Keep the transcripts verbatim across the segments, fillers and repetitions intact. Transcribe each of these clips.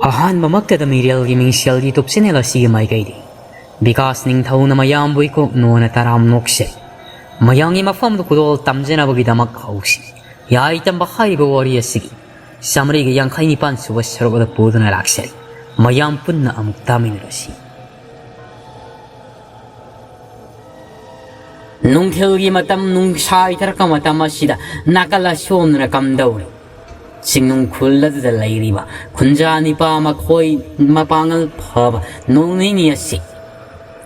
ꯑꯍꯥꯟꯕꯃꯛꯇꯗ ꯃꯤꯔꯦꯜꯒꯤ ꯃꯤꯡꯁꯦꯜꯒꯤ YouTube channel ꯑꯁꯤꯒꯤ ꯃꯥꯏꯀꯩꯗꯤ ꯕꯤꯀꯥꯁ ꯅꯤꯡꯊꯧꯅ ꯃꯌꯥꯝꯕꯨ ꯏꯀꯣꯛ ꯅꯣꯟꯅ ꯇꯔꯥꯝ ꯅꯣꯛꯆꯔꯤ꯫ ꯃꯌꯥꯝꯒꯤ ꯃꯐꯝꯗ ꯈꯨꯗꯣꯜ ꯇꯝꯖꯅꯕꯒꯤꯗꯃꯛ ꯍꯧꯁꯤ꯫ ꯌꯥꯏ ꯇꯝꯕ ꯍꯥꯏꯔꯤꯕ ꯋꯥꯔꯤ ꯑꯁꯤꯒꯤ ꯆꯥꯃꯔꯤꯒ ꯌꯥꯡꯈꯩ ꯅꯤꯄꯥꯟ ꯁꯨꯕ ꯁꯔꯨꯛ ꯑꯗꯨ ꯄꯨꯗꯨꯅ ꯂꯥꯛꯆꯔꯤ꯫ ꯃꯌꯥꯝ ꯄꯨꯟꯅ ꯑꯃꯨꯛ ꯇꯥꯃꯤꯟꯅꯔꯁꯤ꯫ ꯅꯨꯡꯊꯤꯜꯒꯤ ꯃꯇꯝ, ꯅꯨꯡꯁꯥ ꯏꯊꯔꯛꯄ ꯃꯇꯝ ꯑꯁꯤꯗ ꯅꯥꯀꯜ ꯑꯁꯣꯝꯗꯅ ꯀꯝꯗꯧꯔꯤ? ꯆꯤꯡꯅꯨꯡ ꯈꯨꯜ ꯑꯗꯨꯗ ꯂꯩꯔꯤꯕ ꯈꯨꯟꯖꯥ ꯅꯤꯄꯥ ꯃꯈꯣꯏ ꯃꯄꯥꯡꯒꯜ ꯐꯕ ꯅꯣꯡ ꯅꯤꯅꯤ ꯑꯁꯤ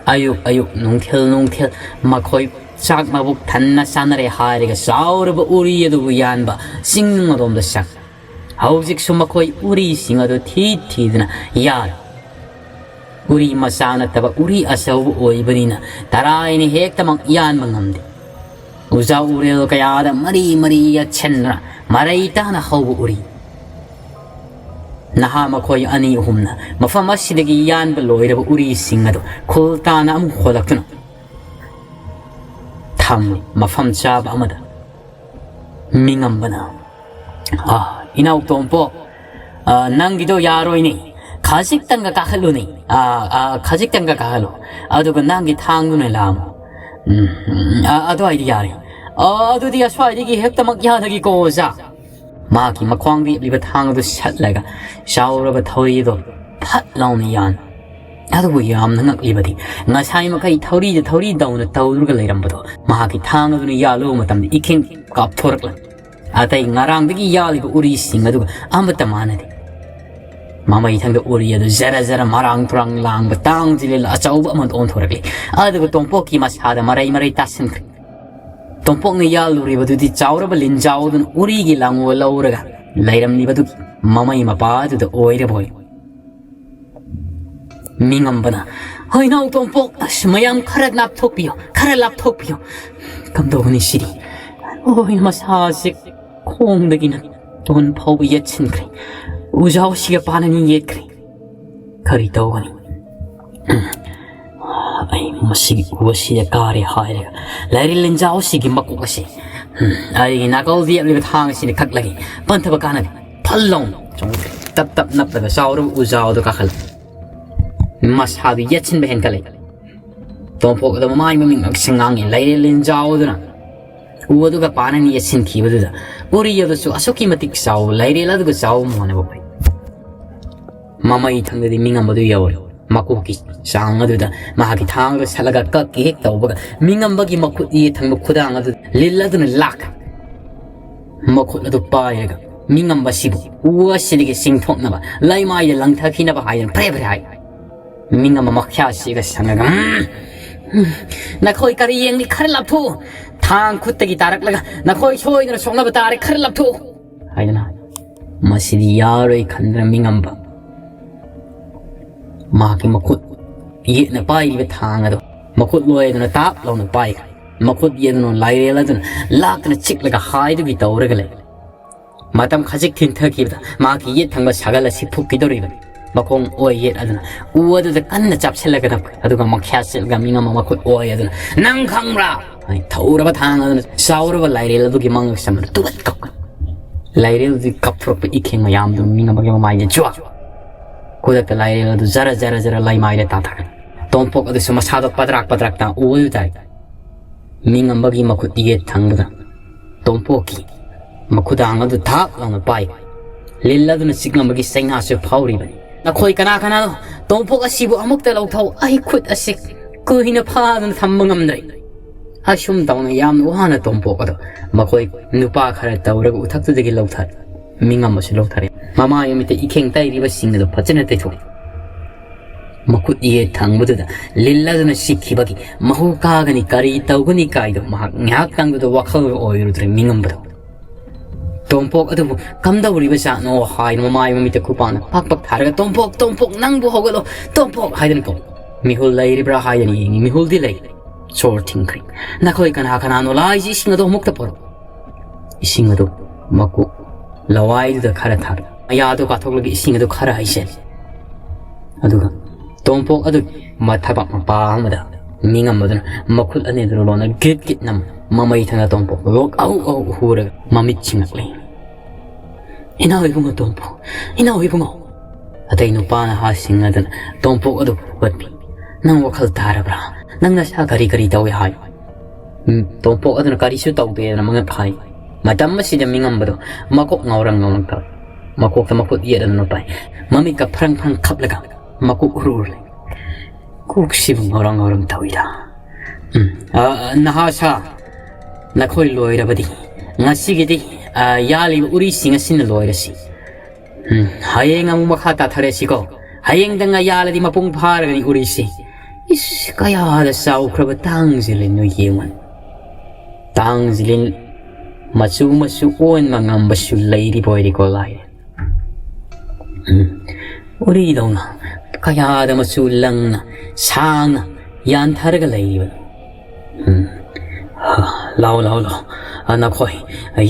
ꯑꯌꯨꯛ ꯑꯌꯨꯛ, ꯅꯨꯡꯊꯤꯜ ꯅꯨꯡꯊꯤꯜ ꯃꯈꯣꯏ ꯆꯥꯛ ꯃꯕꯨꯛ ꯊꯟꯅ ꯆꯥꯅꯔꯦ ꯍꯥꯏꯔꯒ ꯆꯥꯎꯔꯕ ꯎꯔꯤ ꯑꯗꯨꯕꯨ ꯌꯥꯟꯕ ꯆꯤꯡꯅꯨꯡ ꯑꯗꯣꯝꯗ ꯆꯪ꯫ ꯍꯧꯖꯤꯛꯁꯨ ꯃꯈꯣꯏ ꯎꯔꯤꯁꯤꯡ ꯑꯗꯨ ꯊꯤ ꯊꯤꯗꯨꯅ ꯌꯥꯜꯂꯤ꯫ ꯎꯔꯤ ꯃꯆꯥ ꯅꯠꯇꯕ ꯎꯔꯤ ꯑꯆꯧꯕ ꯑꯣꯏꯕꯅꯤꯅ ꯇꯔꯥꯏꯅ ꯍꯦꯛꯇꯃꯛ ꯌꯥꯟꯕ ꯉꯝꯗꯦ꯫ ꯎꯖꯥ ꯎꯔꯦꯜ ꯀꯌꯥꯗ ꯃꯔꯤ ꯃꯔꯤ ꯌꯦꯠꯁꯤꯟꯗꯨꯅ ꯃꯔꯩ ꯇꯥꯅ ꯍꯧꯕ ꯎꯔꯤ꯫ ꯅꯍꯥ ꯃꯈꯣꯏ ꯑꯅꯤ ꯑꯍꯨꯝꯅ ꯃꯐꯝ ꯑꯁꯤꯗꯒꯤ ꯌꯥꯟꯕ ꯂꯣꯏꯔꯕ ꯎꯔꯤꯁꯤꯡ ꯑꯗꯨ ꯈꯨꯜ ꯇꯥꯅ ꯑꯃꯨꯛ ꯍꯣꯜꯂꯛꯇꯨꯅ ꯊꯝꯂꯤ ꯃꯐꯝ ꯆꯥꯕ ꯑꯃꯗ꯫ ꯃꯤꯉꯝꯕꯅ, "ꯑꯥ, ꯏꯅꯥꯎ ꯇꯣꯝꯄꯣꯛ, ꯑꯥ, ꯅꯪꯒꯤꯗꯣ ꯌꯥꯔꯣꯏꯅꯦ꯫ ꯈꯖꯤꯛꯇꯪꯒ ꯀꯥꯈꯠꯂꯨꯅꯦ꯫ ꯑꯥ, ꯑꯥ, ꯈꯖꯤꯛꯇꯪꯒ ꯀꯥꯈꯠꯂꯨ꯫ ꯑꯗꯨꯒ ꯅꯪꯒꯤ ꯊꯥꯡꯗꯨꯅ ꯂꯥꯝꯃꯨ꯫ ꯎꯝ, ꯎꯝ, ꯑꯥ, ꯑꯗꯨꯋꯥꯏꯗꯤ ꯌꯥꯔꯦ꯫ ꯑꯥ, ꯑꯗꯨꯗꯤ ꯑꯁ꯭ꯋꯥꯏꯗꯒꯤ ꯍꯦꯛꯇꯃꯛ ꯌꯥꯗꯒꯤꯀꯣ, ꯑꯣꯖꯥ꯫" ꯃꯍꯥꯛꯀꯤ ꯃꯈ꯭ꯋꯥꯡꯗ ꯌꯦꯞꯂꯤꯕ ꯊꯥꯡ ꯑꯗꯨ ꯁꯠꯂꯒ ꯆꯥꯎꯔꯕ ꯊꯧꯔꯤ ꯑꯗꯨ ꯐꯠ ꯂꯥꯎꯅ ꯌꯥꯟ꯫ ꯑꯗꯨꯕꯨ ꯌꯥꯝꯅ ꯉꯛꯂꯤꯕꯗꯤ, ꯉꯁꯥꯏ ꯃꯈꯩ ꯊꯧꯔꯤꯗ ꯊꯧꯔꯤ ꯇꯧꯅ ꯇꯧꯗꯨꯅ ꯂꯩꯔꯝꯕꯗꯣ, ꯃꯍꯥꯛꯀꯤ ꯊꯥꯡ ꯑꯗꯨꯅ ꯌꯥꯜꯂꯨꯕ ꯃꯇꯝꯗ ꯏꯈꯦꯡ ꯀꯥꯞꯊꯣꯔꯛꯂꯝꯃꯤ꯫ ꯑꯇꯩ ꯉꯔꯥꯡꯗꯒꯤ ꯌꯥꯜꯂꯤꯕ ꯎꯔꯤꯁꯤꯡ ꯑꯗꯨꯒ ꯑꯃꯠꯇ ꯃꯥꯟꯅꯗꯦ꯫ ꯃꯃꯩꯊꯪꯗ ꯎꯔꯤ ꯑꯗꯨ ꯖꯔ ꯖꯔ ꯃꯔꯥꯡ ꯇꯨꯔꯥꯡ ꯂꯥꯡꯕ ꯇꯥꯡ ꯖꯤꯂꯦꯜ ꯑꯆꯧꯕ ꯑꯃꯗ ꯑꯣꯟꯊꯣꯔꯛꯂꯤ꯫ ꯑꯗꯨꯒ ꯇꯣꯝꯄꯣꯛꯀꯤ ꯃꯁꯥꯗ ꯃꯔꯩ ꯃꯔꯩ ꯇꯥꯁꯤꯟꯈ꯭ꯔꯦ꯫ ꯇꯣꯝꯄꯣꯛꯅ ꯌꯥꯜꯂꯨꯔꯤꯕꯗꯨꯗꯤ ꯆꯥꯎꯔꯕ ꯂꯤꯟꯖꯥꯎ ꯑꯗꯨꯅ ꯎꯔꯤꯒꯤ ꯂꯥꯡꯒꯣꯜ ꯂꯧꯔꯒ ꯂꯩꯔꯝꯂꯤꯕꯗꯨꯒꯤ ꯃꯃꯩ ꯃꯄꯥ ꯑꯗꯨꯗ ꯑꯣꯏꯔꯕ ꯑꯣꯏ꯫ ꯃꯤꯉꯝꯕꯅ, "ꯍꯣꯏ, ꯏꯅꯥꯎ ꯇꯣꯝꯄꯣꯛ, ꯑꯁ, ꯃꯌꯥꯝ ꯈꯔ ꯂꯥꯞꯊꯣꯛꯄꯤꯌꯣ, ꯈꯔ ꯂꯥꯞꯊꯣꯛꯄꯤꯌꯣ꯫ ꯀꯝꯗꯧꯒꯅꯤ ꯁꯤꯗꯤ? ꯑꯣꯏ, ꯃꯁꯥꯁꯦ ꯈꯣꯡꯗꯒꯤꯅ ꯇꯣꯟ ꯐꯥꯎꯕ ꯌꯦꯠꯁꯤꯟꯈ꯭ꯔꯦ꯫ ꯎꯖꯥꯎꯁꯤꯒ ꯄꯥꯅꯅꯤ ꯌꯦꯠꯈ꯭ꯔꯦ꯫ ꯀꯔꯤ ꯇꯧꯒꯅꯤ? ꯎꯝ, ꯑꯩ ꯃꯁꯤꯒꯤ ꯎ ꯑꯁꯤꯗ ꯀꯥꯔꯦ ꯍꯥꯏꯔꯒ ꯂꯥꯏꯔꯦꯟ ꯂꯤꯟꯖꯥꯎꯁꯤꯒꯤ ꯃꯀꯣꯛ ꯑꯁꯤ, ꯎꯝ, ꯑꯩꯒꯤ ꯅꯥꯀꯜꯗ ꯌꯦꯞꯂꯤꯕ ꯊꯥꯡ ꯑꯁꯤꯅ ꯀꯛꯂꯒꯦ꯫ ꯄꯟꯊꯕ ꯀꯥꯟꯅꯗꯦ꯫ ꯐꯜ ꯂꯥꯎꯅ ꯆꯣꯡꯈ꯭ꯔꯦ꯫ ꯇꯞ ꯇꯞ ꯅꯞꯂꯒ ꯆꯥꯎꯔꯕ ꯎꯖꯥꯎꯗꯣ ꯀꯥꯈꯠꯂꯛꯏ꯫ ꯃꯁꯥꯗꯨ ꯌꯦꯠꯁꯤꯟꯕ ꯍꯦꯟꯒꯠꯂꯛꯏ꯫ ꯇꯣꯝꯄꯣꯛ ꯑꯗꯨ ꯃꯃꯥꯏ ꯃꯃꯤꯠ ꯉꯛꯁꯪ ꯉꯥꯡꯉꯤ꯫ ꯂꯥꯏꯔꯦꯜ ꯂꯤꯟꯖꯥꯎ ꯑꯗꯨꯅ ꯎ ꯑꯗꯨꯒ ꯄꯥꯅꯅ ꯌꯦꯠꯁꯤꯟꯈꯤꯕꯗꯨꯗ ꯎꯔꯤ ꯑꯗꯨꯁꯨ ꯑꯁꯨꯛꯀꯤ ꯃꯇꯤꯛ ꯆꯥꯎꯕ, ꯂꯥꯏꯔꯦꯜ ꯑꯗꯨꯒ ꯆꯥꯎꯕ ꯃꯥꯟꯅꯕ ꯐꯩ꯫ ꯃꯃꯩ ꯊꯪꯗꯗꯤ ꯃꯤꯉꯝꯕꯗꯨ ꯌꯧꯔꯦ꯫ ꯃꯀꯣꯛꯀꯤ ꯆꯥꯡ ꯑꯗꯨꯗ ꯃꯍꯥꯛꯀꯤ ꯊꯥꯡꯗꯨ ꯁꯠꯂꯒ ꯀꯛꯀꯦ ꯍꯦꯛ ꯇꯧꯕꯒ, ꯃꯤꯉꯝꯕꯒꯤ ꯃꯈꯨꯠ ꯌꯦꯠ ꯊꯪꯕ ꯈꯨꯗꯥꯡ ꯑꯗꯨ ꯂꯤꯜ ꯑꯗꯨꯅ ꯂꯥꯛꯈ꯭ꯔꯦ꯫ ꯃꯈꯨꯠ ꯑꯗꯨ ꯄꯥꯏꯔꯒ ꯃꯤꯉꯝꯕꯁꯤꯕꯨ ꯎ ꯑꯁꯤꯗꯒꯤ ꯆꯤꯡꯊꯣꯛꯅꯕ, ꯂꯩꯃꯥꯏꯗ ꯂꯪꯊꯈꯤꯅꯕ ꯍꯥꯏꯗꯨꯅ ꯐꯔꯦ ꯐꯔꯦ ꯍꯥꯏ꯫ ꯃꯤꯉꯝꯕ ꯃꯈ꯭ꯌꯥꯠꯁꯤꯒ ꯁꯪꯉꯒ, "ꯎꯝ, ꯎꯝ, ꯅꯈꯣꯏ ꯀꯔꯤ ꯌꯦꯡꯂꯤ? ꯈꯔ ꯂꯥꯞꯊꯣꯛꯎ! ꯊꯥꯡ ꯈꯨꯠꯇꯒꯤ ꯇꯥꯔꯛꯂꯒ ꯅꯈꯣꯏ ꯁꯣꯏꯗꯅ ꯁꯣꯛꯅꯕ ꯇꯥꯔꯦ, ꯈꯔ ꯂꯥꯞꯊꯣꯛꯎ!" ꯍꯥꯏꯗꯅ ꯍꯥꯏ꯫ ꯃꯁꯤꯗꯤ ꯌꯥꯔꯣꯏ ꯈꯟꯗꯅ ꯃꯤꯉꯝꯕ ꯃꯍꯥꯛꯀꯤ ꯃꯈꯨꯠ ꯌꯦꯠꯅ ꯄꯥꯏꯔꯤꯕ ꯊꯥꯡ ꯑꯗꯨ ꯃꯈꯨꯠ ꯂꯣꯏꯗꯨꯅ ꯇꯥꯞ ꯂꯥꯎꯅ ꯄꯥꯏꯈ꯭ꯔꯦ꯫ ꯃꯈꯨꯠ ꯌꯦꯠ ꯑꯗꯨꯅ ꯂꯥꯏꯔꯦꯜ ꯑꯗꯨꯅ ꯂꯥꯛꯇꯨꯅ ꯆꯤꯛꯂꯒ ꯍꯥꯏꯗꯨꯒꯤ ꯇꯧꯔꯒ ꯂꯩ꯫ ꯃꯇꯝ ꯈꯖꯤꯛ ꯊꯤꯟꯊꯈꯤꯕꯗ ꯃꯍꯥꯛꯀꯤ ꯌꯦꯠ ꯊꯪꯕ ꯁꯥꯒꯜ ꯑꯁꯤ ꯐꯨꯛꯈꯤꯗꯧꯔꯤꯕꯅꯤ꯫ ꯃꯈꯣꯡ ꯑꯣꯏ ꯌꯦꯠ ꯑꯗꯨꯅ ꯎ ꯑꯗꯨꯗ ꯀꯟꯅ ꯆꯥꯞꯁꯤꯜꯂꯒ ꯅꯞꯈ꯭ꯔꯦ꯫ ꯑꯗꯨꯒ ꯃꯈ꯭ꯌꯥꯠ ꯆꯤꯜꯂꯒ ꯃꯤꯉꯝꯕ ꯃꯈꯨꯠ ꯑꯣꯏ ꯑꯗꯨꯅ, "ꯅꯪ ꯈꯪꯕ꯭ꯔꯥ?" ꯍꯥꯏ ꯊꯧꯔꯕ ꯊꯥꯡ ꯑꯗꯨꯅ ꯆꯥꯎꯔꯕ ꯂꯥꯏꯔꯦꯜ ꯑꯗꯨꯒꯤ ꯃꯉꯛꯁꯝ ꯑꯗꯨ ꯇꯨꯕꯠ ꯀꯞꯈ꯭ꯔꯦ꯫ ꯂꯥꯏꯔꯦꯜ ꯑꯗꯨꯒꯤ ꯀꯞꯊꯣꯔꯛꯄ ꯏꯈꯦꯡ ꯃꯌꯥꯝꯗꯨ ꯃꯤꯉꯝꯕꯒꯤ ꯃꯃꯥꯏꯗ ꯖ꯭ꯋꯥ! ꯈꯨꯗꯛꯇ ꯂꯥꯏꯔꯦꯜ ꯑꯗꯨ ꯖꯔ ꯖꯔ ꯖꯔ ꯂꯩꯃꯥꯏꯗ ꯇꯥꯊꯈ꯭ꯔꯦ꯫ ꯇꯣꯝꯄꯣꯛ ꯑꯗꯨꯁꯨ ꯃꯁꯥꯗꯣ ꯄꯗ꯭ꯔꯥꯛ ꯄꯗ꯭ꯔꯥꯛ ꯇꯥ ꯎ ꯑꯗꯨ ꯇꯥꯏ꯫ ꯃꯤꯉꯝꯕꯒꯤ ꯃꯈꯨꯠ ꯌꯦꯠ ꯊꯪꯕꯗ ꯇꯣꯝꯄꯣꯛꯀꯤ ꯃꯈꯨꯗꯥꯡ ꯑꯗꯨ ꯊꯥꯞ ꯂꯥꯎꯅ ꯄꯥꯏ꯫ ꯂꯤꯜ ꯑꯗꯨꯅ ꯆꯤꯛꯂꯝꯕꯒꯤ ꯆꯩꯅꯥꯁꯨ ꯐꯥꯎꯔꯤꯕꯅꯤ꯫ "ꯅꯈꯣꯏ ꯀꯅꯥ ꯀꯅꯥꯅꯣ? ꯇꯣꯝꯄꯣꯛ ꯑꯁꯤꯕꯨ ꯑꯃꯨꯛꯇ ꯂꯧꯊꯧ꯫ ꯑꯩ ꯈꯨꯠ ꯑꯁꯤ ꯀꯨꯏꯅ ꯐꯥꯗꯨꯅ ꯊꯝꯕ ꯉꯝꯗ꯭ꯔꯦ꯫" ꯑꯁꯨꯝ ꯇꯧꯅ ꯌꯥꯝꯅ ꯋꯥꯅ ꯇꯣꯝꯄꯣꯛ ꯑꯗꯣ ꯃꯈꯣꯏ ꯅꯨꯄꯥ ꯈꯔ ꯇꯧꯔꯒ ꯎꯊꯛꯇꯨꯗꯒꯤ ꯂꯧꯊꯔꯦ꯫ ꯃꯤꯉꯝꯕꯁꯨ ꯂꯧꯊꯔꯦ꯫ ꯃꯃꯥꯏ ꯃꯃꯤꯠꯇ ꯏꯈꯦꯡ ꯇꯩꯔꯤꯕꯁꯤꯡ ꯑꯗꯨ ꯐꯖꯅ ꯇꯩꯊꯣꯛꯏ꯫ ꯃꯈꯨꯠ ꯌꯦꯠ ꯊꯪꯕꯗꯨꯗ ꯂꯤꯜ ꯑꯗꯨꯅ ꯆꯤꯛꯈꯤꯕꯒꯤ ꯃꯍꯨ ꯀꯥꯒꯅꯤ, ꯀꯔꯤ ꯇꯧꯒꯅꯤ ꯀꯥꯏꯗꯣ ꯃꯍꯥꯛ ꯉꯥꯏꯍꯥꯛꯇꯪꯗꯨꯗ ꯋꯥꯈꯜ ꯑꯣꯏꯔꯨꯗ꯭ꯔꯦ ꯃꯤꯉꯝꯕꯗꯣ꯫ "ꯇꯣꯝꯄꯣꯛ ꯑꯗꯨꯕꯨ ꯀꯝꯗꯧꯔꯤꯕ ꯖꯥꯠꯅꯣ?" ꯍꯥꯏꯅ ꯃꯃꯥꯏ ꯃꯃꯤꯠꯇ ꯈꯨꯄꯥꯛꯅ ꯄꯛ ꯄꯛ ꯊꯥꯔꯒ, "ꯇꯣꯝꯄꯣꯛ, ꯇꯣꯝꯄꯣꯛ, ꯅꯪꯕꯨ ꯍꯧꯒꯠꯂꯣ, ꯇꯣꯝꯄꯣꯛ" ꯍꯥꯏꯗꯅ ꯀꯧꯏ꯫ "ꯃꯤꯍꯨꯜ ꯂꯩꯔꯤꯕ꯭ꯔꯥ?" ꯍꯥꯏꯗꯅ ꯌꯦꯡꯉꯤ꯫ ꯃꯤꯍꯨꯜꯗꯤ ꯂꯩ꯫ ꯁꯣꯔ ꯊꯤꯡꯈ꯭ꯔꯦ꯫ "ꯅꯈꯣꯏ ꯀꯅꯥ ꯀꯅꯥꯅꯣ? ꯂꯥꯛꯏꯁꯤ ꯏꯁꯤꯡ ꯑꯗꯨ ꯑꯃꯨꯛꯇ ꯄꯨꯔꯛꯎ꯫" ꯏꯁꯤꯡ ꯑꯗꯨ ꯃꯀꯣꯛ ꯂꯋꯥꯏꯗꯨꯗ ꯈꯔ ꯊꯥꯔꯦ꯫ ꯃꯌꯥꯗꯨ ꯀꯥꯊꯣꯛꯂꯒ ꯏꯁꯤꯡ ꯑꯗꯨ ꯈꯔ ꯍꯩꯖꯤꯜꯂꯤ꯫ ꯑꯗꯨꯒ ꯇꯣꯝꯄꯣꯛ ꯑꯗꯨ ꯃꯊꯕꯥꯛ ꯃꯄꯥ ꯑꯃꯗ ꯃꯤꯉꯝꯕꯗꯨꯅ ꯃꯈꯨꯠ ꯑꯅꯤꯗꯨꯅ ꯂꯣꯟꯅ ꯒꯤꯠ ꯒꯤꯠ ꯅꯝ ꯃꯃꯩ ꯊꯪꯅ ꯇꯣꯝꯄꯣꯛ ꯂꯣꯛ ꯑꯍꯨ ꯑꯍꯨ ꯍꯨꯔꯒ ꯃꯃꯤꯠ ꯁꯤꯡꯉꯛꯂꯤ꯫ "ꯏꯅꯥꯎ ꯏꯕꯨꯡꯉꯣ ꯇꯣꯝꯄꯣꯛ, ꯏꯅꯥꯎ ꯏꯕꯨꯡꯉꯣ!" ꯑꯇꯩ ꯅꯨꯄꯥ ꯅꯍꯥꯁꯤꯡ ꯑꯗꯨꯅ ꯇꯣꯝꯄꯣꯛ ꯑꯗꯨ ꯍꯧꯒꯠꯄꯤ꯫ "ꯅꯪ ꯋꯥꯈꯜ ꯇꯥꯔꯕ꯭ꯔꯥ? ꯅꯪ ꯅꯁꯥ ꯀꯔꯤ ꯀꯔꯤ ꯇꯧꯏ ꯍꯥꯏ?" ꯎꯝ, ꯇꯣꯝꯄꯣꯛ ꯑꯗꯨꯅ ꯀꯔꯤꯁꯨ ꯇꯧꯗꯦꯗꯅ ꯃꯉꯛ ꯍꯥꯏ꯫ ꯃꯇꯝ ꯑꯁꯤꯗ ꯃꯤꯉꯝꯕꯗꯣ ꯃꯀꯣꯛ ꯉꯥꯎꯔꯪ ꯉꯥꯎꯔꯪ ꯇꯧꯏ꯫ ꯃꯀꯣꯛꯇ ꯃꯈꯨꯠ ꯌꯦꯠ ꯑꯗꯨꯅ ꯄꯥꯏ꯫ ꯃꯃꯤꯠꯀ ꯐ꯭ꯔꯪ ꯐ꯭ꯔꯪ ꯈꯞꯂꯒ ꯃꯀꯣꯛ ꯎꯔꯨ ꯎꯔꯨ ꯂꯩ꯫ "ꯀꯣꯛꯁꯤꯕꯨ ꯉꯥꯎꯔꯪ ꯉꯥꯎꯔꯪ ꯇꯧꯏꯗ꯫ ꯎꯝ, ꯑ, ꯅꯍꯥ ꯁꯥ, ꯅꯈꯣꯏ ꯂꯣꯏꯔꯕꯗꯤ ꯉꯁꯤꯒꯤꯗꯤ, ꯑ, ꯌꯥꯜꯂꯤꯕ ꯎꯔꯤꯁꯤꯡ ꯑꯁꯤꯅ ꯂꯣꯏꯔꯁꯤ꯫ ꯎꯝ, ꯍꯌꯦꯡ ꯑꯃꯨꯛ ꯃꯈꯥ ꯇꯥꯊꯔꯁꯤꯀꯣ꯫ ꯍꯌꯦꯡꯗꯪ ꯌꯥꯜꯂꯗꯤ ꯃꯄꯨꯡ ꯐꯥꯔꯒꯅꯤ ꯎꯔꯤꯁꯤ꯫ ꯏꯁ, ꯀꯌꯥꯗ ꯆꯥꯎꯈ꯭ꯔꯕ ꯇꯥꯡꯁꯤꯜꯂꯤ ꯅꯣꯏ ꯌꯦꯡꯉꯨ꯫ ꯇꯥꯡꯁꯤꯜꯂꯤ ꯃꯆꯨ ꯃꯆꯨ ꯑꯣꯟꯕ ꯉꯝꯕꯁꯨ ꯂꯩꯔꯤꯕ ꯑꯣꯏꯔꯦꯀꯣ ꯂꯥꯏ꯫ ꯎꯝ, ꯎꯔꯤꯗꯧꯅ ꯀꯌꯥꯗ ꯃꯆꯨ ꯂꯪꯅ ꯁꯥꯡꯅ ꯌꯥꯟꯊꯔꯒ ꯂꯩꯔꯤꯕꯅꯣ꯫ ꯎꯝ, ꯂꯥꯎ, ꯂꯥꯎ, ꯂꯥꯎ꯫ ꯑ, ꯅꯈꯣꯏ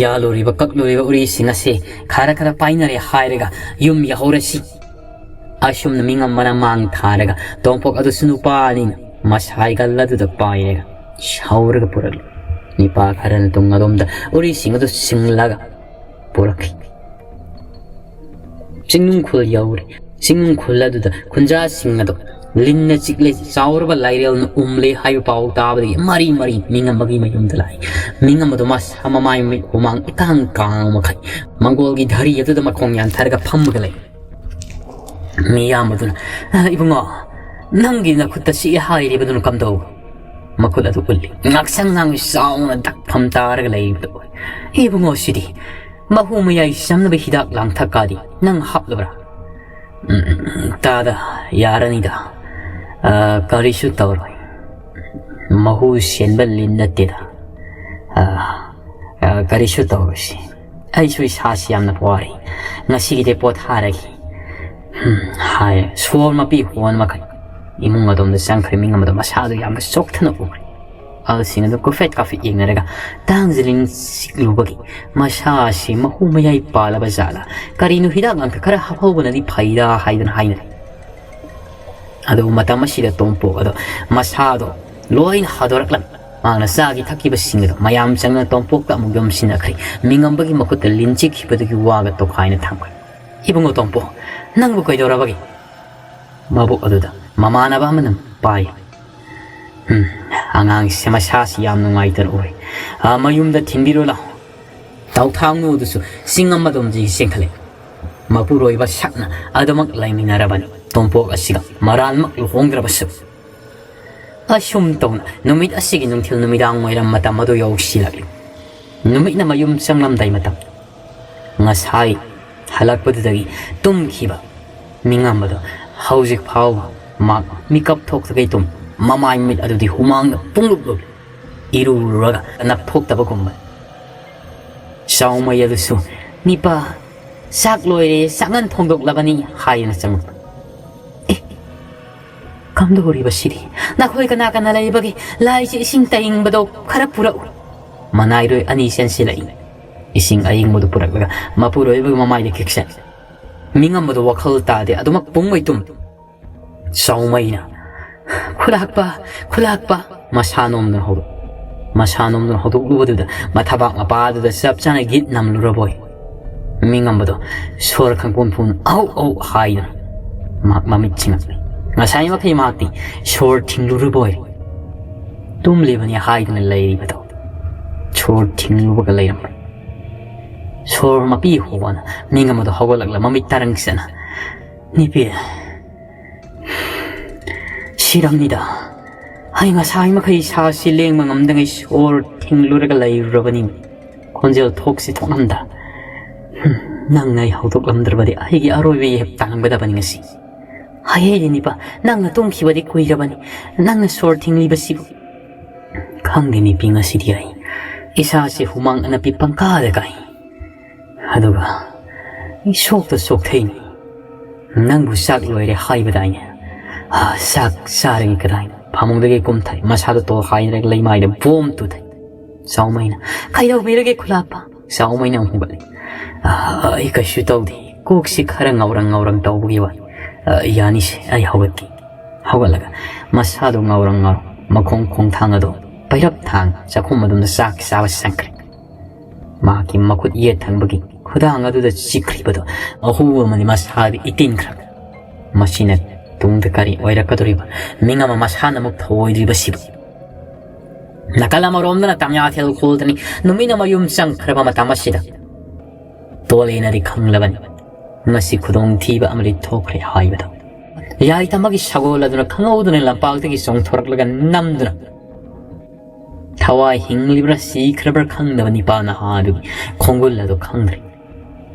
ꯌꯥꯜꯂꯨꯔꯤꯕ, ꯀꯛꯂꯨꯔꯤꯕ ꯎꯔꯤꯁꯤꯡ ꯑꯁꯤ ꯈꯔ ꯈꯔ ꯄꯥꯏꯅꯔꯦ ꯍꯥꯏꯔꯒ ꯌꯨꯝ ꯌꯧꯍꯧꯔꯁꯤ꯫ ꯑꯁꯨꯝꯅ ꯃꯤꯉꯝꯕꯅ ꯃꯥꯡ ꯊꯥꯔꯒ ꯇꯣꯝꯄꯣꯛ ꯑꯗꯨꯁꯨ ꯅꯨꯄꯥꯅꯤꯅ ꯃꯁꯥꯏꯒꯜ ꯑꯗꯨꯗ ꯄꯥꯏꯔꯒ ꯁꯥꯎꯔꯒ ꯄꯨꯔꯛꯂꯤ꯫ ꯅꯤꯄꯥ ꯈꯔꯅ ꯇꯨꯡ ꯑꯗꯣꯝꯗ ꯎꯔꯤꯁꯤꯡ ꯑꯗꯨ ꯁꯤꯡꯂꯒ ꯄꯨꯔꯛꯈꯤ꯫ ꯆꯤꯡꯅꯨꯡ ꯈꯨꯜ ꯌꯧꯔꯦ꯫ ꯆꯤꯡꯅꯨꯡ ꯈꯨꯜ ꯑꯗꯨꯗ ꯈꯨꯟꯖꯥꯁꯤꯡ ꯑꯗꯨ ꯂꯤꯟꯅ ꯆꯤꯛꯂꯦ, ꯆꯥꯎꯔꯕ ꯂꯥꯏꯔꯦꯜꯅ ꯎꯝꯂꯦ ꯍꯥꯏꯕ ꯄꯥꯎ ꯇꯥꯕꯗꯒꯤ ꯃꯔꯤ ꯃꯔꯤ ꯃꯤꯉꯝꯕꯒꯤ ꯃꯌꯨꯝꯗ ꯂꯥꯛꯏ꯫ ꯃꯤꯉꯝꯕꯗꯣ ꯃꯁꯥ ꯃꯃꯥꯏ ꯃꯃꯤꯠ ꯍꯨꯃꯥꯡ ꯏꯀꯥꯡ ꯀꯥꯡ ꯃꯈꯩ ꯃꯪꯒꯣꯜꯒꯤ ꯙꯔꯤ ꯑꯗꯨꯗ ꯃꯈꯣꯡ ꯌꯥꯟꯊꯔꯒ ꯐꯝꯃꯒ ꯂꯩ꯫ ꯃꯤꯌꯥꯝ ꯑꯗꯨꯅ, "ꯑ, ꯏꯕꯨꯡꯉꯣ, ꯅꯪꯒꯤ ꯅꯈꯨꯠꯇ ꯆꯤꯛꯑꯦ ꯍꯥꯏꯔꯤꯕꯗꯨꯅ ꯀꯝꯗꯧ?" ꯃꯈꯨꯠ ꯑꯗꯨ ꯎꯠꯂꯤ꯫ ꯉꯥꯛꯁꯪ ꯉꯥꯡꯏ ꯆꯥꯎꯅ ꯗꯛꯐꯝ ꯇꯥꯔꯒ ꯂꯩꯔꯤꯕꯗꯨ ꯎꯏ꯫ "ꯏꯕꯨꯡꯉꯣ, ꯁꯤꯗꯤ ꯃꯍꯨ ꯃꯌꯥꯏ ꯆꯝꯅꯕ ꯍꯤꯗꯥꯛ ꯂꯥꯡꯊꯛ ꯀꯥꯗꯤ ꯅꯪ ꯍꯥꯞꯂꯕ꯭ꯔꯥ?" "ꯎꯝ, ꯇꯥꯗ, ꯌꯥꯔꯅꯤꯗ꯫ ꯑ, ꯀꯔꯤꯁꯨ ꯇꯧꯔꯣꯏ꯫ ꯃꯍꯨ ꯁꯦꯟꯕ ꯂꯤꯟ ꯅꯠꯇꯦꯗ꯫ ꯑ, ꯑ, ꯀꯔꯤꯁꯨ ꯇꯧꯔꯣꯏꯁꯤ꯫ ꯑꯩꯁꯨ ꯏꯁꯥꯁꯤ ꯌꯥꯝꯅ ꯋꯥꯔꯤ꯫ ꯉꯁꯤꯒꯤꯗꯤ ꯄꯣꯊꯥꯔꯒꯦ", ꯎꯝ, ꯍꯥꯏ꯫ ꯁꯣꯔ ꯃꯄꯤ ꯍꯣꯟ ꯃꯈꯩ ꯏꯃꯨꯡ ꯑꯗꯣꯝꯗ ꯆꯪꯈ꯭ꯔꯦ꯫ ꯃꯤꯉꯝ ꯑꯗꯣ ꯃꯁꯥꯗꯨ ꯌꯥꯝꯅ ꯆꯣꯛꯊꯅ ꯎꯔꯦ꯫ ꯑꯍꯜꯁꯤꯡ ꯑꯗꯨ ꯀꯨꯐꯦꯠ ꯀꯥꯐꯦꯠ ꯌꯦꯡꯅꯔꯒ, "ꯇꯥꯡꯖꯂꯤꯡ ꯆꯤꯛꯂꯨꯕꯒꯤ ꯃꯁꯥ ꯑꯁꯤ ꯃꯍꯨ ꯃꯌꯥꯏ ꯄꯥꯜꯂꯕ ꯖꯥꯠꯂꯥ? ꯀꯔꯤꯅꯣ, ꯍꯤꯗꯥꯛ ꯂꯥꯡꯊꯛ ꯈꯔ ꯍꯥꯞꯍꯧꯕꯅꯗꯤ ꯐꯩꯗ" ꯍꯥꯏꯗꯅ ꯍꯥꯏꯅꯔꯦ꯫ ꯑꯗꯨꯕꯨ ꯃꯇꯝ ꯑꯁꯤꯗ ꯇꯣꯝꯄꯣꯛ ꯑꯗꯣ ꯃꯁꯥꯗꯣ ꯂꯣꯏꯅ ꯍꯥꯗꯣꯔꯛꯂꯝꯃꯤ꯫ ꯃꯍꯥꯛꯅ ꯆꯥꯈꯤ ꯊꯛꯈꯤꯕꯁꯤꯡ ꯑꯗꯨ ꯃꯌꯥꯝ ꯆꯪꯅ ꯇꯣꯝꯄꯣꯛꯇ ꯑꯃꯨꯛ ꯌꯣꯝꯁꯤꯟꯅꯈ꯭ꯔꯦ꯫ ꯃꯤꯉꯝꯕꯒꯤ ꯃꯈꯨꯠꯇ ꯂꯤꯟ ꯆꯤꯛꯈꯤꯕꯗꯨꯒꯤ ꯋꯥꯒ ꯇꯣꯈꯥꯏꯅ ꯊꯝꯈ꯭ꯔꯦ꯫ "ꯏꯕꯨꯡꯉꯣ ꯇꯣꯝꯄꯣꯛ, ꯅꯪꯕꯨ ꯀꯩꯗꯧꯔꯕꯒꯦ?" ꯃꯕꯨꯛ ꯑꯗꯨꯗ ꯃꯃꯥꯟꯅꯕ ꯑꯃꯅ ꯄꯥꯏ꯫ "ꯎꯝ, ꯑꯉꯥꯡꯁꯦ ꯃꯁꯥꯁꯤ ꯌꯥꯝ ꯅꯨꯡꯉꯥꯏꯇꯅ ꯎꯔꯦ꯫ ꯑꯥ, ꯃꯌꯨꯝꯗ ꯊꯤꯟꯕꯤꯔꯣ ꯂꯥꯎ꯫" ꯇꯥꯎꯊꯥꯡꯅꯨ ꯑꯗꯨꯁꯨ ꯆꯤꯡ ꯑꯃꯗꯣꯝꯗꯒꯤ ꯆꯦꯟꯈꯠꯂꯛꯏ꯫ ꯃꯄꯨꯔꯣꯏꯕ ꯁꯛꯅ ꯑꯗꯨꯃꯛ ꯂꯩꯃꯤꯟꯅꯔꯕꯅꯤ꯫ ꯇꯣꯝꯄꯣꯛ ꯑꯁꯤꯒ ꯃꯔꯥꯜꯃꯛ ꯂꯨꯍꯣꯡꯗ꯭ꯔꯕꯁꯨ꯫ ꯑꯁꯨꯝ ꯇꯧꯅ ꯅꯨꯃꯤꯠ ꯑꯁꯤꯒꯤ ꯅꯨꯡꯊꯤꯜ ꯅꯨꯃꯤꯗꯥꯡ ꯋꯥꯏꯔꯝ ꯃꯇꯝ ꯑꯗꯨ ꯌꯧꯁꯤꯜꯂꯛꯂꯤ꯫ ꯅꯨꯃꯤꯠꯅ ꯃꯌꯨꯝ ꯆꯪꯂꯝꯗꯥꯏ ꯃꯇꯝ꯫ ꯉꯁꯥꯏ ꯍꯜꯂꯛꯄꯗꯨꯗꯒꯤ ꯇꯨꯝꯈꯤꯕ ꯃꯤꯉꯝꯕꯗꯣ ꯍꯧꯖꯤꯛ ꯐꯥꯎꯕ ꯃꯍꯥꯛ ꯃꯤꯀꯞ ꯊꯣꯛꯇꯈꯩ ꯇꯨꯝ꯫ ꯃꯃꯥꯏ ꯃꯃꯤꯠ ꯑꯗꯨꯗꯤ ꯍꯨꯃꯥꯡꯅ ꯄꯨꯡꯂꯨꯞ ꯂꯨꯞꯂꯤ꯫ ꯏꯔꯨꯔꯨꯔꯒ ꯅꯞꯊꯣꯛꯇꯕꯒꯨꯝꯕ꯫ ꯆꯥꯎꯃꯩ ꯑꯗꯨꯁꯨ, "ꯅꯤꯄꯥ, ꯆꯥꯛ ꯂꯣꯏꯔꯦ, ꯆꯥꯛꯉꯟ ꯊꯣꯡꯗꯣꯛꯂꯕꯅꯤ" ꯍꯥꯏꯗꯨꯅ ꯆꯪꯂꯛꯄ꯫ "ꯑꯦ, ꯀꯝꯗꯧꯔꯤꯕꯁꯤꯗꯤ? ꯅꯈꯣꯏ ꯀꯅꯥ ꯀꯅꯥ ꯂꯩꯕꯒꯦ? ꯂꯥꯏꯁꯦ ꯏꯁꯤꯡ ꯇꯥꯏꯅꯤꯡꯕꯗꯣ ꯈꯔ ꯄꯨꯔꯛꯎ꯫" ꯃꯅꯥꯏꯔꯣꯏ ꯑꯅꯤ ꯆꯦꯟꯁꯤꯜꯂꯛꯏ꯫ ꯏꯁꯤꯡ ꯑꯏꯪꯕꯗꯨ ꯄꯨꯔꯛꯂꯒ ꯃꯄꯨꯔꯣꯏꯕꯒꯤ ꯃꯃꯥꯏꯗ ꯈꯤꯛꯆꯟ꯫ ꯃꯤꯉꯝꯕꯗꯣ ꯋꯥꯈꯜ ꯇꯥꯗꯦ, ꯑꯗꯨꯃꯛ ꯄꯨꯡ ꯃꯩꯇꯨꯝ꯫ ꯆꯥꯎꯃꯩꯅ, "ꯈꯨꯂꯥꯛꯄ, ꯈꯨꯂꯥꯛꯄ!" ꯃꯁꯥ ꯅꯣꯝꯗꯨꯅ ꯍꯧꯗꯣꯛ-, ꯃꯁꯥ ꯅꯣꯝꯗꯨꯅ ꯍꯧꯗꯣꯛꯂꯨꯕꯗꯨꯗ ꯃꯊꯕꯥꯛ ꯃꯄꯥꯗꯨꯗ ꯆꯞ ꯆꯥꯅ ꯒꯤꯠ ꯅꯝꯂꯨꯔꯕꯣꯏ꯫ ꯃꯤꯉꯝꯕꯗꯣ ꯁꯣꯔ ꯈꯪꯄꯣꯟ ꯄꯣꯟ "ꯑꯧ, ꯑꯧ" ꯍꯥꯏꯗꯨꯅ ꯃꯍꯥꯛ ꯃꯃꯤꯠ ꯁꯤꯡꯉꯛꯂꯤ꯫ ꯉꯁꯥꯏ ꯃꯈꯩ ꯃꯍꯥꯛꯇꯤ ꯁꯣꯔ ꯊꯤꯡꯂꯨꯔꯕꯣꯏ꯫ ꯇꯨꯝꯂꯤꯕꯅꯤ ꯍꯥꯏꯗꯨꯅ ꯂꯩꯔꯤꯕꯗꯣ ꯁꯣꯔ ꯊꯤꯡꯂꯨꯕꯒ ꯂꯩꯔꯝꯕ꯫ ꯁꯣꯔ ꯃꯄꯤ ꯍꯣꯅ ꯃꯤꯉꯝꯕꯗꯣ ꯍꯧꯒꯠꯂꯛꯂ ꯃꯃꯤꯠ ꯇꯥꯔꯪ ꯆꯠꯅ, "ꯅꯤꯄꯤ, ꯁꯤꯔꯝꯅꯤꯗ꯫ ꯑꯩ ꯉꯁꯥꯏ ꯃꯈꯩ ꯏꯁꯥꯁꯤ ꯂꯦꯡꯕ ꯉꯝꯗꯉꯩ ꯁꯣꯔ ꯊꯤꯡꯂꯨꯔꯒ ꯂꯩꯔꯨꯔꯕꯅꯤ꯫ ꯈꯣꯟꯖꯦꯜ ꯊꯣꯛꯁꯤ ꯊꯣꯛꯂꯝꯗ꯫ ꯍꯨꯝ, ꯅꯪꯅ ꯑꯩ ꯍꯧꯗꯣꯛꯂꯝꯗ꯭ꯔꯕꯗꯤ ꯑꯩꯒꯤ ꯑꯔꯣꯏꯕ ꯌꯦꯞ ꯇꯥꯔꯝꯒꯗꯕꯅꯤ ꯉꯁꯤ꯫ ꯍꯥꯏꯍꯩꯗꯦ ꯅꯤꯄꯥ, ꯅꯪꯅ ꯇꯨꯝꯈꯤꯕꯗꯤ ꯀꯨꯏꯔꯕꯅꯤ꯫ ꯅꯪꯅ ꯁꯣꯔ ꯊꯤꯡꯂꯤꯕꯁꯤꯕꯨ?" "ꯈꯪꯗꯦ ꯅꯤꯄꯤ, ꯉꯁꯤꯗꯤ ꯑꯩ ꯏꯁꯥꯁꯤ ꯍꯨꯃꯥꯡ ꯑꯅꯞꯄꯤ ꯄꯪꯀꯥꯗ ꯀꯥꯏ꯫ ꯑꯗꯨꯒ ꯁꯣꯛꯇ ꯆꯣꯛꯊꯩꯅꯤ꯫ ꯅꯪꯕꯨ ꯆꯥꯛ ꯂꯣꯏꯔꯦ ꯍꯥꯏꯕꯗꯥꯏꯅꯦ? ꯑꯥ, ꯆꯥꯛ ꯆꯥꯔꯒꯦ ꯀꯗꯥꯏꯅꯣ?" ꯐꯃꯨꯡꯗꯒꯤ ꯀꯨꯝꯊꯩ, ꯃꯁꯥꯗ ꯇꯣꯈꯥꯏꯅꯔꯒ ꯂꯩꯃꯥꯏꯗ ꯕꯣꯝ ꯇꯨꯊꯩ꯫ ꯆꯥꯎꯃꯩꯅ, "ꯀꯩꯗꯧꯕꯤꯔꯒꯦ ꯈꯨꯂꯥꯛꯄ?" ꯆꯥꯎꯃꯩꯅ ꯑꯃꯨꯛ ꯍꯧꯒꯠꯂꯤ꯫ "ꯑꯥ, ꯑꯩ ꯀꯩꯁꯨ ꯇꯧꯗꯦ꯫ ꯀꯣꯛꯁꯤ ꯈꯔ ꯉꯥꯎꯔꯪ ꯉꯥꯎꯔꯪ ꯇꯧꯕꯒꯤ ꯋꯥꯅꯤ꯫ ꯑꯥ, ꯌꯥꯅꯤꯁꯦ, ꯑꯩ ꯍꯧꯒꯠꯀꯦ꯫" ꯍꯧꯒꯠꯂꯒ ꯃꯁꯥꯗꯣ ꯉꯥꯎꯔꯪ ꯉꯥꯎꯔꯪ, ꯃꯈꯣꯡ ꯈꯣꯡꯊꯥꯡ ꯑꯗꯣ ꯄꯩꯔꯞ ꯊꯥꯡ ꯆꯥꯛꯈꯨꯝ ꯑꯗꯨꯝꯗ ꯆꯥꯛ ꯆꯥꯕ ꯆꯪꯈ꯭ꯔꯦ꯫ ꯃꯍꯥꯛꯀꯤ ꯃꯈꯨꯠ ꯌꯦꯠ ꯊꯪꯕꯒꯤ ꯈꯨꯗꯥꯡ ꯑꯗꯨꯗ ꯆꯤꯛꯈ꯭ꯔꯤꯕꯗꯣ ꯑꯍꯨ ꯑꯃꯗꯤ ꯃꯁꯥꯗ ꯏꯇꯤꯟꯈ꯭ꯔꯕ꯫ ꯃꯁꯤꯅ ꯇꯨꯡꯗ ꯀꯔꯤ ꯑꯣꯏꯔꯛꯀꯗꯧꯔꯤꯕ? ꯃꯤꯡ ꯑꯃ ꯃꯁꯥꯅꯃꯛ ꯊꯧꯑꯣꯏꯗ꯭ꯔꯤꯕꯁꯤꯕꯨ꯫ ꯅꯥꯀꯜ ꯑꯃꯔꯣꯝꯗꯅ ꯇꯥꯃꯤꯌꯥꯊꯦꯜ ꯈꯨꯜꯗꯅꯤ ꯅꯨꯃꯤꯠ ꯑꯃ ꯌꯨꯝ ꯆꯪꯈ꯭ꯔꯕ ꯃꯇꯝ ꯑꯁꯤꯗ ꯇꯣꯂꯦꯅꯗꯤ ꯈꯪꯂꯕꯅꯤ ꯉꯁꯤ ꯈꯨꯗꯣꯡꯊꯤꯕ ꯑꯃꯗꯤ ꯊꯣꯛꯈ꯭ꯔꯦ ꯍꯥꯏꯕꯗꯣ꯫ ꯌꯥꯏꯇꯃꯒꯤ ꯁꯒꯣꯜ ꯑꯗꯨꯅ ꯈꯪꯍꯧꯗꯅ ꯂꯝꯄꯥꯛꯇꯒꯤ ꯆꯣꯡꯊꯣꯔꯛꯂꯒ ꯅꯝꯗꯨꯅ ꯊꯋꯥꯏ ꯍꯤꯡꯂꯤꯕ꯭ꯔꯥ ꯁꯤꯈ꯭ꯔꯕ꯭ꯔꯥ ꯈꯪꯗꯕ ꯅꯤꯄꯥ ꯅꯍꯥ ꯑꯗꯨꯒꯤ ꯈꯣꯡꯒꯨꯜ ꯑꯗꯨ ꯈꯪꯗ꯭ꯔꯦ꯫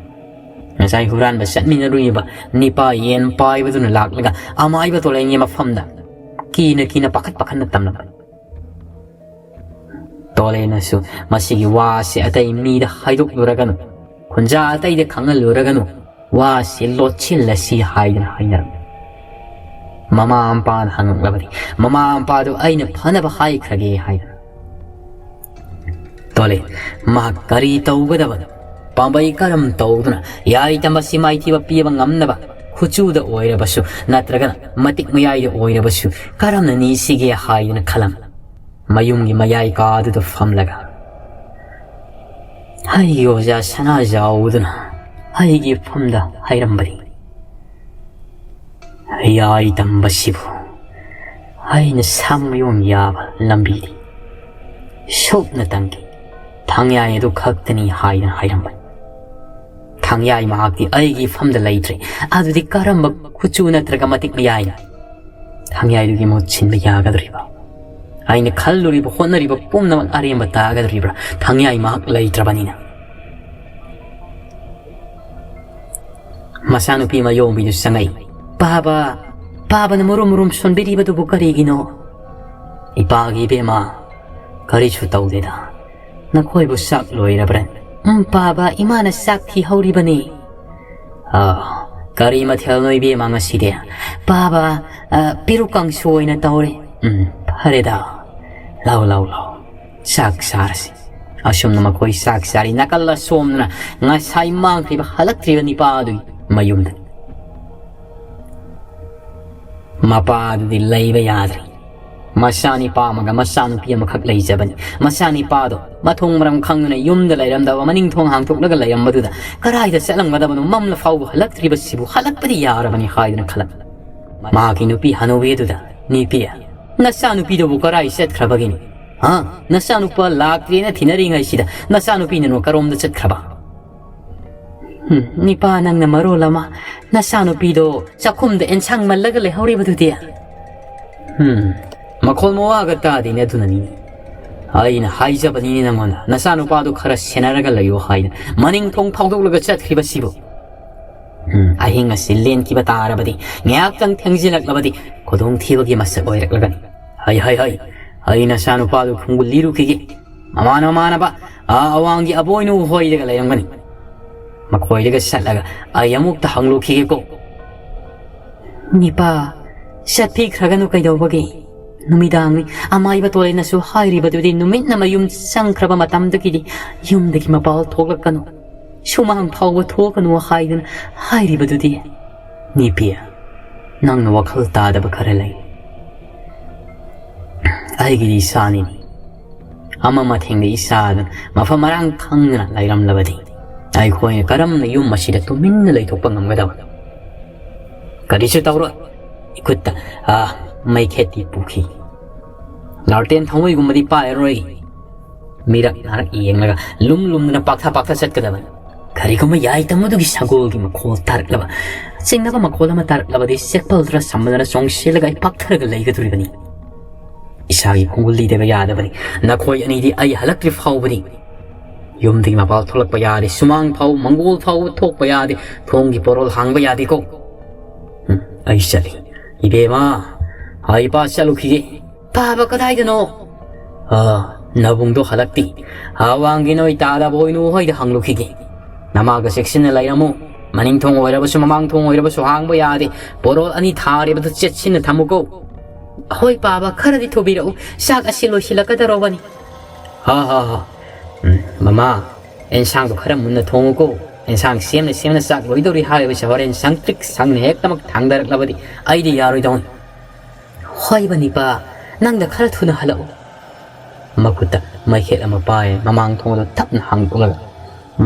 ꯉꯁꯥꯏ ꯍꯨꯔꯥꯟꯕ ꯆꯠꯃꯤꯟꯅꯔꯨꯏꯕ ꯅꯤꯄꯥ ꯌꯦꯟ ꯄꯥꯏꯕꯗꯨꯅ ꯂꯥꯛꯂꯒ ꯑꯃꯥꯏꯕ ꯇꯣꯂꯦꯟꯒꯤ ꯃꯐꯝꯗ ꯀꯤꯅ ꯀꯤꯅ ꯄꯥꯈꯠ ꯄꯥꯈꯠꯅ ꯇꯝꯂꯝꯕꯅꯤ꯫ ꯇꯣꯂꯦꯅꯁꯨ ꯃꯁꯤꯒꯤ ꯋꯥꯁꯦ ꯑꯇꯩ ꯃꯤꯗ ꯍꯥꯏꯗꯣꯛꯂꯨꯔꯒꯅꯨ, ꯈꯨꯟꯖꯥ ꯑꯇꯩꯗ ꯈꯪꯍꯜꯂꯨꯔꯒꯅꯨ, ꯋꯥꯁꯦ ꯂꯣꯠꯁꯤꯜꯂꯁꯤ ꯍꯥꯏꯗꯅ ꯍꯥꯏꯅꯔꯝꯃꯤ꯫ ꯃꯃꯥ ꯃꯄꯥꯅ ꯍꯪꯉꯛꯂꯕꯗꯤ ꯃꯃꯥ ꯃꯄꯥꯗꯨ ꯑꯩꯅ ꯐꯅꯕ ꯍꯥꯏꯈ꯭ꯔꯒꯦ ꯍꯥꯏꯗꯅ꯫ ꯇꯣꯂꯦ, ꯃꯍꯥꯛ ꯀꯔꯤ ꯇꯧꯒꯗꯕꯅꯣ? ꯄꯥꯝꯕꯩ ꯀꯔꯝ ꯇꯧꯗꯨꯅ ꯌꯥꯏꯇꯝꯕꯁꯤ ꯃꯥꯏꯊꯤꯕ ꯄꯤꯕ ꯉꯝꯅꯕ ꯈꯨꯠꯁꯨꯗ ꯑꯣꯏꯔꯕꯁꯨ ꯅꯠꯇ꯭ꯔꯒꯅ ꯃꯇꯤꯛ ꯃꯌꯥꯏꯗ ꯑꯣꯏꯔꯕꯁꯨ ꯀꯔꯝꯅ ꯅꯤꯁꯤꯒꯦ ꯍꯥꯏꯗꯨꯅ ꯈꯜꯂꯝ꯫ ꯃꯌꯨꯝꯒꯤ ꯃꯌꯥꯏ ꯀꯥꯗꯨꯗ ꯐꯝꯂꯒ ꯑꯩꯒꯤ ꯑꯣꯖꯥ ꯁꯅꯥꯖꯥꯎꯗꯨꯅ ꯑꯩꯒꯤ ꯐꯝꯗ ꯍꯥꯏꯔꯝꯕꯅꯤ, ꯌꯥꯏꯇꯝꯕꯁꯤꯕꯨ ꯑꯩꯅ ꯁꯝ ꯌꯣꯝ ꯌꯥꯕ ꯂꯝꯕꯤꯗꯤ ꯁꯨꯞꯅ ꯇꯪꯒꯤ ꯊꯥꯡꯌꯥꯏ ꯑꯗꯨ ꯈꯛꯇꯅꯤ ꯍꯥꯏꯗꯅ ꯍꯥꯏꯔꯝꯕꯅꯤ꯫ ꯊꯥꯡꯌꯥꯏ ꯃꯍꯥꯛꯇꯤ ꯑꯩꯒꯤ ꯐꯝꯗ ꯂꯩꯇ꯭ꯔꯦ꯫ ꯑꯗꯨꯗꯤ ꯀꯔꯝꯕ ꯈꯨꯠꯁꯨ ꯅꯠꯇ꯭ꯔꯒ ꯃꯇꯤꯛ ꯃꯌꯥꯏꯅ ꯊꯥꯡꯌꯥꯏꯗꯨꯒꯤ ꯃꯍꯨꯠ ꯁꯤꯟꯕ ꯌꯥꯒꯗꯧꯔꯤꯕ? ꯑꯩꯅ ꯈꯜꯂꯨꯔꯤꯕ ꯍꯣꯠꯅꯔꯤꯕ ꯄꯨꯝꯅꯃꯛ ꯑꯔꯦꯝꯕ ꯇꯥꯒꯗꯧꯔꯤꯕ꯭ꯔꯥ? ꯊꯥꯡꯌꯥꯏ ꯃꯍꯥꯛ ꯂꯩꯇ꯭ꯔꯕꯅꯤꯅ꯫ ꯃꯆꯥꯅꯨꯄꯤ ꯃꯌꯣꯡꯕꯤꯗꯨ ꯆꯪꯉꯛꯏ꯫ "ꯄꯥꯕ, ꯄꯥꯕꯅ ꯃꯔꯨꯝ ꯃꯔꯨꯝ ꯁꯣꯟꯕꯤꯔꯤꯕꯗꯨꯕꯨ ꯀꯔꯤꯒꯤꯅꯣ?" "ꯏꯄꯥꯒꯤ ꯏꯕꯦꯝꯃ, ꯀꯔꯤꯁꯨ ꯇꯧꯗꯦꯗ꯫ ꯅꯈꯣꯏꯕꯨ ꯆꯥꯛ ꯂꯣꯏꯔꯕ꯭ꯔꯥ?" "ꯎꯝ, ꯄꯥꯕ, ꯏꯃꯥꯅ ꯆꯥꯛ ꯊꯤꯍꯧꯔꯤꯕꯅꯤ꯫" "ꯑꯥ, ꯀꯔꯤ ꯃꯊꯦꯜꯅꯣ ꯏꯕꯦꯝꯃ ꯉꯁꯤꯗꯤ?" "ꯄꯥꯕ, ꯑ, ꯄꯦꯔꯨꯛ ꯀꯥꯡꯁꯨ ꯑꯣꯏꯅ ꯇꯧꯔꯦ꯫" "ꯎꯝ, ꯐꯔꯦꯗ꯫ ꯂꯥꯎ, ꯂꯥꯎ, ꯂꯥꯎ꯫ ꯆꯥꯛ ꯆꯥꯔꯁꯤ꯫" ꯑꯁꯨꯝꯅ ꯃꯈꯣꯏ ꯆꯥꯛ ꯆꯥꯔꯤ꯫ ꯅꯥꯀꯜ ꯑꯁꯣꯝꯗꯅ ꯉꯁꯥꯏ ꯃꯥꯡꯈ꯭ꯔꯤꯕ ꯍꯜꯂꯛꯇ꯭ꯔꯤꯕ ꯅꯤꯄꯥ ꯑꯗꯨꯒꯤ ꯃꯌꯨꯝꯗ꯫ ꯃꯄꯥ ꯑꯗꯨꯗꯤ ꯂꯩꯕ ꯌꯥꯗ꯭ꯔꯦ꯫ ꯃꯆꯥꯅꯤꯄꯥ ꯑꯃꯒ ꯃꯆꯥꯅꯨꯄꯤ ꯑꯃꯈꯛ ꯂꯩꯖꯕꯅꯤ꯫ ꯃꯆꯥꯅꯤꯄꯥꯗꯣ ꯃꯊꯣꯡ ꯃꯔꯝ ꯈꯪꯗꯅ ꯌꯨꯝꯗ ꯂꯩꯔꯝꯗꯕ, ꯃꯅꯤꯡ ꯊꯣꯡ ꯍꯥꯡꯗꯣꯛꯂꯒ ꯂꯩꯔꯝꯕꯗꯨꯗ ꯀꯗꯥꯏꯗ ꯆꯠꯂꯝꯒꯗꯕꯅꯣ? ꯃꯝꯂ ꯐꯥꯎꯕ ꯍꯜꯂꯛꯇ꯭ꯔꯤꯕꯁꯤꯕꯨ ꯍꯜꯂꯛꯄꯗꯤ ꯌꯥꯔꯕꯅꯤ ꯍꯥꯏꯗꯨꯅ ꯈꯜꯂꯝꯃꯤ꯫ ꯃꯍꯥꯛꯀꯤ ꯅꯨꯄꯤ ꯍꯅꯨꯕꯤꯗꯨꯗ, "ꯅꯨꯄꯤ, ꯅꯆꯥꯅꯨꯄꯤꯗꯨꯕꯨ ꯀꯗꯥꯏ ꯆꯠꯈ꯭ꯔꯕꯒꯤꯅꯤ? ꯍꯥ? ꯅꯆꯥꯅꯨꯄꯥ ꯂꯥꯛꯇ꯭ꯔꯦꯅ ꯊꯤꯅꯔꯤꯉꯩꯁꯤꯗ ꯅꯆꯥꯅꯨꯄꯤꯅ ꯀꯔꯣꯝꯗ ꯆꯠꯈ꯭ꯔꯕ?" "ꯎꯝ, ꯅꯤꯄꯥ, ꯅꯪꯅ ꯃꯔꯣꯜ ꯑꯃ ꯅꯆꯥꯅꯨꯄꯤꯗꯣ ꯆꯥꯛꯈꯨꯝꯗ ꯑꯦꯟꯁꯥꯡ ꯃꯜꯂꯒ ꯂꯩꯍꯧꯔꯤꯕꯗꯨꯗꯤ?" "ꯎꯝ, ꯃꯈꯣꯜ ꯃꯋꯥꯒ ꯇꯥꯗꯦꯅꯦ, ꯑꯗꯨꯅꯅꯤꯅꯦ꯫ ꯑꯩꯅ ꯍꯥꯏꯖꯕꯅꯤꯅꯦ ꯅꯪꯉꯣꯟꯗ, ꯅꯆꯥꯅꯨꯄꯥꯗꯣ ꯈꯔ ꯁꯦꯟꯅꯔꯒ ꯂꯩꯌꯨ ꯍꯥꯏꯅ꯫ ꯃꯅꯤꯡ ꯊꯣꯡ ꯐꯥꯎꯗꯣꯛꯂꯒ ꯆꯠꯈ꯭ꯔꯤꯕꯁꯤꯕꯨ꯫ ꯎꯝ, ꯑꯍꯤꯡ ꯑꯁꯤ ꯂꯦꯟꯈꯤꯕ ꯇꯥꯔꯕꯗꯤ, ꯉꯥꯏꯍꯥꯛꯇꯪ ꯊꯦꯡꯖꯤꯜꯂꯛꯂꯕꯗꯤ ꯈꯨꯗꯣꯡꯊꯤꯕꯒꯤ ꯃꯁꯛ ꯑꯣꯏꯔꯛꯂꯒꯅꯤ꯫ ꯍꯩ, ꯍꯩ, ꯍꯩ, ꯑꯩ ꯅꯆꯥꯅꯨꯄꯥꯗꯨ ꯈꯣꯡꯒꯨꯜ ꯂꯤꯔꯨꯈꯤꯒꯦ꯫ ꯃꯃꯥꯟ ꯃꯃꯥꯟꯅꯕ, ꯑꯥ ꯑꯋꯥꯡꯒꯤ ꯑꯕꯣꯏꯅꯨ ꯍꯣꯏꯗꯒ ꯂꯩꯔꯝꯒꯅꯤ꯫ ꯃꯈꯣꯏꯗꯒ ꯆꯠꯂꯒ ꯑꯩ ꯑꯃꯨꯛꯇ ꯍꯪꯂꯨꯈꯤꯒꯦꯀꯣ꯫" "ꯅꯤꯄꯥ, ꯆꯠꯄꯤꯈ꯭ꯔꯒꯅꯨ ꯀꯩꯗꯧꯕꯒꯤ? ꯅꯨꯃꯤꯗꯥꯡꯅꯤ, ꯑꯃꯥꯏꯕ ꯇꯣꯂꯩꯅꯁꯨ ꯍꯥꯏꯔꯤꯕꯗꯨꯗꯤ ꯅꯨꯃꯤꯠꯅ ꯃꯌꯨꯝ ꯆꯪꯈ꯭ꯔꯕ ꯃꯇꯝꯗꯒꯤꯗꯤ ꯌꯨꯝꯗꯒꯤ ꯃꯄꯥꯜ ꯊꯣꯛꯂꯛꯀꯅꯨ, ꯁꯨꯃꯥꯡ ꯐꯥꯎꯕ ꯊꯣꯛꯀꯅꯨ ꯍꯥꯏꯗꯨꯅ ꯍꯥꯏꯔꯤꯕꯗꯨꯗꯤ꯫ ꯅꯤꯄꯤ, ꯅꯪꯅ ꯋꯥꯈꯜ ꯇꯥꯗꯕ ꯈꯔ ꯂꯩ꯫ ꯑꯩꯒꯤꯗꯤ ꯏꯆꯥꯅꯤꯅꯤ꯫ ꯑꯃ ꯃꯊꯦꯡꯗ ꯏꯆꯥꯗꯨꯅ ꯃꯐꯝ ꯃꯔꯥꯡ ꯈꯪꯗꯅ ꯂꯩꯔꯝꯂꯕꯗꯤ ꯑꯩꯈꯣꯏꯅ ꯀꯔꯝꯅ ꯌꯨꯝ ꯑꯁꯤꯗ ꯇꯨꯃꯤꯟꯅ ꯂꯩꯊꯣꯛꯄ ꯉꯝꯒꯗꯕ?" "ꯀꯔꯤꯁꯨ ꯇꯧꯔꯣꯏ꯫" ꯏꯈꯨꯠꯇ, ꯑꯥ, ꯃꯩꯈꯦꯠꯇꯤ ꯄꯨꯈꯤ꯫ ꯂꯥꯜꯇꯦꯟ ꯊꯥꯡꯃꯩꯒꯨꯝꯕꯗꯤ ꯄꯥꯏꯔꯔꯣꯏ꯫ ꯃꯤꯔꯛ ꯅꯥꯔꯛ ꯌꯦꯡꯂꯒ ꯂꯨꯝ ꯂꯨꯝꯗꯅ ꯄꯥꯛꯊ ꯄꯥꯛꯊ ꯆꯠꯀꯗꯕꯅꯤ꯫ ꯀꯔꯤꯒꯨꯝꯕ ꯌꯥꯏꯇꯝ ꯑꯗꯨꯒꯤ ꯁꯒꯣꯜꯒꯤ ꯃꯈꯣꯜ ꯇꯥꯔꯛꯂꯕ, ꯆꯤꯡꯅꯕ ꯃꯈꯣꯜ ꯑꯃ ꯇꯥꯔꯛꯂꯕꯗꯤ ꯆꯦꯛꯄꯜꯗꯨꯅ ꯁꯝꯕꯗꯅ ꯆꯣꯡꯁꯤꯜꯂꯒ ꯑꯩ ꯄꯥꯛꯊꯔꯒ ꯂꯩꯒꯗꯧꯔꯤꯕꯅꯤ꯫ ꯏꯆꯥꯒꯤ ꯈꯣꯡꯒꯨꯜ ꯂꯤꯗꯕ ꯌꯥꯗꯕꯅꯤ꯫ ꯅꯈꯣꯏ ꯑꯅꯤꯗꯤ ꯑꯩ ꯍꯜꯂꯛꯇ꯭ꯔꯤ ꯐꯥꯎꯕꯗꯤ ꯌꯨꯝꯗꯒꯤ ꯃꯄꯥꯜ ꯊꯣꯛꯂꯛꯄ ꯌꯥꯗꯦ꯫ ꯁꯨꯃꯥꯡ ꯐꯥꯎ, ꯃꯪꯒꯣꯜ ꯐꯥꯎꯕ ꯊꯣꯛꯄ ꯌꯥꯗꯦ꯫ ꯊꯣꯡꯒꯤ ꯄꯣꯔꯣꯜ ꯍꯥꯡꯕ ꯌꯥꯗꯦꯀꯣ꯫ ꯎꯝ, ꯑꯩ ꯆꯠꯂꯤ꯫ ꯏꯕꯦꯝꯃ, ꯑꯩ ꯏꯄꯥ ꯆꯠꯂꯨꯈꯤꯒꯦ꯫ ꯄꯥꯕ ꯀꯗꯥꯏꯗꯅꯣ? ꯑꯥ, ꯅꯕꯨꯡꯗꯣ ꯍꯜꯂꯛꯇꯦ꯫ ꯑꯋꯥꯡꯒꯤ ꯅꯣꯏ ꯇꯥꯗꯕ ꯑꯣꯏꯅꯨ ꯍꯣꯏꯗ ꯍꯪꯂꯨꯈꯤꯒꯦ꯫ ꯅꯃꯥꯒ ꯆꯦꯛꯁꯤꯟꯅ ꯂꯩꯔꯝꯃꯨ꯫ ꯃꯅꯤꯡ ꯊꯣꯡ ꯑꯣꯏꯔꯕꯁꯨ, ꯃꯃꯥꯡ ꯊꯣꯡ ꯑꯣꯏꯔꯕꯁꯨ ꯍꯥꯡꯕ ꯌꯥꯗꯦ꯫ ꯄꯣꯔꯣꯜ ꯑꯅꯤ ꯊꯥꯔꯤꯕꯗꯨ ꯆꯦꯠꯁꯤꯟꯅ ꯊꯝꯃꯨꯀꯣ꯫ ꯍꯣꯏ ꯄꯥꯕ, ꯈꯔꯗꯤ ꯊꯨꯕꯤꯔꯛꯎ꯫ ꯆꯥꯛ ꯑꯁꯤ ꯂꯣꯏꯁꯤꯜꯂꯛꯀꯗꯧꯔꯕꯅꯤ꯫ ꯍꯥ, ꯍꯥ, ꯍꯥ꯫ ꯎꯝ, ꯃꯃꯥ, ꯑꯦꯟꯁꯥꯡꯗꯣ ꯈꯔ ꯃꯨꯟꯅ ꯊꯣꯡꯉꯨꯀꯣ꯫ ꯑꯦꯟꯁꯥꯡ ꯁꯦꯝꯅ ꯁꯦꯝꯅ ꯆꯥꯛ ꯂꯣꯏꯗꯧꯔꯤ ꯍꯥꯏꯔꯤꯕꯁꯦ ꯍꯣꯔꯦꯟ ꯁꯪꯇ꯭ꯔꯤꯛ ꯁꯪꯅ ꯍꯦꯛꯇꯃꯛ ꯊꯥꯡꯗꯔꯛꯂꯕꯗꯤ ꯑꯩꯗꯤ ꯌꯥꯔꯣꯏꯗꯧꯅꯤ꯫ ꯍꯣꯏꯕ ꯅꯤꯄꯥ, "ꯅꯪꯗ ꯈꯔ ꯊꯨꯅ ꯍꯜꯂꯛꯎ꯫" ꯃꯈꯨꯠꯇ ꯃꯩꯈꯦꯠ ꯑꯃ ꯄꯥꯏ, ꯃꯃꯥꯡ ꯊꯣꯡ ꯑꯗꯨ ꯇꯞꯅ ꯍꯥꯡꯗꯣꯛꯂꯒ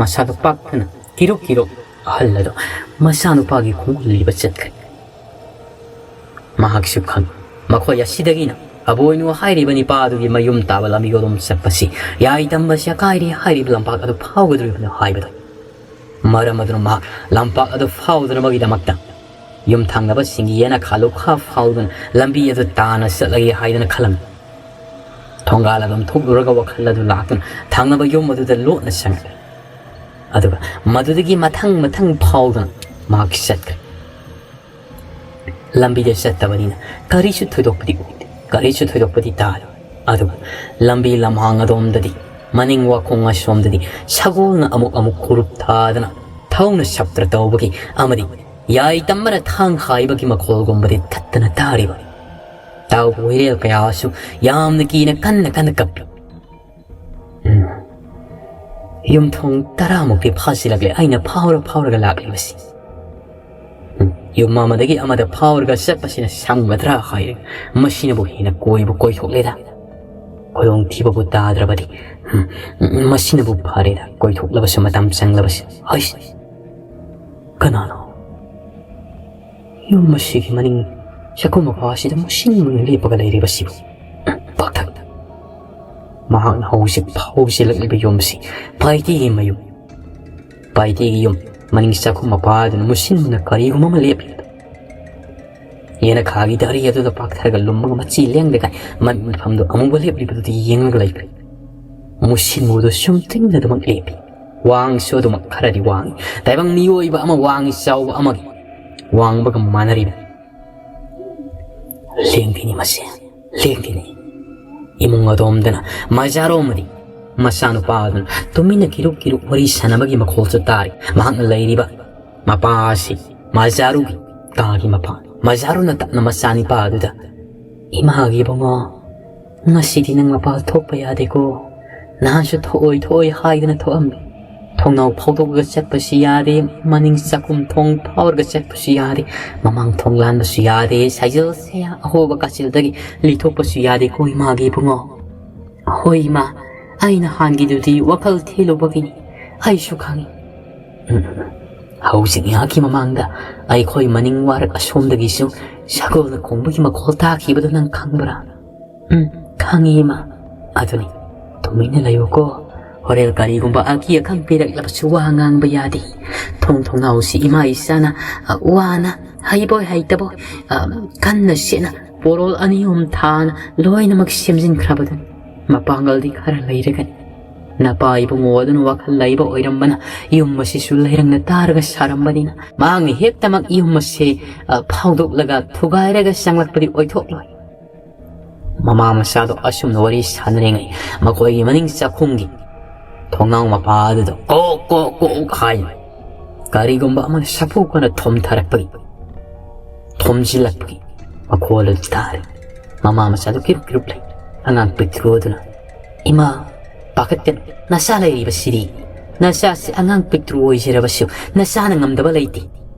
ꯃꯁꯥꯗꯣ ꯄꯥꯛꯊꯅ ꯀꯤꯔꯨꯛ ꯀꯤꯔꯨꯛ ꯑꯍꯜ ꯑꯗꯨ ꯃꯆꯥꯅꯨꯄꯥꯒꯤ ꯈꯣꯡꯎꯞ ꯂꯤꯕ ꯆꯠꯈ꯭ꯔꯦ꯫ ꯃꯍꯥꯛꯁꯨ ꯈꯪꯏ, ꯃꯈꯣꯏ ꯑꯁꯤꯗꯒꯤꯅ ꯑꯕꯣꯏꯅꯨ ꯍꯥꯏꯔꯤꯕ ꯅꯤꯄꯥ ꯑꯗꯨꯒꯤ ꯃꯌꯨꯝ ꯇꯥꯕ ꯂꯝꯕꯤꯗꯣ ꯑꯗꯨꯝ ꯆꯠꯄꯁꯤ ꯌꯥꯏ ꯇꯝꯕꯁꯤ ꯑꯀꯥꯏꯔꯤ ꯍꯥꯏꯔꯤꯕ ꯂꯝꯄꯥꯛ ꯑꯗꯨ ꯐꯥꯎꯒꯗꯧꯔꯤꯕꯅꯤ ꯍꯥꯏꯕꯗꯣ꯫ ꯃꯔꯝ ꯑꯗꯨꯅ ꯃꯍꯥꯛ ꯂꯝꯄꯥꯛ ꯑꯗꯨ ꯐꯥꯎꯗꯅꯕꯒꯤꯗꯃꯛꯇ ꯌꯨꯝꯊꯪꯅꯕꯁꯤꯡꯒꯤ ꯌꯦꯅꯈꯥ ꯂꯨꯈꯥ ꯐꯥꯎꯗꯨꯅ ꯂꯝꯕꯤ ꯑꯗꯨ ꯇꯥꯅ ꯆꯠꯂꯒꯦ ꯍꯥꯏꯗꯅ ꯈꯜꯂꯝꯃꯤ꯫ ꯊꯣꯡꯒꯥꯜ ꯑꯗꯨꯝ ꯊꯣꯛꯂꯨꯔꯒ ꯋꯥꯈꯜ ꯑꯗꯨ ꯂꯥꯛꯇꯨꯅ ꯊꯪꯅꯕ ꯌꯨꯝ ꯑꯗꯨꯗ ꯂꯣꯠꯅ ꯆꯪꯉꯛꯂꯦ꯫ ꯑꯗꯨꯒ ꯃꯗꯨꯗꯒꯤ ꯃꯊꯪ ꯃꯊꯪ ꯐꯥꯎꯗꯨꯅ ꯃꯍꯥꯛ ꯆꯠꯈ꯭ꯔꯦ꯫ ꯂꯝꯕꯤꯗ ꯆꯠꯇꯕꯅꯤꯅ ꯀꯔꯤꯁꯨ ꯊꯣꯏꯗꯣꯛꯄꯗꯤ ꯎꯗꯦ, ꯀꯔꯤꯁꯨ ꯊꯣꯏꯗꯣꯛꯄꯗꯤ ꯇꯥꯗꯦ꯫ ꯑꯗꯨꯕꯨ ꯂꯝꯕꯤ ꯂꯝꯍꯥꯡ ꯑꯗꯣꯝꯗꯗꯤ, ꯃꯅꯤꯡ ꯋꯥꯈꯣꯡ ꯑꯁꯣꯝꯗꯗꯤ ꯁꯒꯣꯜꯅ ꯑꯃꯨꯛ ꯑꯃꯨꯛ ꯈꯨꯔꯨꯞ ꯊꯥꯗꯅ ꯊꯧꯅ ꯁꯞꯇ꯭ꯔ ꯇꯧꯕꯒꯤ ꯑꯃꯗꯤ ꯌꯥꯏ ꯇꯝꯕꯅ ꯊꯥꯡ ꯍꯥꯏꯕꯒꯤ ꯃꯈꯣꯜꯒꯨꯝꯕꯗꯤ ꯊꯠꯇꯅ ꯇꯥꯔꯤꯕ꯫ ꯇꯥꯎꯕ ꯍꯨꯏꯔꯦꯜ ꯀꯌꯥꯁꯨ ꯌꯥꯝꯅ ꯀꯤꯅ ꯀꯟꯅ ꯀꯟꯅ ꯀꯞꯄꯤ꯫ ꯎꯝ꯫ ꯌꯨꯝꯊꯣꯡ ꯇꯔꯥꯃꯨꯛꯇꯤ ꯐꯥꯖꯤꯜꯂꯛꯂꯦ ꯑꯩꯅ ꯐꯥꯎꯔ ꯐꯥꯎꯔꯒ ꯂꯥꯛꯂꯤꯕꯁꯤ꯫ ꯎꯝ꯫ ꯌꯨꯝ ꯑꯃꯗꯒꯤ ꯑꯃꯗ ꯐꯥꯎꯔꯒ ꯆꯠꯄꯁꯤꯅ ꯁꯝꯒꯗ꯭ꯔꯥ ꯍꯥꯏꯔꯦ꯫ ꯃꯁꯤꯅꯕꯨ ꯍꯦꯟꯅ ꯀꯣꯏꯕꯨ ꯀꯣꯏꯊꯣꯛꯂꯦꯗ꯫ ꯈꯨꯗꯣꯡꯊꯤꯕꯕꯨ ꯇꯥꯗ꯭ꯔꯕꯗꯤ, ꯎꯝ, ꯃꯁꯤꯅꯕꯨ ꯐꯔꯦꯗ, ꯀꯣꯏꯊꯣꯛꯂꯕꯁꯨ ꯃꯇꯝ ꯆꯪꯂꯕꯁꯨ꯫ ꯍꯩꯁ! ꯀꯅꯥꯅꯣ? ꯌꯨꯝ ꯑꯁꯤꯒꯤ ꯃꯅꯤꯡ ꯆꯥꯛꯈꯨꯝ ꯃꯄꯥ ꯑꯁꯤꯗ ꯃꯨꯁꯤꯟ ꯃꯨꯅ ꯂꯦꯞꯄꯒ ꯂꯩꯔꯤꯕꯁꯤꯕꯨ꯫ ꯄꯥꯛꯊꯛ꯫ ꯃꯍꯥꯛꯅ ꯍꯧꯖꯤꯛ ꯐꯥꯎꯖꯤꯜꯂꯛꯂꯤꯕ ꯌꯨꯝ ꯑꯁꯤ ꯄꯥꯏꯇꯦꯒꯤ ꯃꯌꯨꯝ꯫ ꯄꯥꯏꯇꯦꯒꯤ ꯌꯨꯝ ꯃꯅꯤꯡ ꯆꯥꯛꯈꯨꯝ ꯃꯄꯥ ꯑꯗꯨꯅ ꯃꯨꯁꯤꯟ ꯃꯨꯅ ꯀꯔꯤꯒꯨꯝꯕ ꯑꯃ ꯂꯦꯞꯂꯤꯕꯗꯨ꯫ ꯌꯦꯅꯈꯥꯒꯤ ꯗꯥꯔꯤ ꯑꯗꯨꯗ ꯄꯥꯛꯊꯔꯒ ꯂꯨꯝꯃꯒ ꯃꯆꯤ ꯂꯦꯡꯗꯒꯥꯏ ꯃꯃꯤꯠ ꯃꯐꯝꯗꯨ ꯑꯃꯨꯕ ꯂꯦꯞꯂꯤꯕꯗꯨꯗ ꯌꯦꯡꯂꯒ ꯂꯩꯈ꯭ꯔꯦ꯫ ꯃꯨꯁꯤꯟ ꯃꯨꯗꯨ ꯁꯨꯝ ꯇꯤꯡꯅꯗꯨꯃꯛ ꯂꯦꯞꯄꯤ꯫ ꯋꯥꯡꯁꯨ ꯑꯗꯨꯃꯛ ꯈꯔꯗꯤ ꯋꯥꯡꯏ꯫ ꯇꯥꯏꯕꯪ ꯃꯤꯑꯣꯏꯕ ꯑꯃ ꯋꯥꯡꯏ ꯆꯥꯎꯕ ꯑꯃꯒꯤ ꯋꯥꯡꯕꯒ ꯃꯥꯟꯅꯔꯤꯕ꯫ ꯂꯦꯡꯗꯦꯅꯤ ꯃꯁꯦ, ꯂꯦꯡꯗꯦꯅꯤ꯫ ꯏꯃꯨꯡ ꯑꯗꯣꯝꯗꯅ ꯃꯖꯥꯔꯣ ꯑꯃꯗꯤ ꯃꯆꯥꯅꯨꯄꯥ ꯑꯗꯨꯅ ꯇꯨꯃꯤꯟꯅ ꯀꯤꯔꯨꯛ ꯀꯤꯔꯨꯛ ꯋꯥꯔꯤ ꯁꯥꯟꯅꯕꯒꯤ ꯃꯈꯣꯜꯁꯨ ꯇꯥꯔꯤ꯫ ꯃꯍꯥꯛꯅ ꯂꯩꯔꯤꯕ ꯃꯄꯥ ꯑꯁꯤ ꯃꯖꯥꯔꯨꯒꯤ ꯀꯥꯒꯤ ꯃꯄꯥ꯫ ꯃꯖꯥꯔꯨꯅ ꯇꯞꯅ ꯃꯆꯥꯅꯤꯄꯥ ꯑꯗꯨꯗ, "ꯏꯃꯥꯒꯤ ꯏꯕꯨꯡꯉꯣ, ꯉꯁꯤꯗꯤ ꯅꯪ ꯃꯄꯥꯜ ꯊꯣꯛꯄ ꯌꯥꯗꯦꯀꯣ꯫ ꯅꯍꯥꯟꯁꯨ ꯊꯣꯛꯑꯣꯏ ꯊꯣꯛꯑꯣꯏ ꯍꯥꯏꯗꯅ ꯊꯣꯛꯑꯝꯃꯤ꯫ ꯊꯣꯡꯅꯥꯎ ꯐꯥꯎꯗꯣꯛꯂꯒ ꯆꯠꯄꯁꯨ ꯌꯥꯗꯦ, ꯃꯅꯤꯡ ꯆꯥꯛꯈꯨꯝ ꯊꯣꯡ ꯐꯥꯎꯔꯒ ꯆꯠꯄꯁꯨ ꯌꯥꯗꯦ, ꯃꯃꯥꯡ ꯊꯣꯡ ꯂꯥꯟꯕꯁꯨ ꯌꯥꯗꯦ, ꯁꯥꯏꯖꯜꯁꯦ ꯑꯍꯣꯕ ꯀꯥꯆꯤꯜꯗꯒꯤ ꯂꯤꯊꯣꯛꯄꯁꯨ ꯌꯥꯗꯦꯀꯣ ꯏꯃꯥꯒꯤ ꯏꯕꯨꯡꯉꯣ꯫ ꯍꯣꯏ ꯏꯃꯥ, ꯑꯩꯅ ꯍꯥꯟꯒꯤꯗꯨꯗꯤ ꯋꯥꯈꯜ ꯊꯦꯜꯂꯨꯕꯒꯤꯅꯤ, ꯑꯩꯁꯨ ꯈꯪꯏ꯫ ꯎꯝ, ꯍꯧꯖꯤꯛ ꯉꯥꯏꯍꯥꯛꯀꯤ ꯃꯃꯥꯡꯗ ꯑꯩꯈꯣꯏ ꯃꯅꯤꯡ ꯋꯥꯔꯛ ꯑꯁꯣꯝꯗꯒꯤꯁꯨ ꯁꯒꯣꯜꯅ ꯈꯣꯡꯕꯒꯤ ꯃꯈꯣꯜ ꯇꯥꯈꯤꯕꯗꯨ ꯅꯪ ꯈꯪꯕ꯭ꯔꯥ? ꯎꯝ, ꯈꯪꯏ ꯏꯃꯥ꯫ ꯑꯗꯨꯅꯤ, ꯇꯨꯃꯤꯟꯅ ꯂꯩꯌꯨꯀꯣ꯫ ꯍꯣꯔꯦꯟ ꯀꯔꯤꯒꯨꯝꯕ ꯑꯀꯤ ꯑꯈꯪ ꯄꯤꯔꯛꯂꯕꯁꯨ ꯋꯥ ꯉꯥꯡꯕ ꯌꯥꯗꯦ꯫ ꯊꯣꯡ ꯊꯣꯡꯅꯥꯎꯁꯤ ꯏꯃꯥ ꯏꯆꯥꯅ, ꯑ, ꯋꯥꯅ, ꯍꯩꯕꯣꯏ ꯍꯩꯇꯕꯣꯏ, ꯑ, ꯀꯟꯅ ꯁꯦꯠꯅ ꯄꯣꯔꯣꯜ ꯑꯅꯤ ꯑꯍꯨꯝ ꯊꯥꯅ ꯂꯣꯏꯅꯃꯛ ꯁꯦꯝꯖꯤꯟꯈ꯭ꯔꯕꯗꯨꯅꯤ꯫ ꯃꯄꯥꯡꯒꯜꯗꯤ ꯈꯔ ꯂꯩꯔꯒꯅꯤ꯫ ꯅꯄꯥ ꯏꯕꯨꯡꯉꯣ ꯑꯗꯨꯅ ꯋꯥꯈꯜ ꯂꯩꯕ ꯑꯣꯏꯔꯝꯕꯅ ꯌꯨꯝ ꯑꯁꯤꯁꯨ ꯂꯩꯔꯪꯅ ꯇꯥꯔꯒ ꯁꯥꯔꯝꯕꯅꯤꯅ ꯃꯍꯥꯛꯅ ꯍꯦꯛꯇꯃꯛ ꯌꯨꯝ ꯑꯁꯤ, ꯑ, ꯐꯥꯎꯗꯣꯛꯂꯒ ꯊꯨꯒꯥꯏꯔꯒ ꯆꯪꯂꯛꯄꯗꯤ ꯑꯣꯏꯊꯣꯛꯂꯣꯏ꯫ ꯃꯃꯥ ꯃꯆꯥꯗꯣ ꯑꯁꯨꯝꯅ ꯋꯥꯔꯤ ꯁꯥꯟꯅꯔꯤꯉꯩ ꯃꯈꯣꯏꯒꯤ ꯃꯅꯤꯡ ꯆꯥꯛꯈꯨꯝꯒꯤ ꯊꯣꯡꯅꯥꯎ ꯃꯄꯥ ꯑꯗꯨꯗ ꯀꯣꯛ ꯀꯣꯛ ꯀꯣꯛ ꯍꯥꯏ꯫ ꯀꯔꯤꯒꯨꯝꯕ ꯑꯃꯅ ꯁꯥꯐꯨ ꯀꯟꯅ ꯊꯣꯝꯊꯔꯛꯄꯒꯤ, ꯊꯣꯝꯖꯤꯜꯂꯛꯄꯒꯤ ꯃꯈꯣꯜ ꯑꯗꯨ ꯇꯥꯔꯦ꯫ ꯃꯃꯥ ꯃꯆꯥꯗꯨ ꯀꯤꯔꯨꯛ ꯀꯤꯔꯨꯛ ꯂꯩ꯫ ꯑꯉꯥꯡ ꯄꯤꯛꯇ꯭ꯔꯨ ꯑꯗꯨꯅ, "ꯏꯃꯥ, ꯄꯥꯈꯠꯀꯅꯨ, ꯅꯆꯥ ꯂꯩꯔꯤꯕꯁꯤꯗꯤ꯫ ꯅꯆꯥꯁꯤ ꯑꯉꯥꯡ ꯄꯤꯛꯇ꯭ꯔꯨ ꯑꯣꯏꯖꯔꯕꯁꯨ ꯅꯆꯥꯅ ꯉꯝꯗꯕ ꯂꯩꯇꯦ꯫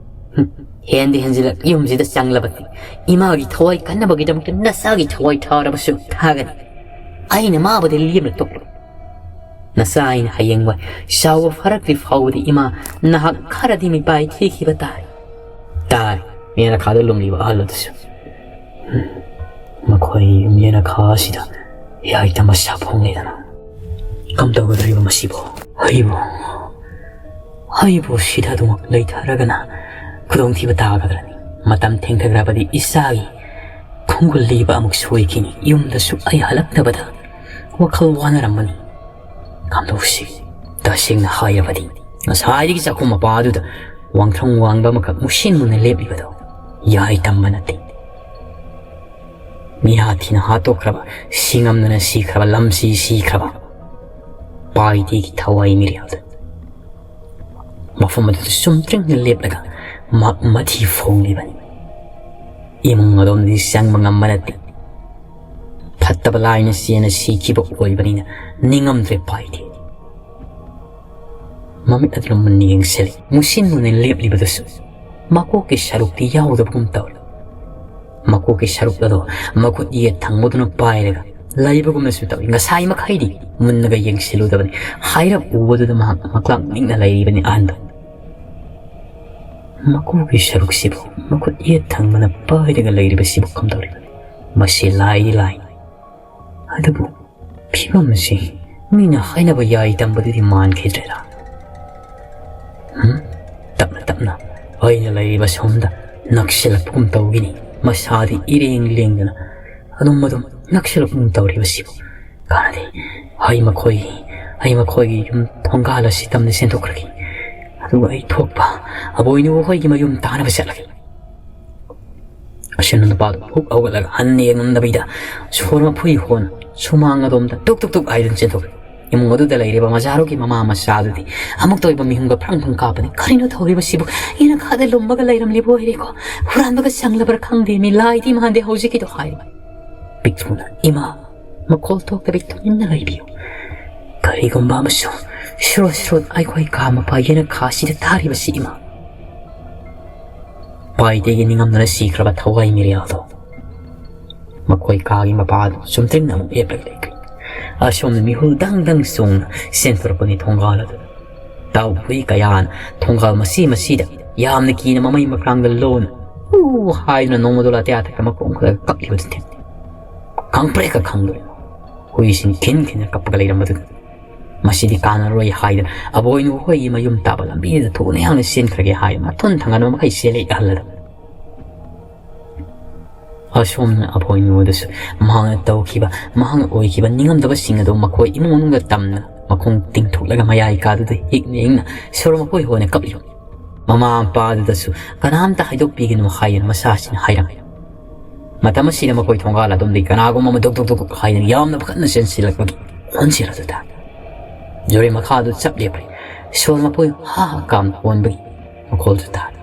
ꯍꯨꯝ, ꯍꯦꯟꯗꯤ ꯍꯦꯟꯖꯤꯜꯂꯛ ꯌꯨꯝꯁꯤꯗ ꯆꯪꯂꯕꯗꯤ ꯏꯃꯥꯒꯤ ꯊꯋꯥꯏ ꯀꯟꯅꯕꯒꯤꯗꯃꯛꯇ ꯅꯆꯥꯒꯤ ꯊꯋꯥꯏ ꯊꯥꯔꯕꯁꯨ ꯊꯥꯒꯅꯤ꯫ ꯑꯩꯅ ꯃꯥꯕꯨꯗꯤ ꯂꯦꯝꯅ ꯇꯣꯛꯂꯣꯏ꯫ ꯅꯆꯥ ꯑꯩꯅ ꯍꯌꯦꯡꯋꯥꯏ ꯆꯥꯎꯕ ꯐꯔꯛꯇ꯭ꯔꯤ ꯐꯥꯎꯕꯗꯤ ꯏꯃꯥ ꯅꯍꯥꯛ ꯈꯔꯗꯤ ꯃꯤꯄꯥꯏ ꯊꯤꯈꯤꯕ ꯇꯥꯏ꯫" ꯇꯥꯏ꯫ ꯃꯦꯅꯈꯥꯗ ꯂꯨꯝꯂꯤꯕ ꯑꯍꯜ ꯑꯗꯨꯁꯨ꯫ ꯃꯈꯣꯏ ꯌꯨꯝ ꯌꯦꯅꯈꯥ ꯑꯁꯤꯗ ꯌꯥꯏꯇ ꯃꯁꯥ ꯐꯣꯡꯂꯦꯗꯅ꯫ ꯀꯝꯗꯧꯒꯗꯧꯔꯤꯕ ꯃꯁꯤꯕꯨ? ꯑꯩꯕꯨ, ꯑꯩꯕꯨ ꯁꯤꯗ ꯑꯗꯨꯃꯛ ꯂꯩꯊꯔꯒꯅ ꯈꯨꯗꯣꯡꯊꯤꯕ ꯇꯥꯒꯗ꯭ꯔꯅꯤ꯫ ꯃꯇꯝ ꯊꯦꯡꯊꯈ꯭ꯔꯕꯗꯤ ꯏꯆꯥꯒꯤ ꯈꯣꯡꯒꯨꯜ ꯂꯤꯕ ꯑꯃꯨꯛ ꯁꯣꯏꯈꯤꯅꯤ꯫ ꯌꯨꯝꯗꯁꯨ ꯑꯩ ꯍꯜꯂꯛꯇꯕꯗ ꯋꯥꯈꯜ ꯋꯥꯅꯔꯝꯕꯅꯤ꯫ ꯀꯝꯗꯧꯁꯤ? ꯇꯁꯦꯡꯅ ꯍꯥꯏꯔꯕꯗꯤ ꯉꯁꯥꯏꯗꯒꯤ ꯆꯥꯛꯈꯨꯝ ꯃꯄꯥꯗꯨꯗ ꯋꯥꯡꯊ꯭ꯔꯪ ꯋꯥꯡꯕ ꯑꯃꯈꯛ ꯃꯨꯁꯤꯟ ꯃꯨꯅ ꯂꯦꯞꯂꯤꯕꯗꯣ ꯌꯥꯏ ꯇꯝꯕ ꯅꯠꯇꯦ꯫ ꯃꯤꯍꯥ ꯊꯤꯅ ꯍꯥꯠꯇꯣꯛꯈ꯭ꯔꯕ, ꯁꯤ ꯉꯝꯗꯅ ꯁꯤꯈ꯭ꯔꯕ, ꯂꯝꯁꯤ ꯁꯤꯈ꯭ꯔꯕ ꯄꯥꯏꯗꯦꯒꯤ ꯊꯋꯥꯏ ꯃꯤꯔꯦꯜꯗ ꯃꯐꯝ ꯑꯗꯨꯗ ꯆꯨꯝꯗ꯭ꯔꯤꯡꯅ ꯂꯦꯞꯂꯒ ꯃꯍꯥꯛ ꯃꯊꯤ ꯐꯣꯡꯂꯤꯕꯅꯤ꯫ ꯏꯃꯨꯡ ꯑꯗꯣꯝꯗꯗꯤ ꯆꯪꯕ ꯉꯝꯕ ꯅꯠꯇꯦ꯫ ꯐꯠꯇꯕ ꯂꯥꯏꯅ ꯆꯦꯟꯅ ꯁꯤꯈꯤꯕ ꯑꯣꯏꯕꯅꯤꯅ ꯅꯤꯡꯉꯝꯗ꯭ꯔꯦ ꯄꯥꯏꯗꯦ꯫ ꯃꯃꯤꯠ ꯑꯗꯨꯅ ꯃꯨꯟꯅ ꯌꯦꯡꯁꯤꯜꯂꯤ꯫ ꯃꯨꯁꯤꯟ ꯃꯨꯅ ꯂꯦꯞꯂꯤꯕꯗꯨꯁꯨ ꯃꯀꯣꯛꯀꯤ ꯁꯔꯨꯛꯇꯤ ꯌꯥꯎꯗꯕꯒꯨꯝ ꯇꯧꯔꯤ꯫ ꯃꯀꯣꯛꯀꯤ ꯁꯔꯨꯛ ꯑꯗꯣ ꯃꯈꯨꯠ ꯌꯦꯠ ꯊꯪꯕꯗꯨꯅ ꯄꯥꯏꯔꯒ ꯂꯩꯕꯒꯨꯝꯅꯁꯨ ꯇꯧꯏ꯫ ꯉꯁꯥꯏ ꯃꯈꯩꯗꯤ ꯃꯨꯟꯅꯒ ꯌꯦꯡꯁꯤꯜꯂꯨꯗꯕꯅꯤ꯫ ꯍꯥꯏꯔꯞ ꯎꯕꯗꯨꯗ ꯃꯍꯥꯛ ꯃꯀ꯭ꯂꯥꯛ ꯅꯤꯛꯅ ꯂꯩꯔꯤꯕꯅꯤ ꯑꯍꯟꯗꯣ꯫ ꯃꯀꯣꯛꯀꯤ ꯁꯔꯨꯛꯁꯤꯕꯨ ꯃꯈꯨꯠ ꯌꯦꯠ ꯊꯪꯕꯅ ꯄꯥꯏꯔꯒ ꯂꯩꯔꯤꯕꯁꯤꯕꯨ ꯀꯝꯗꯧꯔꯤꯕꯅꯤ? ꯃꯁꯤ ꯂꯥꯏꯗꯤ ꯂꯥꯏꯅꯤ꯫ ꯑꯗꯨꯕꯨ ꯐꯤꯕꯝ ꯑꯁꯤ ꯃꯤꯅ ꯍꯥꯏꯅꯕ ꯌꯥꯏ ꯇꯝꯕꯗꯨꯗꯤ ꯃꯥꯟꯈꯤꯗ꯭ꯔꯦꯗ꯫ ꯍꯝ? ꯇꯞꯅ ꯇꯞꯅ ꯑꯩꯅ ꯂꯩꯔꯤꯕ ꯁꯣꯝꯗ ꯅꯛꯁꯤꯜꯂꯛꯄꯒꯨꯝ ꯇꯧꯒꯤꯅꯤ꯫ ꯃꯁꯥꯗꯤ ꯏꯔꯦꯡ ꯂꯦꯡꯗꯅ ꯑꯗꯨꯝ ꯑꯗꯨꯝ ꯅꯛꯁꯤꯜꯂꯛꯄꯒꯨꯝ ꯇꯧꯔꯤꯕꯁꯤꯕꯨ꯫ ꯀꯥꯟꯅꯗꯦ꯫ ꯑꯩ ꯃꯈꯣꯏꯒꯤ, ꯑꯩ ꯃꯈꯣꯏꯒꯤ ꯌꯨꯝ ꯊꯣꯡꯒꯥꯜ ꯑꯁꯤ ꯇꯝꯅ ꯆꯦꯟꯊꯣꯛꯈ꯭ꯔꯒꯦ꯫ ꯑꯗꯨꯒ ꯑꯩ ꯊꯣꯛꯄ ꯑꯕꯣꯏꯅꯨ ꯍꯣꯏꯒꯤ ꯃꯌꯨꯝ ꯇꯥꯅꯕ ꯆꯠꯂꯒꯦ꯫ ꯑꯁꯤꯅ ꯅꯨꯄꯥꯗꯨ ꯍꯨꯛ ꯍꯧꯒꯠꯂꯒ ꯍꯟꯅ ꯌꯦꯡꯉꯝꯗꯕꯤꯗ ꯁꯣꯔ ꯃꯐꯨꯏ ꯍꯣꯟ ꯁꯨꯃꯥꯡ ꯑꯗꯣꯝꯗ ꯇꯨꯛ ꯇꯨꯛ ꯇꯨꯛ ꯍꯥꯏꯗꯨꯅ ꯆꯦꯟꯊꯣꯛꯈ꯭ꯔꯦ꯫ ꯏꯃꯨꯡ ꯑꯗꯨꯗ ꯂꯩꯔꯤꯕ ꯃꯆꯥꯗꯨꯒꯤ ꯃꯃꯥ ꯃꯆꯥꯗꯨꯗꯤ ꯑꯃꯨꯛꯇ ꯑꯣꯏꯕ ꯃꯤꯍꯨꯟꯒ ꯐ꯭ꯔꯪ ꯐ꯭ꯔꯪ ꯀꯥꯞꯄꯅꯤ꯫ "ꯀꯔꯤꯅꯣ ꯇꯧꯔꯤꯕꯁꯤꯕꯨ? ꯏꯅ ꯈꯥꯗ ꯂꯨꯝꯃꯒ ꯂꯩꯔꯝꯂꯤꯕ ꯑꯣꯏꯔꯦꯀꯣ? ꯍꯨꯔꯥꯟꯕꯒ ꯆꯪꯂꯕ꯭ꯔꯥ ꯈꯪꯗꯦ, ꯃꯤ ꯂꯥꯏꯗꯤ ꯃꯥꯟꯗꯦ ꯍꯧꯖꯤꯛꯀꯤꯗꯣ" ꯍꯥꯏꯔꯤꯕ꯫ ꯄꯤꯛꯇ꯭ꯔꯨꯅ "ꯏꯃꯥ, ꯃꯈꯣꯜ ꯊꯣꯛꯇꯕꯤ ꯇꯨꯃꯤꯟꯅ ꯂꯩꯕꯤꯌꯨ꯫ ꯀꯔꯤꯒꯨꯝꯕ ꯑꯃꯁꯨ ꯁ꯭ꯔꯣꯠ ꯁ꯭ꯔꯣꯠ ꯑꯩꯈꯣꯏ ꯀꯥ ꯃꯄꯥ ꯌꯦꯅꯈꯥꯁꯤꯗ ꯇꯥꯔꯤꯕꯁꯤ ꯏꯃꯥ"꯫ ꯄꯥꯏꯗꯒꯤ ꯅꯤꯡꯉꯝꯗꯅ ꯁꯤꯈ꯭ꯔꯕ ꯊꯋꯥꯏ ꯃꯤꯔꯦꯜꯗꯣ ꯃꯈꯣꯏ ꯀꯥꯒꯤ ꯃꯄꯥꯗꯨ ꯆꯨꯝꯗ꯭ꯔꯤꯡꯅ ꯑꯃꯨꯛ ꯂꯦꯞꯂꯒ ꯂꯩꯈ꯭ꯔꯦ꯫ ꯑꯁꯣꯝꯗ ꯃꯤꯍꯨꯜ ꯗꯪ ꯗꯪ ꯆꯣꯡꯅ ꯆꯦꯟꯊꯣꯔꯛꯄꯅꯤ ꯊꯣꯡꯒꯥꯜ ꯑꯗꯨꯗ꯫ ꯇꯥꯎ ꯍꯨꯏ ꯀꯌꯥꯅ ꯊꯣꯡꯒꯥꯜ ꯃꯁꯤ ꯃꯁꯤꯗ ꯌꯥꯝꯅ ꯀꯤꯅ ꯃꯃꯩ ꯃꯈ꯭ꯔꯥꯡꯗ ꯂꯣꯟ "ꯎ" ꯍꯥꯏꯗꯨꯅ ꯅꯣꯡꯃꯗꯣ ꯂꯥꯇꯦ ꯑꯥꯊꯛꯇ ꯃꯈꯣꯡ ꯈꯔ ꯀꯛꯂꯤꯕꯗꯨ ꯊꯦꯡꯅꯩ꯫ ꯈꯪꯄ꯭ꯔꯦꯛꯀ ꯈꯪꯗ꯭ꯔꯦ꯫ ꯍꯨꯏꯁꯤꯡ ꯈꯤꯟ ꯈꯤꯟꯅ ꯀꯞꯄꯒ ꯂꯩꯔꯝꯕꯗꯨꯗ ꯃꯁꯤꯗꯤ ꯀꯥꯟꯅꯔꯣꯏ ꯍꯥꯏꯗꯅ ꯑꯕꯣꯏꯅꯨ ꯍꯣꯏꯒꯤ ꯃꯌꯨꯝ ꯇꯥꯕ ꯂꯝꯕꯤꯗꯨꯗ ꯊꯨꯅ ꯌꯥꯡꯅ ꯆꯦꯟꯈ꯭ꯔꯒꯦ ꯍꯥꯏꯗꯨꯅ ꯃꯊꯣꯟ ꯊꯪꯒꯥꯟꯕ ꯃꯈꯩ ꯆꯦꯜꯂꯛꯏ ꯑꯍꯜ ꯑꯗꯨ꯫ ꯑꯁꯣꯝꯅ ꯑꯕꯣꯏꯅꯨ ꯑꯗꯨꯁꯨ ꯃꯍꯥꯛꯅ ꯇꯧꯈꯤꯕ, ꯃꯍꯥꯛꯅ ꯑꯣꯏꯈꯤꯕ ꯅꯤꯡꯉꯝꯗꯕꯁꯤꯡ ꯑꯗꯨ ꯃꯈꯣꯏ ꯏꯃꯨꯡ ꯃꯅꯨꯡꯗ ꯇꯝꯅ ꯃꯈꯣꯡ ꯇꯤꯡꯊꯣꯛꯂꯒ ꯃꯌꯥꯏ ꯀꯥꯗꯨꯗ ꯍꯤꯛꯅ ꯍꯤꯛꯅ ꯁꯣꯔ ꯃꯈꯣꯏ ꯍꯣꯟꯅ ꯀꯞꯂꯤꯕ꯫ ꯃꯃꯥ ꯃꯄꯥ ꯑꯗꯨꯗꯁꯨ ꯀꯅꯥꯝꯇ ꯍꯥꯏꯗꯣꯛꯄꯤꯒꯅꯨ ꯍꯥꯏꯗꯅ ꯃꯆꯥꯁꯤꯡꯅ ꯍꯥꯏꯔꯝꯃꯤ꯫ ꯃꯇꯝ ꯑꯁꯤꯗ ꯃꯈꯣꯏ ꯊꯣꯡꯒꯥꯜ ꯑꯗꯣꯝꯗꯒꯤ ꯀꯅꯥꯒꯨꯝꯕ ꯑꯃ ꯗꯨꯛ ꯗꯨꯛ ꯗꯨꯛ ꯗꯨꯛ ꯍꯥꯏꯗꯅ ꯌꯥꯝꯅ ꯄꯥꯈꯠꯅ ꯆꯦꯟꯁꯤꯜꯂꯛꯄꯒꯤ ꯈꯣꯟꯖꯦꯜ ꯑꯗꯨ ꯇꯥꯏ꯫ ꯖꯨꯔꯤ ꯃꯈꯥ ꯑꯗꯨ ꯆꯞ ꯂꯦꯞꯈ꯭ꯔꯦ꯫ ꯁꯣꯔ ꯃꯈꯣꯏ ꯍꯥ ꯍꯥ ꯀꯥꯝꯅ ꯍꯣꯟꯕꯒꯤ ꯃꯈꯣꯜꯁꯨ ꯇꯥꯔꯦ꯫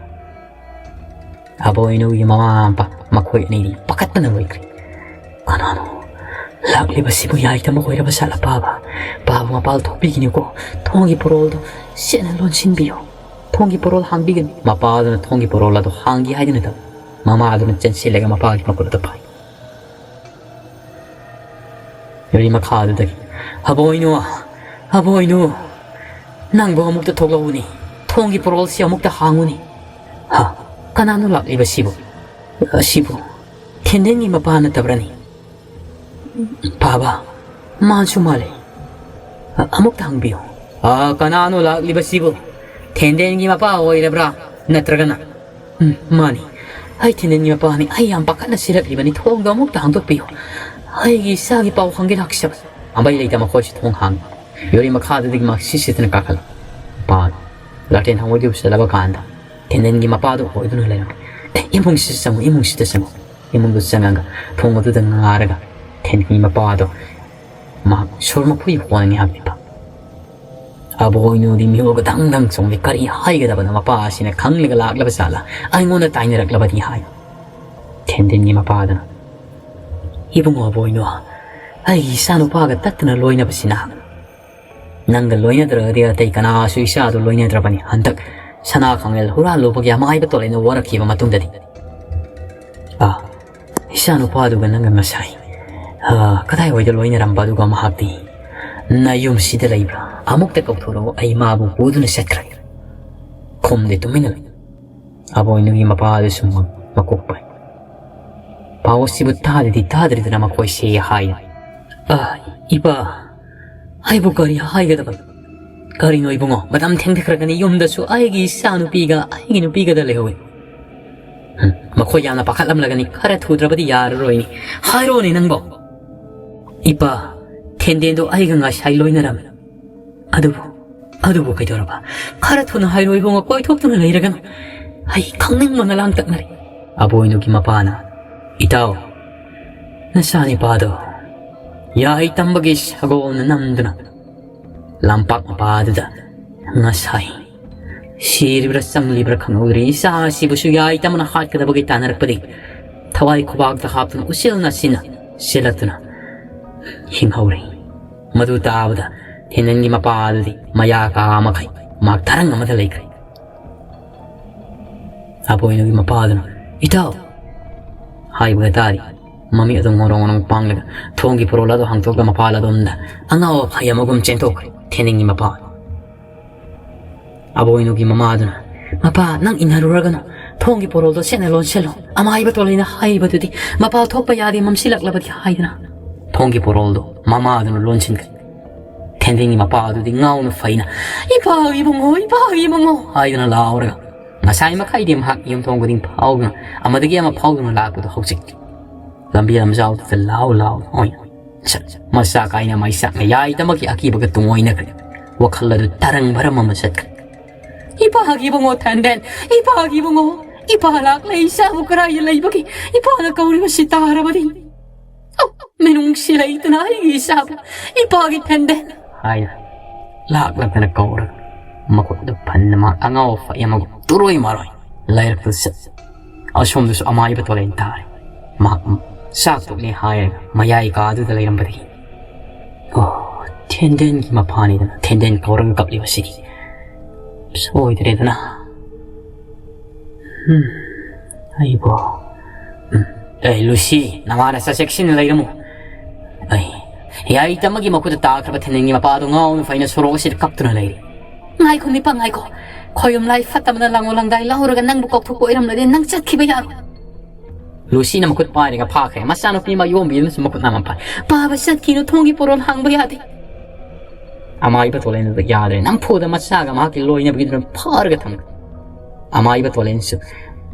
ꯑꯕꯣꯏꯅꯨꯒꯤ ꯃꯃꯥ ꯃꯄꯥ ꯃꯈꯣꯏ ꯑꯅꯤꯗꯤ ꯄꯥꯈꯠꯄꯅ ꯂꯣꯏꯈ꯭ꯔꯦ꯫ "ꯀꯅꯥꯅꯣ? "ꯂꯥꯛꯂꯤꯕꯁꯤꯕꯨ ꯌꯥꯏꯇꯃꯛ ꯑꯣꯏꯔꯕ ꯖꯥꯠꯂ ꯄꯥꯕ? ꯄꯥꯕ, ꯃꯄꯥꯜ ꯊꯣꯛꯄꯤꯒꯅꯨꯀꯣ꯫ ꯊꯣꯡꯒꯤ ꯄꯣꯔꯣꯜꯗꯣ ꯆꯦꯠꯅ ꯂꯣꯟꯁꯤꯟꯕꯤꯌꯨ꯫ ꯊꯣꯡꯒꯤ ꯄꯣꯔꯣꯜ ꯍꯥꯡꯕꯤꯒꯅꯨ꯫" ꯃꯄꯥꯗꯨꯅ ꯊꯣꯡꯒꯤ ꯄꯣꯔꯣꯜ ꯑꯗꯨ ꯍꯥꯡꯒꯦ ꯍꯥꯏꯗꯨꯅ ꯇꯧꯏ꯫ ꯃꯃꯥꯗꯨꯅ ꯆꯦꯟꯁꯤꯜꯂꯒ ꯃꯄꯥꯒꯤ ꯃꯈꯨꯠ ꯑꯗꯨ ꯐꯥꯏ꯫ ꯌꯨꯔꯤ ꯃꯈꯥꯗꯨꯗꯒꯤ, "ꯑꯕꯣꯏꯅꯨ, ꯑꯕꯣꯏꯅꯨ, ꯅꯪꯕꯨ ꯑꯃꯨꯛꯇ ꯊꯣꯛꯂꯛꯎꯅꯤ꯫ ꯊꯣꯡꯒꯤ ꯄꯣꯔꯣꯜꯁꯤ ꯑꯃꯨꯛꯇ ꯍꯥꯡꯉꯨꯅꯤ꯫ ꯍꯥ, ꯀꯅꯥꯅꯣ ꯂꯥꯛꯂꯤꯕꯁꯤꯕꯨ? ꯑꯁꯤꯕꯨ ꯊꯦꯟꯗꯦꯟꯒꯤ ꯃꯄꯥ ꯅꯠꯇꯕ꯭ꯔꯅꯤ?" "ꯄꯥꯕ, ꯃꯥꯟꯁꯨ ꯃꯥꯜꯂꯦ꯫ ꯑ-, ꯑꯃꯨꯛꯇ ꯍꯪꯕꯤꯌꯨ꯫" "ꯑ, ꯀꯅꯥꯅꯣ ꯂꯥꯛꯂꯤꯕꯁꯤꯕꯨ? ꯊꯦꯟꯗꯦꯟꯒꯤ ꯃꯄꯥ ꯑꯣꯏꯔꯕ꯭ꯔꯥ? ꯅꯠꯇ꯭ꯔꯒꯅ?" "ꯎꯝ, ꯃꯥꯅꯤ꯫ ꯑꯩ ꯊꯦꯟꯗꯦꯟꯒꯤ ꯃꯄꯥꯅꯤ꯫ ꯑꯩ ꯌꯥꯝ ꯄꯥꯈꯠꯅ ꯆꯦꯜꯂꯛꯂꯤꯕꯅꯤ꯫ ꯊꯣꯡꯗꯣ ꯑꯃꯨꯛꯇ ꯍꯥꯡꯗꯣꯛꯄꯤꯌꯨ꯫ ꯑꯩꯒꯤ ꯏꯆꯥꯒꯤ ꯄꯥꯎ ꯈꯪꯒꯦ ꯂꯥꯛꯆꯕꯅꯤ꯫" ꯑꯝꯕꯩ ꯂꯩꯇ ꯃꯈꯣꯏꯁꯨ ꯊꯣꯡ ꯍꯥꯡꯉꯤ꯫ ꯌꯨꯔꯤ ꯃꯈꯥꯗꯨꯗꯒꯤ ꯃꯥ ꯁꯤꯠ ꯁꯤꯠꯇꯅ ꯀꯥꯈꯠꯂꯛꯏ꯫ ꯃꯄꯥꯗꯨ ꯂꯥꯇꯦꯟ ꯍꯪꯉꯣꯏꯗꯨ ꯎꯁꯜꯂꯕ ꯀꯥꯟꯗ ꯊꯦꯟꯗꯦꯟꯒꯤ ꯃꯄꯥꯗꯨ ꯑꯣꯏꯗꯨꯅ ꯂꯩꯔꯝꯃꯤ꯫ "ꯑꯦ, ꯏꯃꯨꯡꯁꯤꯗ ꯆꯪꯉꯨ, ꯏꯃꯨꯡꯁꯤꯗ ꯆꯪꯉꯨ꯫" ꯏꯃꯨꯡꯗꯨ ꯆꯪꯉꯒ ꯊꯣꯡ ꯑꯗꯨꯗ ꯉꯥꯔꯒ ꯊꯦꯟꯗꯦꯟꯒꯤ ꯃꯄꯥꯗꯣ ꯃꯍꯥꯛ ꯁꯣꯔ ꯃꯈꯨ ꯍꯣꯟꯅ ꯉꯥꯏꯍꯥꯛ ꯂꯦꯞꯄ꯫ ꯑꯕꯣꯏꯅꯨꯗꯤ ꯃꯤꯍꯨꯜꯒ ꯗꯪ ꯗꯪ ꯆꯣꯡꯂꯤ꯫ ꯀꯔꯤ ꯍꯥꯏꯒꯗꯕꯅꯣ? ꯃꯄꯥ ꯑꯁꯤꯅ ꯈꯪꯂꯒ ꯂꯥꯛꯂꯕ ꯖꯥꯠꯂ? ꯑꯩꯉꯣꯟꯗ ꯇꯥꯏꯅꯔꯛꯂꯕꯗꯤ ꯍꯥꯏ꯫ ꯊꯦꯟꯗꯦꯟꯒꯤ ꯃꯄꯥꯗꯨꯅ, "ꯏꯕꯨꯡꯉꯣ ꯑꯕꯣꯏꯅꯨ, ꯑꯩꯒꯤ ꯏꯆꯥꯅꯨꯄꯥꯒ ꯇꯠꯇꯅ ꯂꯣꯏꯅꯕꯁꯤꯅ ꯅꯪꯒ ꯂꯣꯏꯅꯗ꯭ꯔꯒꯗꯤ ꯑꯇꯩ ꯀꯅꯥꯁꯨ ꯏꯆꯥꯗꯨ ꯂꯣꯏꯅꯗ꯭ꯔꯕꯅꯤ꯫ ꯍꯟꯗꯛ ꯁꯅꯥ ꯈꯥꯡꯂꯦꯜ ꯍꯨꯔꯥꯜꯂꯨꯕꯒꯤ ꯑꯃꯥꯏꯕ ꯇꯣꯂꯩꯅ ꯋꯥꯔꯛꯈꯤꯕ ꯃꯇꯨꯡꯗꯗꯤ꯫ ꯑꯥ, ꯏꯆꯥꯅꯨꯄꯥꯗꯨꯒ ꯅꯪꯒ ꯉꯁꯥꯏ, ꯑꯥ, ꯀꯗꯥꯏꯋꯥꯏꯗ ꯂꯣꯏꯅꯔꯝꯕ? ꯑꯗꯨꯒ ꯃꯍꯥꯛꯇꯤ ꯅꯌꯨꯝꯁꯤꯗ ꯂꯩꯕ꯭ꯔꯥ? ꯑꯃꯨꯛꯇ ꯀꯧꯊꯣꯔꯛꯎ, ꯑꯩ ꯃꯥꯕꯨ ꯄꯨꯗꯨꯅ ꯆꯠꯈ꯭ꯔꯒꯦ꯫" ꯈꯨꯝꯗꯦ, ꯇꯨꯃꯤꯟꯅ ꯂꯩ꯫ ꯑꯕꯣꯏꯅꯨꯒꯤ ꯃꯄꯥꯗꯨꯁꯨ ꯃ-, ꯃꯀꯣꯛ ꯄꯥꯏ꯫ ꯄꯥꯎ ꯑꯁꯤꯕꯨ ꯇꯥꯗ꯭ꯔꯗꯤ ꯇꯥꯗ꯭ꯔꯤꯗꯅ ꯃꯈꯣꯏꯁꯦ ꯍꯥꯏ꯫ "ꯑ, ꯏꯄꯥ, ꯑꯩꯕꯨ ꯀꯔꯤ ꯍꯥꯏꯒꯗꯕ? ꯀꯔꯤꯅꯣ ꯏꯕꯨꯡꯉꯣ, ꯃꯇꯝ ꯊꯦꯡꯊꯈ꯭ꯔꯒꯅꯤ꯫ ꯌꯨꯝꯗꯁꯨ ꯑꯩꯒꯤ ꯏꯆꯥ ꯅꯨꯄꯤꯒ ꯑꯩꯒꯤ ꯅꯨꯄꯤꯒꯗ ꯂꯩꯍꯧꯋꯤ꯫ ꯍꯝ, ꯃꯈꯣꯏ ꯌꯥꯝꯅ ꯄꯥꯈꯠꯂꯝꯂꯒꯅꯤ꯫ ꯈꯔ ꯊꯨꯗ꯭ꯔꯕꯗꯤ ꯌꯥꯔꯔꯣꯏꯅꯦ꯫ ꯍꯥꯏꯔꯣꯅꯦ ꯅꯪꯕꯣ꯫" "ꯏꯄꯥ, ꯊꯦꯟꯗꯦꯟꯗꯣ ꯑꯩꯒ ꯉꯁꯥꯏ ꯂꯣꯏꯅꯔꯝꯃꯤ꯫" "ꯑꯗꯨꯕꯨ, ꯑꯗꯨꯕꯨ ꯀꯩꯗꯧꯔꯕ? ꯈꯔ ꯊꯨꯅ ꯍꯥꯏꯔꯣ ꯏꯕꯨꯡꯉꯣ, ꯀꯣꯏꯊꯣꯛꯇꯨꯅ ꯂꯩꯔꯒꯅꯨ꯫ ꯑꯩ ꯈꯪꯅꯤꯡꯕꯅ ꯂꯥꯡꯇꯛꯅꯔꯦ꯫" ꯑꯕꯣꯏꯅꯨꯒꯤ ꯃꯄꯥꯅ, "ꯏꯇꯥꯎ, ꯅꯆꯥꯅꯤꯄꯥꯗꯣ ꯌꯥꯏ ꯇꯝꯕꯒꯤ ꯁꯒꯣꯜꯅ ꯅꯝꯗꯨꯅ ꯂꯝꯄꯥꯛ ꯃꯄꯥꯗꯨꯗ ꯉꯁꯥꯏ ꯁꯤꯔꯤꯕ꯭ꯔꯥ ꯆꯪꯂꯤꯕ꯭ꯔꯥ ꯈꯪꯍꯧꯗ꯭ꯔꯤ꯫ ꯏꯆꯥ ꯑꯁꯤꯕꯨꯁꯨ ꯌꯥꯏ ꯇꯝꯕꯅ ꯍꯥꯠꯀꯗꯕꯒꯤ ꯇꯥꯟꯅꯔꯛꯄꯗꯒꯤ ꯊꯋꯥꯏ ꯈꯨꯕꯥꯛꯇ ꯍꯥꯞꯇꯨꯅ ꯎꯆꯦꯜ ꯅꯥꯆꯤꯟꯅ ꯆꯦꯜꯂꯛꯇꯨꯅ ꯍꯤꯡꯍꯧꯔꯦ꯫ ꯃꯗꯨ ꯇꯥꯕꯗ ꯊꯦꯟꯗꯦꯟꯒꯤ ꯃꯄꯥ ꯑꯗꯨꯗꯤ ꯃꯌꯥ ꯀꯥ ꯃꯈꯩ ꯃꯍꯥꯛ ꯇꯔꯪ ꯑꯃꯗ ꯂꯩꯈ꯭ꯔꯦ꯫ ꯑꯕꯣꯏꯅꯨꯒꯤ ꯃꯄꯥꯗꯨꯅ, "ꯏꯇꯥꯎ!" ꯍꯥꯏꯕꯒ ꯇꯥꯔꯤ꯫ ꯃꯃꯤꯠ ꯑꯗꯨ ꯉꯣꯔꯣꯡ ꯉꯣꯔꯣꯡ ꯄꯥꯡꯂꯒ ꯊꯣꯡꯒꯤ ꯄꯣꯔꯣꯜ ꯑꯗꯨ ꯍꯥꯡꯗꯣꯛꯂꯒ ꯃꯄꯥꯜ ꯑꯗꯣꯝꯗ ꯑꯉꯥꯎ ꯑꯐꯩ ꯑꯃꯒꯨꯝ ꯆꯦꯟꯊꯣꯛꯈ꯭ꯔꯦ ꯊꯦꯟꯗꯦꯟꯒꯤ ꯃꯄꯥ꯫ ꯑꯕꯣꯏꯅꯨꯒꯤ ꯃꯃꯥꯗꯨꯅ, "ꯃꯄꯥ, ꯅꯪ ꯏꯟꯅꯔꯨꯔꯒꯅꯨ꯫ ꯊꯣꯡꯒꯤ ꯄꯣꯔꯣꯜꯗꯣ ꯁꯦꯠꯅ ꯂꯣꯟꯁꯤꯜꯂꯣ꯫ ꯑꯃꯥꯏꯕ ꯇꯣꯂꯩꯅ ꯍꯥꯏꯕꯗꯨꯗꯤ ꯃꯄꯥ ꯊꯣꯛꯄ ꯌꯥꯗꯦ, ꯃꯝꯁꯤꯜꯂꯛꯂꯕꯗꯤ ꯍꯥꯏꯗꯅ꯫" ꯊꯣꯡꯒꯤ ꯄꯣꯔꯣꯜꯗꯣ ꯃꯃꯥꯗꯨꯅ ꯂꯣꯟꯁꯤꯟꯈ꯭ꯔꯦ꯫ ꯊꯦꯟꯗꯦꯟꯒꯤ ꯃꯄꯥ ꯑꯗꯨꯗꯤ ꯉꯥꯎꯅ ꯐꯩꯅ, "ꯏꯄꯥꯒꯤ ꯏꯕꯨꯡꯉꯣ, ꯏꯄꯥꯒꯤ ꯏꯕꯨꯡꯉꯣ" ꯍꯥꯏꯗꯨꯅ ꯂꯥꯎꯔꯒ ꯉꯁꯥꯏ ꯃꯈꯩꯗꯤ ꯃꯍꯥꯛ ꯌꯨꯝꯊꯣꯡ ꯈꯨꯗꯤꯡ ꯐꯥꯎꯗꯨꯅ, ꯑꯃꯗꯒꯤ ꯑꯃ ꯐꯥꯎꯗꯨꯅ ꯂꯥꯛꯄꯗꯨ ꯍꯧꯖꯤꯛꯇꯤ ꯂꯝꯕꯤ ꯂꯝꯖꯥꯎꯗꯨꯗ ꯂꯥꯎ ꯂꯥꯎ ꯑꯣꯏꯅ ꯁ-, ꯃꯆꯥ ꯀꯥꯏꯅ ꯃꯩꯆꯥꯛꯅ ꯌꯥꯏꯗꯃꯛꯀꯤ ꯑꯀꯤꯕꯒ ꯇꯨꯡꯑꯣꯏꯅꯈ꯭ꯔꯦ꯫ ꯋꯥꯈꯜ ꯑꯗꯨ ꯇꯔꯪ ꯚꯔꯝ ꯑꯃ ꯆꯠꯈ꯭ꯔꯦ꯫ "ꯏꯄꯥꯒꯤ ꯏꯕꯨꯡꯉꯣ ꯊꯦꯟꯗꯦꯟ, ꯏꯄꯥꯒꯤ ꯏꯕꯨꯡꯉꯣ, ꯏꯄꯥ ꯂꯥꯛꯂꯦ, ꯏꯆꯥꯕꯨ ꯀꯔꯥꯏꯗ ꯂꯩꯕꯒꯦ? ꯏꯄꯥꯅ ꯀꯧꯔꯤꯕꯁꯤ ꯇꯥꯔꯕꯗꯤ꯫ ꯑꯣ, ꯃꯤꯅꯨꯡꯁꯤ ꯂꯩꯇꯅ ꯑꯩꯒꯤ ꯏꯆꯥꯕꯨ, ꯏꯄꯥꯒꯤ ꯊꯦꯟꯗꯦꯟ" ꯍꯥꯏꯅ ꯂꯥꯛꯂꯛꯇꯅ ꯀꯧꯔꯒ ꯃꯈꯨꯠꯇ ꯐꯟꯅ ꯃꯥ ꯑꯉꯥꯎ ꯑꯐꯩ ꯑꯃꯒ ꯇꯨꯔꯣꯏ ꯃꯥꯔꯣꯏ ꯂꯩꯔꯛꯇ ꯆꯠ-, ꯑꯁꯣꯝꯗꯁꯨ ꯑꯃꯥꯏꯕ ꯇꯣꯂꯦꯟ ꯇꯥꯔꯦ꯫ ꯃꯍꯥꯛ ꯆꯥꯛ ꯇꯣꯛꯂꯦ ꯍꯥꯏꯔꯒ ꯃꯌꯥꯏ ꯀꯥꯗꯨꯗ ꯂꯩꯔꯝꯕꯗꯒꯤ, "ꯑꯣ, ꯊꯦꯟꯗꯦꯟꯒꯤ ꯃꯄꯥꯅꯤꯗꯅ ꯊꯦꯟꯗꯦꯟ ꯀꯧꯔꯒ ꯀꯞꯂꯤꯕꯁꯤꯗꯤ꯫ ꯁꯣꯏꯗ꯭ꯔꯦꯗꯅ꯫ ꯎꯝ, ꯑꯩꯕꯣ꯫ ꯎꯝ, ꯑꯦ, ꯂꯨꯁꯤ, ꯅꯃꯥ ꯅꯆꯥ ꯆꯦꯛꯁꯤꯟꯅ ꯂꯩꯔꯝꯃꯨ꯫ ꯑꯩ, ꯌꯥꯏꯇꯃꯒꯤ ꯃꯈꯨꯠꯇ ꯇꯥꯈ꯭ꯔꯕ ꯊꯦꯟꯗꯦꯟꯒꯤ ꯃꯄꯥꯗꯣ ꯉꯥꯎꯅ ꯐꯩꯅ ꯁꯣꯔꯣꯛ ꯑꯁꯤꯗ ꯀꯞꯇꯨꯅ ꯂꯩꯔꯤ꯫ ꯉꯥꯏꯈꯣ, ꯃꯤꯄꯥ, ꯉꯥꯏꯈꯣ꯫ ꯈꯣꯌꯨꯝ ꯂꯥꯏ ꯐꯠꯇꯕꯅ ꯂꯥꯡꯒꯣ ꯂꯥꯡꯗꯥꯏ ꯂꯧꯔꯒ ꯅꯪꯕꯨ ꯀꯧꯊꯣꯛꯄ ꯑꯣꯏꯔꯝꯂꯗꯤ ꯅꯪ ꯆꯠꯈꯤꯕ ꯌꯥꯔꯣꯏ꯫" ꯂꯨꯁꯤꯅ ꯃꯈꯨꯠ ꯄꯥꯏꯔꯒ ꯐꯥꯈ꯭ꯔꯦ꯫ ꯃꯆꯥꯅꯨꯄꯤ ꯃꯌꯣꯝꯕꯤꯗꯨꯅꯁꯨ ꯃꯈꯨꯠ ꯅꯥꯝꯃ ꯐꯥꯏ꯫ "ꯄꯥꯕ ꯆꯠꯈꯤꯅꯨ, ꯊꯣꯡꯒꯤ ꯄꯣꯔꯣꯜ ꯍꯥꯡꯕ ꯌꯥꯗꯦ꯫" ꯑꯃꯥꯏꯕ ꯇꯣꯂꯦꯟꯗꯨꯗ ꯌꯥꯗ꯭ꯔꯦ꯫ ꯅꯝꯐꯨꯗ ꯃꯆꯥꯒ ꯃꯍꯥꯛꯀꯤ ꯂꯣꯏꯅꯕꯒꯤꯗꯨꯅ ꯐꯥꯔꯒ ꯊꯝꯈ꯭ꯔꯦ꯫ ꯑꯃꯥꯏꯕ ꯇꯣꯂꯦꯟꯁꯨ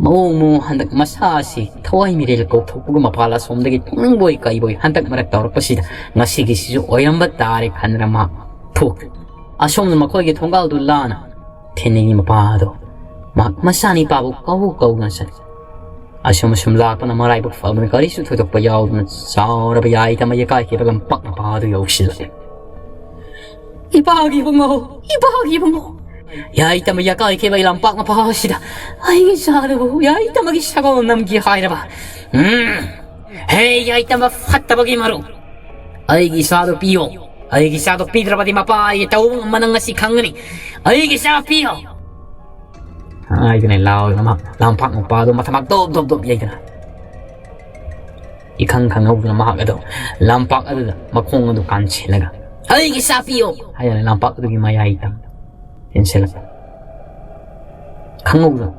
ꯃꯑꯣꯡ ꯃꯑꯣꯡ ꯍꯟꯗꯛ ꯃꯁꯥ ꯑꯁꯤ ꯊꯋꯥꯏ ꯃꯤꯔꯦꯜ ꯀꯧꯊꯣꯛꯄꯒ ꯃꯄꯥꯜ ꯑꯁꯣꯝꯗꯒꯤ ꯊꯣꯡꯕꯣꯏ ꯀꯩꯕꯣꯏ ꯍꯟꯗꯛ ꯃꯔꯛ ꯇꯧꯔꯛꯄꯁꯤꯗ ꯉꯁꯤꯒꯤꯁꯤꯁꯨ ꯑꯣꯏꯔꯝꯕ ꯇꯥꯔꯦ ꯈꯟꯗꯅ ꯃꯍꯥꯛ ꯊꯣꯛꯈ꯭ꯔꯦ꯫ ꯑꯁꯣꯝꯅ ꯃꯈꯣꯏꯒꯤ ꯊꯣꯡꯒꯥꯜꯗꯨ ꯂꯥꯟꯅ ꯊꯦꯟꯗꯦꯟꯒꯤ ꯃꯄꯥꯗꯣ ꯃꯍꯥꯛ ꯃꯆꯥꯅꯤꯄꯥꯕꯨ ꯀꯧ ꯀꯧꯗꯨꯅ ꯆꯠꯂꯤ꯫ ꯑꯁꯨꯝ ꯑꯁꯨꯝ ꯂꯥꯛꯄꯅ ꯃꯔꯥꯏꯕꯛ ꯐꯕꯅ ꯀꯔꯤꯁꯨ ꯊꯣꯏꯗꯣꯛꯄ ꯌꯥꯎꯗꯅ ꯆꯥꯎꯔꯕ ꯌꯥꯏꯇꯃ ꯌꯦꯀꯥꯏꯈꯤꯕ ꯂꯝꯄꯥꯛ ꯃꯄꯥꯗꯨ ꯌꯧꯁꯤꯜꯂꯛꯂꯦ꯫ "ꯏꯄꯥꯒꯤ ꯏꯕꯨꯡꯉꯣ, ꯏꯄꯥꯒꯤ ꯏꯕꯨꯡꯉꯣ, ꯌꯥꯏꯇꯃ ꯌꯦꯀꯥꯏꯈꯤꯕ ꯂꯝꯄꯥꯛ ꯃꯄꯥ ꯑꯁꯤꯗ ꯑꯩꯒꯤ ꯏꯆꯥꯗꯨꯕꯨ ꯌꯥꯏꯇꯃꯒꯤ ꯁꯒꯣꯜ ꯅꯝꯒꯦ ꯍꯥꯏꯔꯕ? ꯎꯝ, ꯍꯦ ꯌꯥꯏꯇꯃ ꯐꯠꯇꯕꯒꯤ ꯃꯔꯨꯞ, "ꯑꯩꯒꯤ ꯏꯆꯥꯗꯣ ꯄꯤꯌꯣ꯫ ꯑꯩꯒꯤ ꯏꯆꯥꯗꯣ ꯄꯤꯗ꯭ꯔꯕꯗꯤ ꯃꯄꯥ ꯑꯩꯒꯤ ꯇꯧꯕ ꯉꯝꯕ ꯅꯪ ꯉꯁꯤ ꯈꯪꯒꯅꯤ꯫ ꯑꯩꯒꯤ ꯏꯆꯥ ꯄꯤꯌꯣ!" ꯍꯥꯏꯗꯨꯅ ꯂꯥꯎꯔꯒ ꯃꯍꯥꯛ ꯂꯝꯄꯥꯛ ꯃꯄꯥꯗꯣ ꯃꯊꯕꯥꯛ ꯗꯣꯞ ꯗꯣꯞ ꯗꯣꯞ ꯌꯩꯗꯨꯅ, ꯏꯈꯪ ꯈꯪꯍꯧꯗꯅ ꯃꯍꯥꯛ ꯑꯗꯣ ꯂꯝꯄꯥꯛ ꯑꯗꯨꯗ ꯃꯈꯣꯡ ꯑꯗꯨ ꯀꯥꯟꯁꯤꯜꯂꯒ, "ꯑꯩꯒꯤ ꯏꯆꯥ ꯄꯤꯌꯣ!" ꯍꯥꯏꯗꯨꯅ ꯂꯝꯄꯥꯛ ꯑꯗꯨꯒꯤ ꯃꯌꯥꯏ ꯇꯝ ꯆꯦꯟꯁꯤꯜꯂꯛꯄ꯫ ꯈꯪꯍꯧꯗꯅ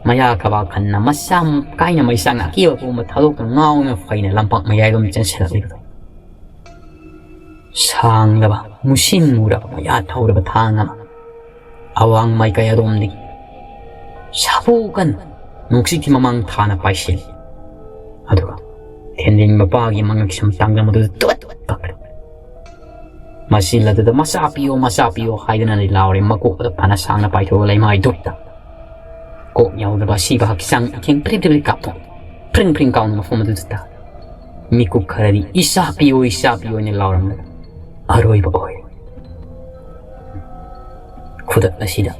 ꯃꯌꯥ ꯀꯕꯥꯛ ꯈꯟꯅ ꯃꯁꯥ ꯀꯥꯏꯅ ꯃꯩꯆꯥꯛꯅ ꯑꯀꯦꯕ ꯄꯨꯝꯕ ꯊꯥꯗꯣꯛꯇꯨꯅ ꯉꯥꯎꯅ ꯐꯩꯅ ꯂꯝꯄꯥꯛ ꯃꯌꯥꯏꯗ ꯑꯗꯨꯝ ꯆꯦꯟꯁꯤꯜꯂꯛꯂꯤꯕꯗꯣ꯫ ꯁꯥꯡꯂꯕ, ꯃꯨꯁꯤꯟ ꯃꯨꯔꯕ, ꯃꯌꯥ ꯊꯧꯔꯕ ꯊꯥꯡ ꯑꯃ ꯑꯋꯥꯡ ꯃꯥꯏꯀꯩ ꯑꯗꯣꯝꯗꯒꯤ ꯁꯥꯐꯨ ꯀꯟ ꯅꯨꯡꯁꯤꯠꯀꯤ ꯃꯃꯥꯡ ꯊꯥꯅ ꯄꯥꯏꯁꯤꯜꯂꯤ꯫ ꯑꯗꯨꯒ ꯊꯦꯟꯖꯤꯟ ꯃꯄꯥꯒꯤ ꯃꯉꯛꯁꯝ ꯇꯥꯡꯖꯝ ꯑꯗꯨꯗ ꯇꯨꯠ ꯀꯛꯈ꯭ꯔꯦ꯫ ꯃꯆꯤꯜ ꯑꯗꯨꯗ "ꯃꯆꯥ ꯄꯤꯌꯣ, ꯃꯆꯥ ꯄꯤꯌꯣ" ꯍꯥꯏꯗꯨꯅ ꯂꯥꯎꯔꯦ꯫ ꯃꯀꯣꯛ ꯑꯗꯨ ꯐꯅ ꯁꯥꯡꯅ ꯄꯥꯏꯊꯣꯛꯑꯒ ꯂꯩꯃꯥꯏ ꯗꯨꯞꯇ ꯀꯣꯛ ꯌꯥꯎꯗꯕ ꯑꯁꯤꯕ ꯍꯛꯆꯥꯡ ꯏꯊꯦꯡ ꯐ꯭ꯔꯤꯡ ꯐ꯭ꯔꯤꯡ ꯀꯥꯞꯊꯣꯛ, ꯐ꯭ꯔꯤꯡ ꯐ꯭ꯔꯤꯡ ꯀꯥꯎꯅ ꯃꯐꯝ ꯑꯗꯨꯗ ꯇꯥ꯫ ꯃꯤꯀꯨꯞ ꯈꯔꯗꯤ "ꯏꯆꯥ ꯄꯤꯌꯣ, ꯏꯆꯥ ꯄꯤꯌꯣ" ꯍꯥꯏꯅ ꯂꯥꯎꯔꯝꯂꯒ ꯑꯔꯣꯏꯕ ꯑꯣꯏꯔꯦ꯫ ꯈꯨꯗꯛ ꯑꯁꯤꯗ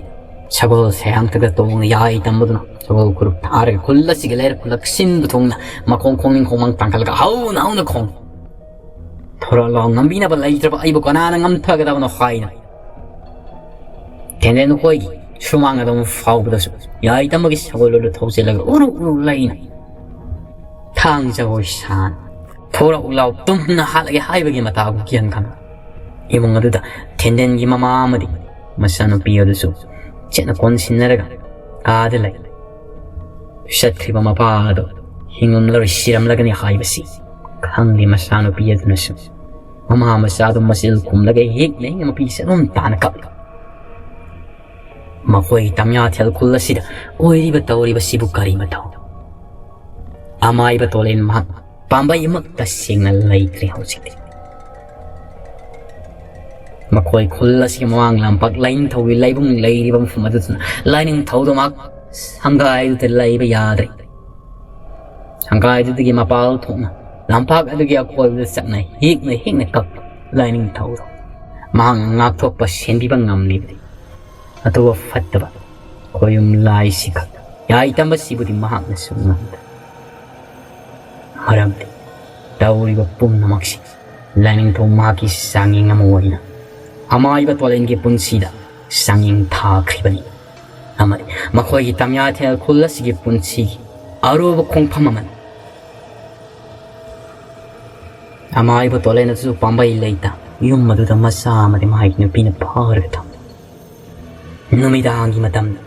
ꯁꯒꯣꯜ ꯁꯌꯥꯡꯊꯛꯇ ꯇꯣꯡꯅ ꯌꯥꯏ ꯇꯝꯕꯗꯨꯅ ꯁꯒꯣꯜ ꯈꯨꯔꯨꯞ ꯊꯥꯔꯒ ꯈꯨꯜ ꯑꯁꯤꯒꯤ ꯂꯩꯔꯛ ꯈꯨꯜꯂꯛ ꯁꯤꯟꯕ ꯊꯨꯡꯅ ꯃꯈꯣꯡ ꯈꯣꯡꯅꯤꯡ ꯈꯣꯡꯃꯥꯡ ꯇꯥꯡꯈꯠꯂꯒ ꯍꯧꯅ ꯍꯧꯅ ꯈꯣꯡ "ꯊꯣꯔꯛꯂꯣ, ꯉꯝꯕꯤꯅꯕ ꯂꯩꯇ꯭ꯔꯕ ꯑꯩꯕꯨ ꯀꯅꯥꯅ ꯉꯝꯊꯒꯗꯕꯅꯣ?" ꯍꯥꯏꯅ ꯊꯦꯟꯗꯦꯟ ꯈꯣꯏꯒꯤ ꯁꯨꯃꯥꯡ ꯑꯗꯨꯝ ꯐꯥꯎꯕꯗꯁꯨ ꯌꯥꯏ ꯇꯝꯕꯒꯤ ꯁꯒꯣꯜ ꯑꯗꯨ ꯊꯧꯖꯤꯜꯂꯒ ꯎꯔꯨ ꯎꯔꯨ ꯂꯩꯅ ꯊꯥꯡ ꯖꯒꯣꯏ ꯁꯥꯅ "ꯊꯣꯔꯛꯎ ꯂꯥꯎ, ꯇꯨꯝꯅ ꯍꯥꯠꯂꯒꯦ" ꯍꯥꯏꯕꯒꯤ ꯃꯇꯥꯒꯨꯝ ꯒ꯭ꯌꯥꯟ ꯈꯪ ꯏꯃꯨꯡ ꯑꯗꯨꯗ ꯊꯦꯟꯗꯦꯟꯒꯤ ꯃꯃꯥ ꯑꯃꯗꯤ ꯃꯆꯥꯅꯨꯄꯤ ꯑꯗꯨꯁꯨ ꯆꯦꯠꯅ ꯀꯣꯟꯁꯤꯟꯅꯔꯒ ꯀꯥꯗ ꯂꯩ꯫ ꯆꯠꯈ꯭ꯔꯤꯕ ꯃꯄꯥ ꯑꯗꯨ ꯍꯤꯡꯂꯝꯂꯔꯣꯏ, ꯁꯤꯔꯝꯂꯒꯅꯤ ꯍꯥꯏꯕꯁꯤ ꯈꯪꯂꯤ ꯃꯆꯥꯅꯨꯄꯤ ꯑꯗꯨꯅꯁꯨ꯫ ꯃꯃꯥ ꯃꯆꯥꯗꯨ ꯃꯆꯤꯜ ꯈꯨꯝꯂꯒ ꯍꯦꯛ ꯂꯩꯅ ꯃꯄꯤ ꯆꯠꯂꯨꯝ ꯇꯥꯅ ꯀꯞꯂꯤ꯫ ꯃꯈꯣꯏꯒꯤ ꯇꯝꯌꯥꯊꯦꯜ ꯈꯨꯜ ꯑꯁꯤꯗ ꯑꯣꯏꯔꯤꯕ ꯇꯧꯔꯤꯕꯁꯤꯕꯨ ꯀꯔꯤ ꯃꯊꯧ? ꯑꯃꯥꯏꯕ ꯇꯣꯂꯦꯟ ꯃꯍꯥꯛ ꯄꯥꯝꯕꯩ ꯑꯃ ꯇꯁꯦꯡꯅ ꯂꯩꯇ꯭ꯔꯦ ꯍꯧꯖꯤꯛꯇꯤ꯫ ꯃꯈꯣꯏ ꯈꯨꯜ ꯑꯁꯤꯒꯤ ꯃꯃꯥꯡ ꯂꯝꯄꯥꯛ ꯂꯥꯏꯅꯤꯡꯊꯧꯒꯤ ꯂꯩꯕꯨꯡ ꯂꯩꯔꯤꯕ ꯃꯐꯝ ꯑꯗꯨꯗꯅ ꯂꯥꯏꯅꯤꯡꯊꯧꯗꯨ ꯃꯍꯥꯛ ꯁꯪꯒꯥꯏꯗꯨꯗ ꯂꯩꯕ ꯌꯥꯗ꯭ꯔꯦ꯫ ꯁꯪꯒꯥꯏꯗꯨꯗꯒꯤ ꯃꯄꯥꯜ ꯊꯣꯛꯅ ꯂꯝꯄꯥꯛ ꯑꯗꯨꯒꯤ ꯑꯀꯣꯏꯕꯗ ꯆꯠꯅ ꯍꯤꯛꯅ ꯍꯤꯛꯅ ꯀꯞꯄ ꯂꯥꯏꯅꯤꯡꯊꯧꯗꯨ ꯃꯍꯥꯛꯅ ꯉꯥꯛꯊꯣꯛꯄ ꯁꯦꯟꯕꯤꯕ ꯉꯝꯂꯤꯕꯗꯤ ꯑꯇꯣꯞꯄ ꯐꯠꯇꯕ ꯈꯣꯌꯨꯝ ꯂꯥꯏꯁꯤ ꯈꯛ ꯌꯥꯏ ꯇꯝꯕꯁꯤꯕꯨꯗꯤ ꯃꯍꯥꯛꯅꯁꯨ ꯉꯝꯗ꯫ ꯃꯔꯝꯗꯤ ꯇꯧꯔꯤꯕ ꯄꯨꯝꯅꯃꯛꯁꯤ ꯂꯥꯏꯅꯤꯡꯊꯧ ꯃꯍꯥꯛꯀꯤ ꯆꯥꯡꯌꯦꯡ ꯑꯃ ꯑꯣꯏꯅ ꯑꯃꯥꯏꯕ ꯇꯣꯂꯦꯟꯒꯤ ꯄꯨꯟꯁꯤꯗ ꯆꯥꯡꯌꯦꯡ ꯊꯥꯈ꯭ꯔꯤꯕꯅꯤ꯫ ꯑꯃꯗꯤ ꯃꯈꯣꯏꯒꯤ ꯇꯝꯌꯥꯊꯦꯜ ꯈꯨꯜ ꯑꯁꯤꯒꯤ ꯄꯨꯟꯁꯤꯒꯤ ꯑꯔꯨꯕ ꯈꯣꯡꯐꯝ ꯑꯃꯅꯤ꯫ ꯑꯃꯥꯏꯕ ꯇꯣꯂꯦꯟ ꯑꯗꯨꯁꯨ ꯄꯥꯝꯕꯩ ꯂꯩꯇ ꯌꯨꯝ ꯑꯗꯨꯗ ꯃꯆꯥ ꯑꯃꯗꯤ ꯃꯍꯥꯛꯀꯤ ꯅꯨꯄꯤꯅ ꯐꯥꯔꯒ ꯊꯝꯂꯤ꯫ ꯅꯨꯃꯤꯗꯥꯡꯒꯤ ꯃꯇꯝꯗ,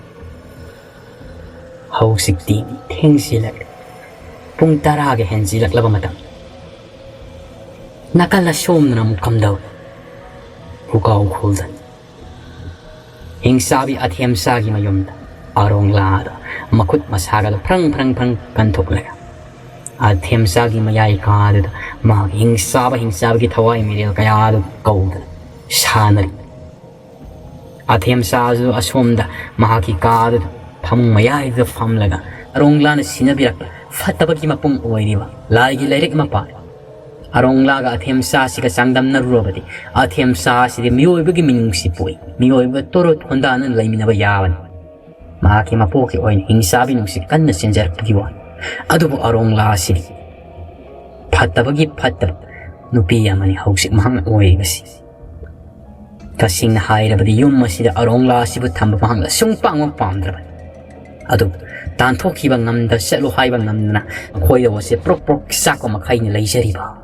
ꯍꯧꯖꯤꯛꯇꯤ ꯊꯦꯡꯖꯤꯜꯂꯛꯂꯦ, ꯄꯨꯡ ꯇꯔꯥꯒ ꯍꯦꯟꯖꯤꯜꯂꯛꯂꯕ ꯃꯇꯝ, ꯅꯥꯀꯜ ꯑꯁꯣꯝꯗꯅ ꯑꯃꯨꯛ ꯀꯝꯗꯧꯔꯦ? ꯄꯨꯀꯥꯎ ꯈꯨꯜꯗ ꯍꯤꯡꯆꯥꯕꯤ ꯑꯊꯦꯝꯆꯥꯒꯤ ꯃꯌꯨꯝꯗ ꯑꯔꯣꯡꯂꯥꯗ ꯃꯈꯨꯠ ꯃꯁꯥꯒꯗꯣ ꯐ꯭ꯔꯪ ꯐ꯭ꯔꯪ ꯐ꯭ꯔꯪ ꯀꯟꯊꯣꯛꯂꯒ, ꯑꯊꯦꯝꯆꯥꯒꯤ ꯃꯌꯥꯏ ꯀꯥꯗꯨꯗ ꯃꯍꯥꯛ ꯍꯤꯡꯆꯥꯕ ꯍꯤꯡꯆꯥꯕꯒꯤ ꯊꯋꯥꯏ ꯃꯤꯔꯦꯜ ꯀꯌꯥꯗꯨ ꯀꯧꯗꯅ ꯁꯥꯟꯅꯔꯤ꯫ ꯑꯊꯦꯝꯆꯥꯁꯨ ꯑꯁꯣꯝꯗ ꯃꯍꯥꯛꯀꯤ ꯀꯥꯗꯨꯗ ꯐꯃꯨꯡ ꯃꯌꯥꯏꯗꯨꯗ ꯐꯝꯂꯒ ꯑꯔꯣꯡꯂꯥꯅ ꯁꯤꯟꯅꯕꯤꯔꯛꯄ ꯐꯠꯇꯕꯒꯤ ꯃꯄꯨꯡ ꯑꯣꯏꯔꯤꯕ ꯂꯥꯏꯒꯤ ꯂꯥꯏꯔꯤꯛ ꯑꯃ ꯄꯥꯔꯤ꯫ ꯑꯔꯣꯡꯂꯥꯒ ꯑꯊꯦꯝꯆꯥꯁꯤꯒ ꯆꯥꯡꯗꯝꯅꯔꯨꯔꯕꯗꯤ, ꯑꯊꯦꯝꯆꯥꯁꯤꯗꯤ ꯃꯤꯑꯣꯏꯕꯒꯤ ꯃꯤꯅꯨꯡꯁꯤ ꯄꯣꯛꯏ, ꯃꯤꯑꯣꯏꯕ ꯇꯣꯔꯣꯠ ꯍꯣꯟꯗꯥꯅ ꯂꯩꯃꯤꯟꯅꯕ ꯌꯥꯕꯅꯤ꯫ ꯃꯍꯥꯛꯀꯤ ꯃꯄꯣꯛꯀꯤ ꯑꯣꯏꯅ ꯍꯤꯡꯆꯥꯕꯤ ꯅꯨꯡꯁꯤꯠ ꯀꯟꯅ ꯆꯦꯟꯖꯔꯛꯄꯒꯤ ꯋꯥꯅꯤ꯫ ꯑꯗꯨꯕꯨ ꯑꯔꯣꯡꯂꯥ ꯑꯁꯤꯗꯤ ꯐꯠꯇꯕꯒꯤ ꯐꯠꯇꯕ ꯅꯨꯄꯤ ꯑꯃꯅꯤ ꯍꯧꯖꯤꯛ ꯃꯍꯥꯛꯅ ꯑꯣꯏꯔꯤꯕꯁꯤ꯫ ꯇꯁꯦꯡꯅ ꯍꯥꯏꯔꯕꯗꯤ, ꯌꯨꯝ ꯑꯁꯤꯗ ꯑꯔꯣꯡꯂꯥ ꯑꯁꯤꯕꯨ ꯊꯝꯕ ꯃꯍꯥꯛꯅ ꯁꯨꯡ ꯄꯥꯝ ꯄꯥꯝꯗ꯭ꯔꯕꯅꯤ꯫ ꯑꯗꯨꯕꯨ ꯇꯥꯟꯊꯣꯛꯈꯤꯕ ꯉꯝꯗ, ꯆꯠꯂꯣ ꯍꯥꯏꯕ ꯉꯝꯗꯅ ꯈꯣꯏꯗꯧ ꯑꯁꯦ ꯄ꯭ꯔꯣꯛ ꯄ꯭ꯔꯣꯛ ꯆꯥꯛꯄ ꯃꯈꯩꯅ ꯂꯩꯖꯔꯤꯕ꯫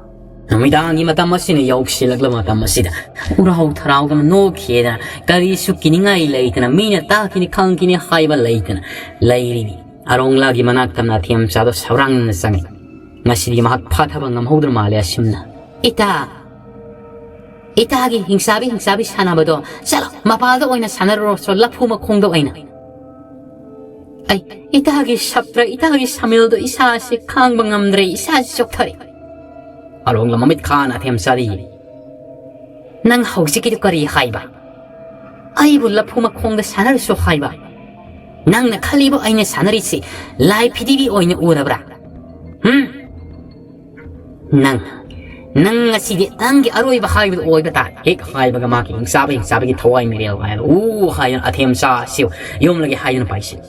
ꯅꯨꯃꯤꯗꯥꯡꯒꯤ ꯃꯇꯝ ꯑꯁꯤꯅ ꯌꯧꯁꯤꯜꯂꯛꯂꯕ ꯃꯇꯝ ꯑꯁꯤꯗ, ꯎꯔꯥꯎ ꯊꯔꯥꯎꯒꯅ ꯅꯣꯛꯈꯤꯗꯅ, ꯀꯔꯤꯁꯨ ꯀꯤꯅꯤꯡꯉꯥꯏ ꯂꯩꯇꯅ, ꯃꯤꯅ ꯇꯥꯈꯤꯅꯤ ꯈꯪꯈꯤꯅꯤ ꯍꯥꯏꯕ ꯂꯩꯇꯅ ꯂꯩꯔꯤꯅꯤ꯫ ꯑꯔꯣꯡꯂꯥꯒꯤ ꯃꯅꯥꯛꯇ ꯅꯥꯊꯦꯝꯆꯥꯗꯣ ꯁꯧꯔꯥꯡꯅ ꯆꯪꯉꯤ꯫ ꯉꯁꯤꯗꯤ ꯃꯍꯥꯛ ꯐꯥꯊꯕ ꯉꯝꯍꯧꯗ꯭ꯔ ꯃꯥꯜꯂꯦ ꯑꯁꯨꯝꯅ꯫ "ꯏꯇꯥ, ꯏꯇꯥꯒꯤ ꯍꯤꯡꯆꯥꯕꯤ ꯍꯤꯡꯆꯥꯕꯤ ꯁꯥꯟꯅꯕꯗꯣ ꯆꯠꯂꯣ, ꯃꯄꯥꯜꯗ ꯑꯣꯏꯅ ꯁꯥꯟꯅꯔꯨꯔꯣ, ꯂꯐꯨ ꯃꯈꯣꯡꯗ ꯑꯣꯏꯅ꯫ ꯑꯩ, ꯏꯇꯥꯒꯤ ꯁꯞꯇ꯭ꯔ, ꯏꯇꯥꯒꯤ ꯁꯃꯤꯜꯗꯣ ꯏꯁꯥꯁꯦ ꯈꯥꯡꯕ ꯉꯝꯗ꯭ꯔꯦ, ꯏꯁꯥꯁꯦ ꯆꯣꯛꯊꯔꯦ꯫" ꯑꯔꯣꯡꯂꯥ ꯃꯃꯤꯠ ꯈꯥꯅ ꯑꯊꯦꯝꯆꯥꯗ ꯌꯦꯡꯉꯤ꯫ "ꯅꯪ ꯍꯧꯖꯤꯛꯀꯤꯗꯨ ꯀꯔꯤ ꯍꯥꯏꯕ? ꯑꯩꯕꯨ ꯂꯐꯨ ꯃꯈꯣꯡꯗ ꯁꯥꯟꯅꯔꯨꯁꯨ ꯍꯥꯏꯕ? ꯅꯪꯅ ꯈꯜꯂꯤꯕ ꯑꯩꯅ ꯁꯥꯟꯅꯔꯤꯁꯤ ꯂꯥꯏ ꯐꯤꯗꯤꯕꯤ ꯑꯣꯏꯅ ꯎꯔꯕ꯭ꯔꯥ? ꯍꯨꯝ? ꯅꯪ, ꯅꯪ ꯉꯁꯤꯗꯤ ꯅꯪꯒꯤ ꯑꯔꯣꯏꯕ ꯍꯥꯏꯕꯗꯨ ꯑꯣꯏꯕ ꯇꯥꯔꯦ꯫" ꯍꯦꯛ ꯍꯥꯏꯕꯒ ꯃꯍꯥꯛꯀꯤ ꯍꯤꯡꯆꯥꯕ ꯍꯤꯡꯆꯥꯕꯒꯤ ꯊꯋꯥꯏ ꯃꯤꯔꯦꯜ ꯍꯥꯏꯅ ꯎ ꯍꯥꯏꯗꯨꯅ ꯑꯊꯦꯝꯆꯥ ꯑꯁꯤ ꯌꯣꯝꯂꯒꯦ ꯍꯥꯏꯗꯨꯅ ꯄꯥꯏꯁꯤꯜꯂꯤ꯫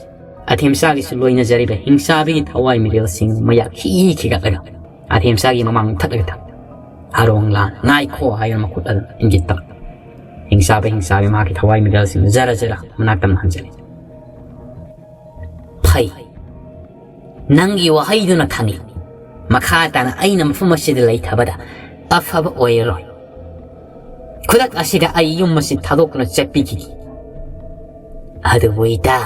ꯑꯊꯦꯝꯆꯥꯒꯤꯁꯨ ꯂꯣꯏꯅꯖꯔꯤꯕ ꯍꯤꯡꯆꯥꯕꯤꯒꯤ ꯊꯋꯥꯏ ꯃꯤꯔꯦꯜꯁꯤꯡ ꯃꯌꯥ ꯈꯤ ꯈꯤꯒꯠꯂꯒ ꯑꯊꯦꯝꯆꯥꯒꯤ ꯃꯃꯥꯡ ꯊꯠꯂꯒ ꯊꯝꯃꯤ꯫ ꯑꯔꯣꯡꯂꯥꯟ, "ꯉꯥꯏꯈꯣ" ꯍꯥꯏꯗꯨꯅ ꯃꯈꯨꯠ ꯑꯗꯨꯝ ꯏꯪꯒꯤꯠ ꯇꯧꯏ꯫ ꯍꯤꯡꯆꯥꯕꯤ, ꯍꯤꯡꯆꯥꯕꯤ, ꯃꯍꯥꯛꯀꯤ ꯊꯋꯥꯏ ꯃꯤꯔꯦꯜꯁꯤꯡꯗꯨ ꯖꯔ ꯖꯔ ꯃꯅꯥꯛ ꯇꯝꯅ ꯍꯟꯖꯤꯜꯂꯤ꯫ "ꯐꯩ, ꯅꯪꯒꯤ ꯋꯥꯍꯩꯗꯨꯅ ꯈꯪꯏ꯫ ꯃꯈꯥ ꯇꯥꯅ ꯑꯩꯅ ꯃꯐꯝ ꯑꯁꯤꯗ ꯂꯩꯊꯕꯗ ꯑꯐꯕ ꯑꯣꯏꯔꯔꯣꯏ꯫ ꯈꯨꯗꯛ ꯑꯁꯤꯗ ꯑꯩ ꯌꯨꯝ ꯑꯁꯤ ꯊꯥꯗꯣꯛꯇꯨꯅ ꯆꯠꯄꯤꯈꯤꯒꯦ꯫" "ꯑꯗꯨꯕꯨ ꯏꯇꯥ,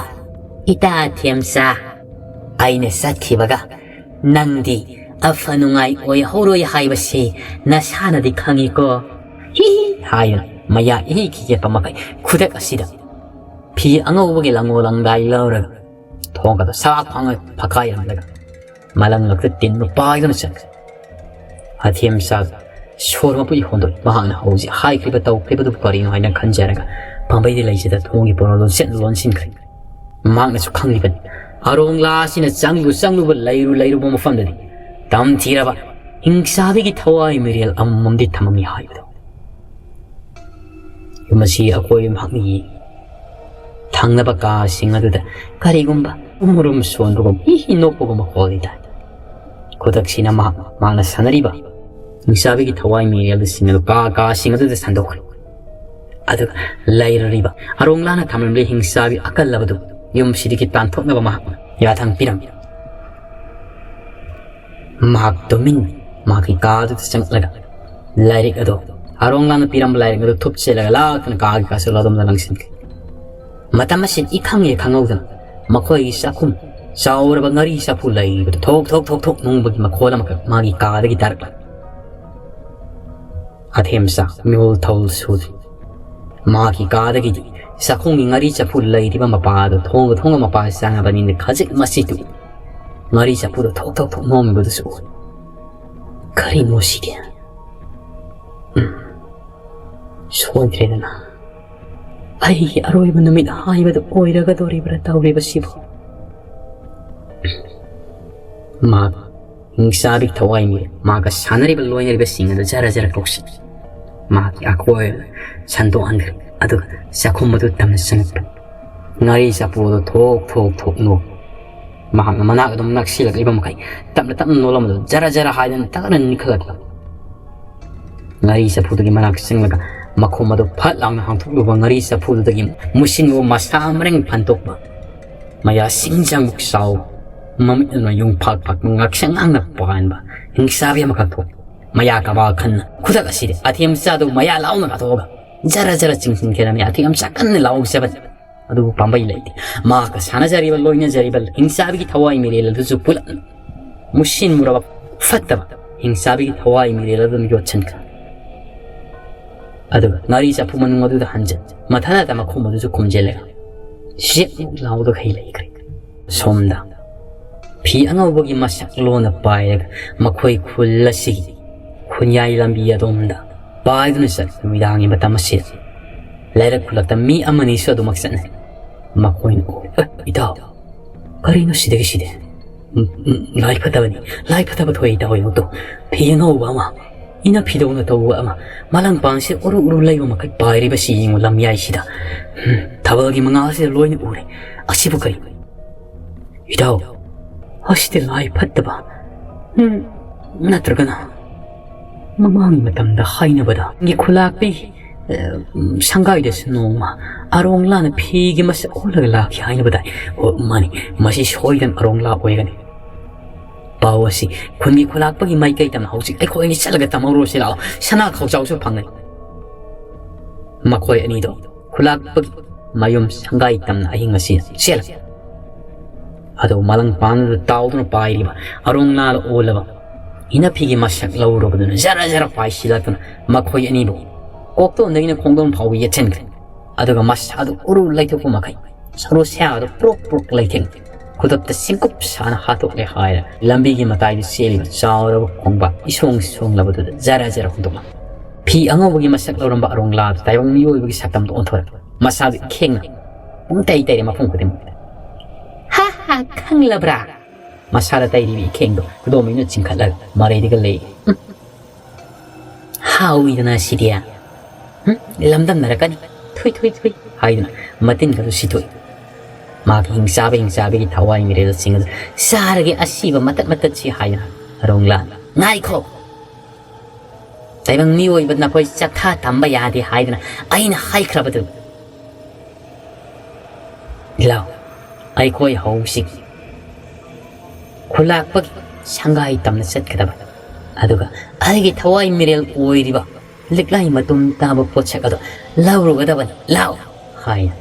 ꯏꯇꯥ ꯑꯊꯦꯝꯆꯥ, ꯑꯩꯅ ꯆꯠꯈꯤꯕꯒ ꯅꯪꯗꯤ ꯑꯐ ꯅꯨꯡꯉꯥꯏ ꯑꯣꯏꯍꯧꯔꯣꯏ ꯍꯥꯏꯕꯁꯤ ꯅꯁꯥꯅꯗꯤ ꯈꯪꯏꯀꯣ?" ꯍꯤ ꯍꯤ ꯍꯥꯏꯗꯨꯅ ꯃꯌꯥ ꯏꯍꯤ ꯈꯤꯒꯦꯠꯄ ꯃꯈꯩ ꯈꯨꯗꯛ ꯑꯁꯤꯗ ꯐꯤ ꯑꯉꯧꯕꯒꯤ ꯂꯪꯉꯣ ꯂꯪꯗꯥꯏ ꯂꯧꯔꯒ ꯊꯣꯡꯒꯗ ꯁꯥꯛ ꯐꯪꯉ ꯐꯛꯀꯥꯏꯔꯝꯂꯒ ꯃꯂꯪꯂꯛꯇ ꯇꯤꯟꯕ ꯄꯥꯏꯗꯨꯅ ꯆꯠꯈ꯭ꯔꯦ꯫ ꯑꯊꯦꯝꯆꯥ ꯁꯣꯔ ꯃꯄꯨꯗꯤ ꯍꯣꯟꯗꯣꯛꯏ꯫ ꯃꯍꯥꯛꯅ ꯍꯧꯖꯤꯛ ꯍꯥꯏꯈ꯭ꯔꯤꯕ ꯇꯧꯈ꯭ꯔꯤꯕꯗꯨꯕꯨ ꯀꯔꯤꯅꯣ ꯍꯥꯏꯅ ꯈꯟꯖꯔꯒ ꯄꯥꯝꯕꯩꯗ ꯂꯩꯖꯗ ꯊꯣꯡꯒꯤ ꯄꯣꯔꯣ ꯂꯣꯟꯁꯤꯟ ꯂꯣꯟꯁꯤꯟꯈ꯭ꯔꯦ꯫ ꯃꯍꯥꯛꯅꯁꯨ ꯈꯪꯂꯤꯕꯅꯤ, ꯑꯔꯣꯡꯂꯥꯁꯤꯅ ꯆꯪꯂꯨ ꯆꯪꯂꯨꯕ, ꯂꯩꯔꯨ ꯂꯩꯔꯨꯕ ꯃꯐꯝꯗꯗꯤ ꯇꯝꯊꯤꯔꯕ ꯍꯤꯡꯆꯥꯕꯤꯒꯤ ꯊꯋꯥꯏ ꯃꯤꯔꯦꯜ ꯑꯃꯃꯝꯗꯤ ꯊꯝꯃꯝꯃꯤ ꯍꯥꯏꯕꯗꯣ꯫ ꯌꯨꯝ ꯑꯁꯤ ꯑꯀꯣꯏꯕ ꯃꯍꯥꯛꯅ ꯌꯦꯡꯏ꯫ ꯊꯪꯅꯕ ꯀꯥꯁꯤꯡ ꯑꯗꯨꯗ ꯀꯔꯤꯒꯨꯝꯕ ꯎꯃꯨꯔꯨꯝ ꯁꯣꯟꯕꯒꯨꯝ ꯍꯤ ꯍꯤ ꯅꯣꯛꯄꯒꯨꯝꯕ ꯈꯣꯜꯂꯤ ꯇꯥꯏ꯫ ꯈꯨꯗꯛꯁꯤꯅ ꯃꯍꯥꯛ, ꯃꯍꯥꯛꯅ ꯁꯥꯟꯅꯔꯤꯕ ꯅꯤꯡꯁꯥꯕꯤꯒꯤ ꯊꯋꯥꯏ ꯃꯤꯔꯦꯜꯁꯤꯡ ꯑꯗꯨ ꯀꯥ ꯀꯥꯁꯤꯡ ꯑꯗꯨꯗ ꯁꯟꯗꯣꯛꯈ꯭ꯔꯦ꯫ ꯑꯗꯨꯒ ꯂꯩꯔꯨꯔꯤꯕ ꯑꯔꯣꯡꯂꯥꯅ ꯊꯝꯂꯝꯂꯤ ꯍꯤꯡꯆꯥꯕꯤ ꯑꯀꯜꯂꯕꯗꯨ ꯌꯨꯝꯁꯤꯗꯒꯤ ꯇꯥꯟꯊꯣꯛꯅꯕ ꯃꯍꯥꯛꯅ ꯌꯥꯊꯪ ꯄꯤꯔꯝꯃꯤ꯫ ꯃꯍꯥꯛ ꯇꯨꯃꯤꯟ ꯃꯍꯥꯛꯀꯤ ꯀꯥꯗꯨꯗ ꯆꯪꯂꯒ ꯂꯥꯏꯔꯤꯛ ꯑꯗꯨ, ꯑꯔꯣꯡꯂꯥꯅ ꯄꯤꯔꯝꯕ ꯂꯥꯏꯔꯤꯛ ꯑꯗꯨ ꯊꯨꯞꯆꯤꯜꯂꯒ ꯂꯥꯛꯇꯨꯅ ꯀꯥꯒꯤ ꯀꯥꯆꯤꯜ ꯑꯗꯨꯝꯅ ꯂꯪꯁꯤꯟꯈꯤ꯫ ꯃꯇꯝ ꯑꯁꯤꯗ ꯏꯈꯪ ꯍꯦꯛ ꯈꯪꯍꯧꯗꯅ ꯃꯈꯣꯏꯒꯤ ꯆꯥꯛꯈꯨꯝ ꯆꯥꯎꯔꯕ ꯉꯥꯔꯤ ꯆꯐꯨ ꯂꯩꯔꯤꯕꯗꯨ ꯊꯣꯛ ꯊꯣꯛ ꯊꯣꯛ ꯊꯣꯛ ꯅꯣꯡꯕꯒꯤ ꯃꯈꯣꯜ ꯑꯃꯈꯛ ꯃꯥꯒꯤ ꯀꯥꯗꯒꯤ ꯇꯥꯔꯛꯂꯝꯃꯤ꯫ ꯑꯊꯦꯝꯆꯥ ꯃꯤꯍꯨꯜ ꯊꯧꯜ ꯁꯨꯗ꯭ꯔꯤ꯫ ꯃꯍꯥꯛꯀꯤ ꯀꯥꯗꯒꯤꯗꯤ ꯆꯥꯛꯈꯨꯝꯒꯤ ꯉꯥꯔꯤ ꯆꯐꯨ ꯂꯩꯔꯤꯕ ꯃꯄꯥ ꯑꯗꯨ ꯊꯣꯡꯒ ꯊꯣꯡꯒ ꯃꯄꯥ ꯆꯥꯅꯕꯅꯤꯅ ꯈꯖꯤꯛ ꯃꯁꯤꯠꯇꯨ ꯉꯥꯔꯤ ꯆꯐꯨꯗꯨ ꯊꯣꯛ ꯊꯣꯛ ꯊꯣꯛ ꯅꯣꯝꯃꯤꯕꯗꯨꯁꯨ ꯎꯏ꯫ "ꯀꯔꯤꯅꯣ ꯁꯤꯗꯤ? ꯎꯝ, ꯁꯣꯏꯗ꯭ꯔꯦꯗꯅ꯫ ꯑꯩꯒꯤ ꯑꯔꯣꯏꯕ ꯅꯨꯃꯤꯠ ꯍꯥꯏꯕꯗꯨ ꯑꯣꯏꯔꯒꯗꯧꯔꯤꯕ꯭ꯔꯥ ꯇꯧꯔꯤꯕꯁꯤꯕꯨ?" ꯃꯍꯥꯛ ꯍꯤꯡꯆꯥꯕꯤ ꯊꯋꯥꯏ ꯃꯤꯔꯦꯜ ꯃꯍꯥꯛꯀ ꯁꯥꯟꯅꯔꯤꯕ ꯂꯣꯏꯅꯔꯤꯕꯁꯤꯡ ꯑꯗꯨ ꯖꯔ ꯖꯔ ꯀꯧꯁꯤꯟꯈꯤ꯫ ꯃꯍꯥꯛꯀꯤ ꯑꯀꯣꯏꯕꯗ ꯁꯟꯗꯣꯛꯍꯟꯈ꯭ꯔꯦ꯫ ꯑꯗꯨꯒ ꯆꯥꯛꯈꯨꯝ ꯑꯗꯨ ꯇꯝꯅ ꯆꯪꯉꯛꯄ ꯉꯥꯔꯤ ꯆꯐꯨ ꯑꯗꯨ ꯊꯣꯛ ꯊꯣꯛ ꯊꯣꯛ ꯅꯣꯛ꯫ ꯃꯍꯥꯛꯅ ꯃꯅꯥꯛ ꯑꯗꯨꯝ ꯅꯛꯁꯤꯜꯂꯛꯂꯤꯕ ꯃꯈꯩ ꯇꯞꯅ ꯇꯞꯅ ꯅꯣꯛꯂꯝꯕꯗꯨ ꯖꯔ ꯖꯔ ꯍꯥꯏꯗꯅ ꯇꯛꯅ ꯅꯤꯛꯈꯠꯂꯛꯄ꯫ ꯉꯥꯔꯤ ꯆꯐꯨꯗꯨꯒꯤ ꯃꯅꯥꯛ ꯆꯪꯂꯒ ꯃꯈꯣꯝ ꯑꯗꯨ ꯐꯠ ꯂꯥꯎꯅ ꯍꯥꯡꯗꯣꯛꯂꯨꯕ ꯉꯥꯔꯤ ꯆꯐꯨꯗꯨꯗꯒꯤ ꯃꯨꯁꯤꯟꯕ ꯃꯁꯥ ꯃꯔꯦꯡ ꯐꯟꯗꯣꯛꯄ, ꯃꯌꯥ ꯁꯤꯡꯖꯥꯡꯃꯨꯛ ꯆꯥꯎ, ꯃꯃꯤꯠ ꯑꯗꯨꯅ ꯌꯨꯡ ꯐꯥꯛ ꯐꯥꯛ ꯉꯛꯁꯪ ꯉꯥꯡꯅ ꯄꯥꯟꯕ ꯍꯤꯡꯆꯥꯕꯤ ꯑꯃꯈꯛ ꯊꯣꯛꯏ꯫ ꯃꯌꯥ ꯀꯕꯥꯛ ꯈꯟꯅ ꯈꯨꯗꯛ ꯑꯁꯤꯗ ꯑꯊꯦꯝ ꯆꯥꯗꯨ ꯃꯌꯥ ꯂꯥꯎꯅ ꯀꯥꯊꯣꯛꯑꯒ ꯖꯔ ꯖꯔ ꯆꯤꯡꯁꯤꯟꯈꯤꯔꯝꯃꯤ꯫ ꯑꯊꯦꯝ ꯆꯥ ꯀꯟꯅ ꯂꯥꯎꯖꯕ ꯑꯗꯨꯕꯨ ꯄꯥꯝꯕꯩ ꯂꯩꯇꯦ꯫ ꯃꯍꯥꯛꯀ ꯁꯥꯟꯅꯖꯔꯤꯕ, ꯂꯣꯏꯅꯖꯔꯤꯕ ꯍꯤꯡꯆꯥꯕꯤꯒꯤ ꯊꯋꯥꯏ ꯃꯤꯔꯦꯜ ꯑꯗꯨꯁꯨ ꯄꯨꯂꯞ ꯃꯨꯁꯤꯟ ꯃꯨꯔꯕ ꯐꯠꯇꯕ ꯍꯤꯡꯆꯥꯕꯤꯒꯤ ꯊꯋꯥꯏ ꯃꯤꯔꯦꯜ ꯑꯗꯨꯅ ꯌꯣꯠꯁꯤꯟꯈ꯭ꯔꯦ꯫ ꯑꯗꯨꯒ ꯉꯥꯔꯤ ꯆꯐꯨ ꯃꯅꯨꯡ ꯑꯗꯨꯗ ꯍꯟꯖꯤꯟ ꯃꯊꯟꯇ ꯃꯈꯣꯝ ꯑꯗꯨꯁꯨ ꯈꯨꯝꯖꯤꯜꯂꯒ ꯆꯦꯛ ꯂꯥꯎꯗꯈꯩ ꯂꯩꯈ꯭ꯔꯦ꯫ ꯁꯣꯝꯗ ꯐꯤ ꯑꯉꯧꯕꯒꯤ ꯃꯁꯛ ꯂꯣꯟꯅ ꯄꯥꯏꯔꯒ ꯃꯈꯣꯏ ꯈꯨꯜ ꯑꯁꯤꯒꯤ ꯈꯨꯟꯌꯥꯏ ꯂꯝꯕꯤ ꯑꯗꯣꯝꯗ ꯄꯥꯏꯗꯨꯅ ꯆꯠꯂꯤ꯫ ꯅꯨꯃꯤꯗꯥꯡꯒꯤ ꯃꯇꯝ ꯑꯁꯤꯗ ꯂꯩꯔꯛ ꯈꯨꯜꯂꯛꯇ ꯃꯤ ꯑꯃꯅꯤꯁꯨ ꯑꯗꯨꯃꯛ ꯆꯠꯅꯔꯤ꯫ ꯃꯈꯣꯏꯅ, "ꯑꯦ, ꯏꯇꯥꯎ, ꯀꯔꯤꯅꯣ ꯁꯤꯗꯒꯤ ꯁꯤꯗꯤ? ꯎꯝ, ꯎꯝ, ꯂꯥꯏ ꯐꯠꯇꯕꯅꯤ, ꯂꯥꯏ ꯐꯠꯇꯕ ꯊꯣꯛꯑꯦ ꯏꯇꯥꯎ, ꯌꯦꯡꯉꯨ ꯇꯨ, ꯐꯤ ꯑꯉꯧꯕ ꯑꯃ, ꯏꯅ ꯐꯤꯗꯧꯅ ꯇꯧꯕ ꯑꯃ, ꯃꯂꯪ ꯄꯥꯡꯁꯦ ꯎꯔꯨ ꯎꯔꯨ ꯂꯩꯕ ꯃꯈꯩ ꯄꯥꯏꯔꯤꯕꯁꯤ ꯌꯦꯡꯉꯨ, ꯂꯝꯌꯥꯏꯁꯤꯗ꯫ ꯎꯝ, ꯊꯥꯕꯜꯒꯤ ꯃꯉꯥꯜꯁꯤꯗ ꯂꯣꯏꯅ ꯎꯔꯦ꯫ ꯑꯁꯤꯕꯨ ꯀꯔꯤ? ꯏꯇꯥꯎ, ꯑꯁꯤꯗꯤ ꯂꯥꯏ ꯐꯠꯇꯕ, ꯎꯝ, ꯅꯠꯇ꯭ꯔꯒꯅ ꯃꯃꯥꯡꯒꯤ ꯃꯇꯝꯗ ꯍꯥꯏꯅꯕꯗ ꯒꯤ ꯈꯨꯂꯥꯛꯄꯤ, ꯑ, ꯁꯪꯒꯥꯏꯗꯁꯨ ꯅꯣꯡꯃ ꯑꯔꯣꯡꯂꯥꯅ ꯐꯤꯒꯤ ꯃꯁꯛ ꯑꯣꯜꯂꯒ ꯂꯥꯛꯈꯤ ꯍꯥꯏꯅꯕꯗꯥꯏ?" ꯑꯣ, ꯃꯥꯅꯤ, ꯃꯁꯤ ꯁꯣꯏꯗꯅ ꯑꯔꯣꯡꯂꯥ ꯑꯣꯏꯒꯅꯤ꯫ ꯄꯥꯎ ꯑꯁꯤ ꯈꯨꯟꯒꯤ ꯈꯨꯂꯥꯛꯄꯒꯤ ꯃꯥꯏꯀꯩ ꯇꯝꯅ ꯍꯧꯖꯤꯛ ꯑꯩꯈꯣꯏ ꯑꯅꯤ ꯆꯠꯂꯒ ꯇꯝꯍꯧꯔꯁꯤ ꯂꯥꯛꯑꯣ꯫ ꯁꯅꯥ ꯈꯧꯖꯥꯎꯁꯨ ꯐꯪꯒꯅꯤ꯫ ꯃꯈꯣꯏ ꯑꯅꯤꯗꯣ ꯈꯨꯂꯥꯛꯄꯒꯤ ꯃꯌꯨꯝ ꯁꯪꯒꯥꯏ ꯇꯝꯅ ꯑꯍꯤꯡ ꯑꯁꯤ ꯆꯦꯜꯂꯛꯏ꯫ ꯑꯗꯨ ꯃꯂꯪ ꯄꯥꯟꯗꯨꯅ ꯇꯥꯎꯗꯨꯅ ꯄꯥꯏꯔꯤꯕ ꯑꯔꯣꯡꯂꯥꯗ ꯑꯣꯜꯂꯕ ꯏꯅꯐꯤꯒꯤ ꯃꯁꯛ ꯂꯧꯔꯨꯕꯗꯨꯅ ꯖꯔ ꯖꯔ ꯄꯥꯏꯁꯤꯜꯂꯛꯇꯨꯅ ꯃꯈꯣꯏ ꯑꯅꯤꯕꯨ ꯀꯣꯛꯇꯣꯟꯗꯒꯤꯅ ꯈꯣꯡꯗꯣꯟ ꯐꯥꯎꯕ ꯌꯦꯠꯁꯤꯟꯈ꯭ꯔꯦ꯫ ꯑꯗꯨꯒ ꯃꯁꯥꯗꯨ ꯎꯔꯨ ꯂꯩꯊꯣꯛꯄ ꯃꯈꯩ ꯁꯔꯨ ꯁꯌꯥꯗꯨ ꯄ꯭ꯔꯣꯛ ꯄ꯭ꯔꯣꯛ ꯂꯩꯊꯦꯡ ꯈꯨꯗꯞꯇ ꯁꯤꯡꯀꯨꯞ ꯁꯥꯅ ꯍꯥꯠꯇꯣꯛꯂꯦ ꯍꯥꯏꯔ ꯂꯝꯕꯤꯒꯤ ꯃꯇꯥꯏꯗ ꯆꯦꯜꯂꯤꯕ ꯆꯥꯎꯔꯕ ꯈꯣꯡꯕꯥꯟ ꯏꯁꯣꯡ ꯁꯣꯡꯂꯕꯗꯨꯗ ꯖꯔ ꯖꯔ ꯍꯨꯟꯗꯣꯛꯂꯝꯃꯤ꯫ ꯐꯤ ꯑꯉꯧꯕꯒꯤ ꯃꯁꯛ ꯂꯧꯔꯝꯕ ꯑꯔꯣꯡꯂꯥꯗꯨ ꯇꯥꯏꯕꯪ ꯃꯤꯑꯣꯏꯕꯒꯤ ꯁꯛꯇꯝꯗ ꯑꯣꯟꯊꯣꯔꯛꯏ꯫ ꯃꯁꯥꯗꯨ ꯏꯈꯦꯡꯅ ꯄꯨꯡꯇꯩ ꯇꯩꯔꯦ ꯃꯐꯝ ꯈꯨꯗꯤꯡꯃꯛꯇ꯫ "ꯍꯥ ꯍꯥ, ꯈꯪꯂꯕ꯭ꯔꯥ?" ꯃꯁꯥꯗ ꯇꯩꯔꯤꯕ ꯏꯈꯦꯡꯗꯣ ꯈꯨꯗꯣꯝꯕꯤꯅ ꯆꯤꯡꯈꯠꯂꯒ ꯃꯔꯩꯗꯒ ꯂꯩ꯫ "ꯎꯝ, ꯍꯥꯎꯏꯗꯅ ꯁꯤꯗꯤ꯫ ꯎꯝ, ꯂꯝꯗꯝꯅꯔꯛꯀꯅꯤ꯫ ꯊꯨꯏ, ꯊꯨꯏ, ꯊꯨꯏ," ꯍꯥꯏꯗꯨꯅ ꯃꯇꯤꯟꯒꯗꯨ ꯁꯤꯊꯣꯛꯏ꯫ ꯃꯥꯒꯤ ꯍꯤꯡꯆꯥꯕ ꯍꯤꯡꯆꯥꯕꯒꯤ ꯊꯋꯥꯏ ꯃꯤꯔꯦꯜꯁꯤꯡ ꯑꯗꯨ ꯆꯥꯔꯒꯦ ꯑꯁꯤꯕ ꯃꯇꯠ ꯃꯇꯠꯁꯤ ꯍꯥꯏꯗꯨꯅ ꯑꯔꯣꯡꯂꯥꯟ, "ꯉꯥꯏꯈꯣ!" ꯇꯥꯏꯕꯪ ꯃꯤꯑꯣꯏꯕ ꯅꯈꯣꯏ ꯆꯠꯊ ꯇꯝꯕ ꯌꯥꯗꯦ ꯍꯥꯏꯗꯅ ꯑꯩꯅ ꯍꯥꯏꯈ꯭ꯔꯕꯗꯨ꯫ ꯂꯥꯎ, ꯑꯩꯈꯣꯏ ꯍꯧꯁꯤ ꯈꯨꯂꯥꯛꯄꯒꯤ ꯁꯪꯒꯥꯏ ꯇꯝꯅ ꯆꯠꯀꯗꯕ, ꯑꯗꯨꯒ ꯑꯩꯒꯤ ꯊꯋꯥꯏ ꯃꯤꯔꯦꯜ ꯑꯣꯏꯔꯤꯕ ꯂꯤꯛꯂꯥꯏ ꯃꯇꯨꯝ ꯇꯥꯕ ꯄꯣꯠꯁꯛ ꯑꯗꯣ ꯂꯧꯔꯨꯒꯗꯕꯅꯤ꯫ ꯂꯥꯎ ꯍꯥꯏꯅ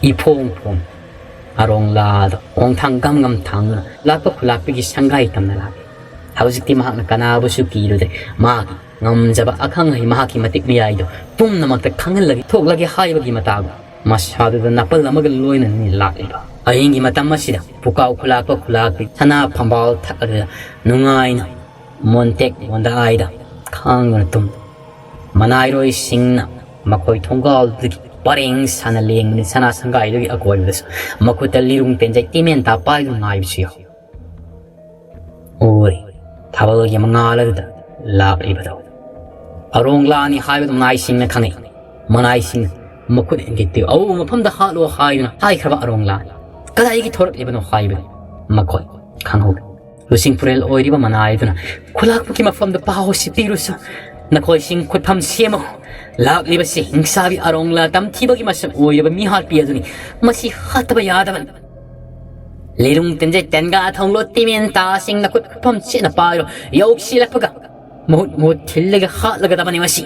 ꯏꯐꯣꯡ ꯐꯣꯡ ꯑꯔꯣꯡꯂꯥꯗ ꯈꯣꯡꯊꯥꯡ ꯒꯝ ꯒꯝ ꯊꯥꯡꯗꯨꯅ ꯂꯥꯛꯄ ꯈꯨꯂꯥꯛꯄꯒꯤ ꯁꯪꯒꯥꯏ ꯇꯝꯅ ꯂꯥꯛꯏ꯫ ꯍꯧꯖꯤꯛꯇꯤ ꯃꯍꯥꯛꯅ ꯀꯅꯥꯕꯨꯁꯨ ꯀꯤꯔꯨꯗꯦ꯫ ꯃꯥꯒꯤ ꯉꯝꯖꯕ ꯑꯈꯪ ꯑꯍꯩ ꯃꯍꯥꯛꯀꯤ ꯃꯇꯤꯛ ꯃꯌꯥꯏꯗꯣ ꯄꯨꯝꯅꯃꯛꯇ ꯈꯪꯍꯜꯂꯒꯦ ꯊꯣꯛꯂꯒꯦ ꯍꯥꯏꯕꯒꯤ ꯃꯇꯥꯒꯨꯝ ꯃꯁꯥꯗꯨꯗ ꯅꯥꯄꯜ ꯑꯃꯒ ꯂꯣꯏꯅꯅꯤ ꯂꯥꯛꯂꯤꯕ꯫ ꯑꯍꯤꯡꯒꯤ ꯃꯇꯝ ꯑꯁꯤꯗ ꯄꯨꯀꯥꯎ ꯈꯨꯂꯥꯛꯄ ꯈꯨꯂꯥꯛꯄꯤ ꯁꯅꯥ ꯐꯝꯕꯥꯜ ꯊꯛ ꯑꯗꯨꯗ ꯅꯨꯡꯉꯥꯏꯅ ꯃꯣꯟꯇꯦꯛ ꯃꯣꯟꯗꯥꯏꯗ ꯈꯥꯡꯗꯨꯅ ꯇꯨꯝ꯫ ꯃꯅꯥꯏꯔꯣꯏꯁꯤꯡꯅ ꯃꯈꯣꯏ ꯊꯣꯡꯒꯥꯜꯗꯒꯤ ꯄꯔꯦꯡ ꯁꯥꯅ ꯂꯦꯡꯕꯅꯤ꯫ ꯁꯅꯥ ꯁꯪꯒꯥꯏꯗꯨꯒꯤ ꯑꯀꯣꯏꯕꯗꯁꯨ ꯃꯈꯨꯠꯇ ꯂꯤꯔꯨꯡ ꯇꯦꯟꯖꯩ ꯇꯤꯃꯦꯟ ꯇꯥ ꯄꯥꯏꯗꯨꯅ ꯉꯥꯏꯕꯁꯨ ꯌꯥꯎꯏ꯫ ꯎꯔꯤ ꯊꯥꯕꯜꯒꯤ ꯃꯉꯥꯜ ꯑꯗꯨꯗ ꯂꯥꯛꯂꯤꯕꯗꯣ ꯑꯔꯣꯡꯂꯥꯅꯤ ꯍꯥꯏꯕꯗꯨ ꯃꯅꯥꯏꯁꯤꯡꯅ ꯈꯪꯏ꯫ ꯃꯅꯥꯏꯁꯤꯡꯅ ꯃꯈꯨꯠ ꯍꯦꯟꯒꯠꯇꯨ ꯑꯎ ꯃꯐꯝꯗ ꯍꯥꯠꯂꯣ ꯍꯥꯏꯗꯨꯅ ꯍꯥꯏꯈ꯭ꯔꯕ ꯑꯔꯣꯡꯂꯥꯅꯤ꯫ ꯀꯗꯥꯏꯗꯒꯤ ꯊꯣꯔꯛꯂꯤꯕꯅꯣ ꯍꯥꯏꯕꯗꯨ ꯃꯈꯣꯏ ꯈꯪꯍꯧꯏ꯫ ꯂꯨꯆꯤꯡ ꯄꯨꯔꯦꯜ ꯑꯣꯏꯔꯤꯕ ꯃꯅꯥꯏꯗꯨꯅ ꯈꯨꯂꯥꯛꯄꯒꯤ ꯃꯐꯝꯗ ꯄꯥꯎ ꯑꯁꯤ ꯄꯤꯔꯨꯁꯨ꯫ ꯅꯈꯣꯏꯁꯤꯡ ꯈꯨꯠꯐꯝ ꯁꯦꯝꯃꯨ꯫ ꯂꯥꯛꯂꯤꯕꯁꯤ ꯍꯤꯡꯁꯥꯕꯤ ꯑꯔꯣꯡꯂꯥ ꯇꯝꯊꯤꯕꯒꯤ ꯃꯁꯛ ꯑꯣꯏꯔꯕ ꯃꯤꯍꯥꯠꯄꯤ ꯑꯗꯨꯅꯤ꯫ ꯃꯁꯤ ꯍꯥꯠꯇꯕ ꯌꯥꯗꯕꯅꯤ꯫ ꯂꯤꯔꯨꯡ ꯇꯤꯟꯖꯩ ꯇꯦꯟꯒꯥ ꯊꯣꯡꯂꯣ ꯇꯤꯃꯦꯟ ꯇꯥꯁꯤꯡ ꯅꯈꯨꯠ ꯈꯨꯠꯐꯝ ꯆꯦꯠꯅ ꯄꯥꯏꯔꯣ꯫ ꯌꯧꯁꯤꯜꯂꯛꯄꯒ ꯃꯍꯨꯠ ꯃꯍꯨꯠ ꯊꯤꯜꯂꯒ ꯍꯥꯠꯂꯒꯗꯕꯅꯤ ꯃꯁꯤ꯫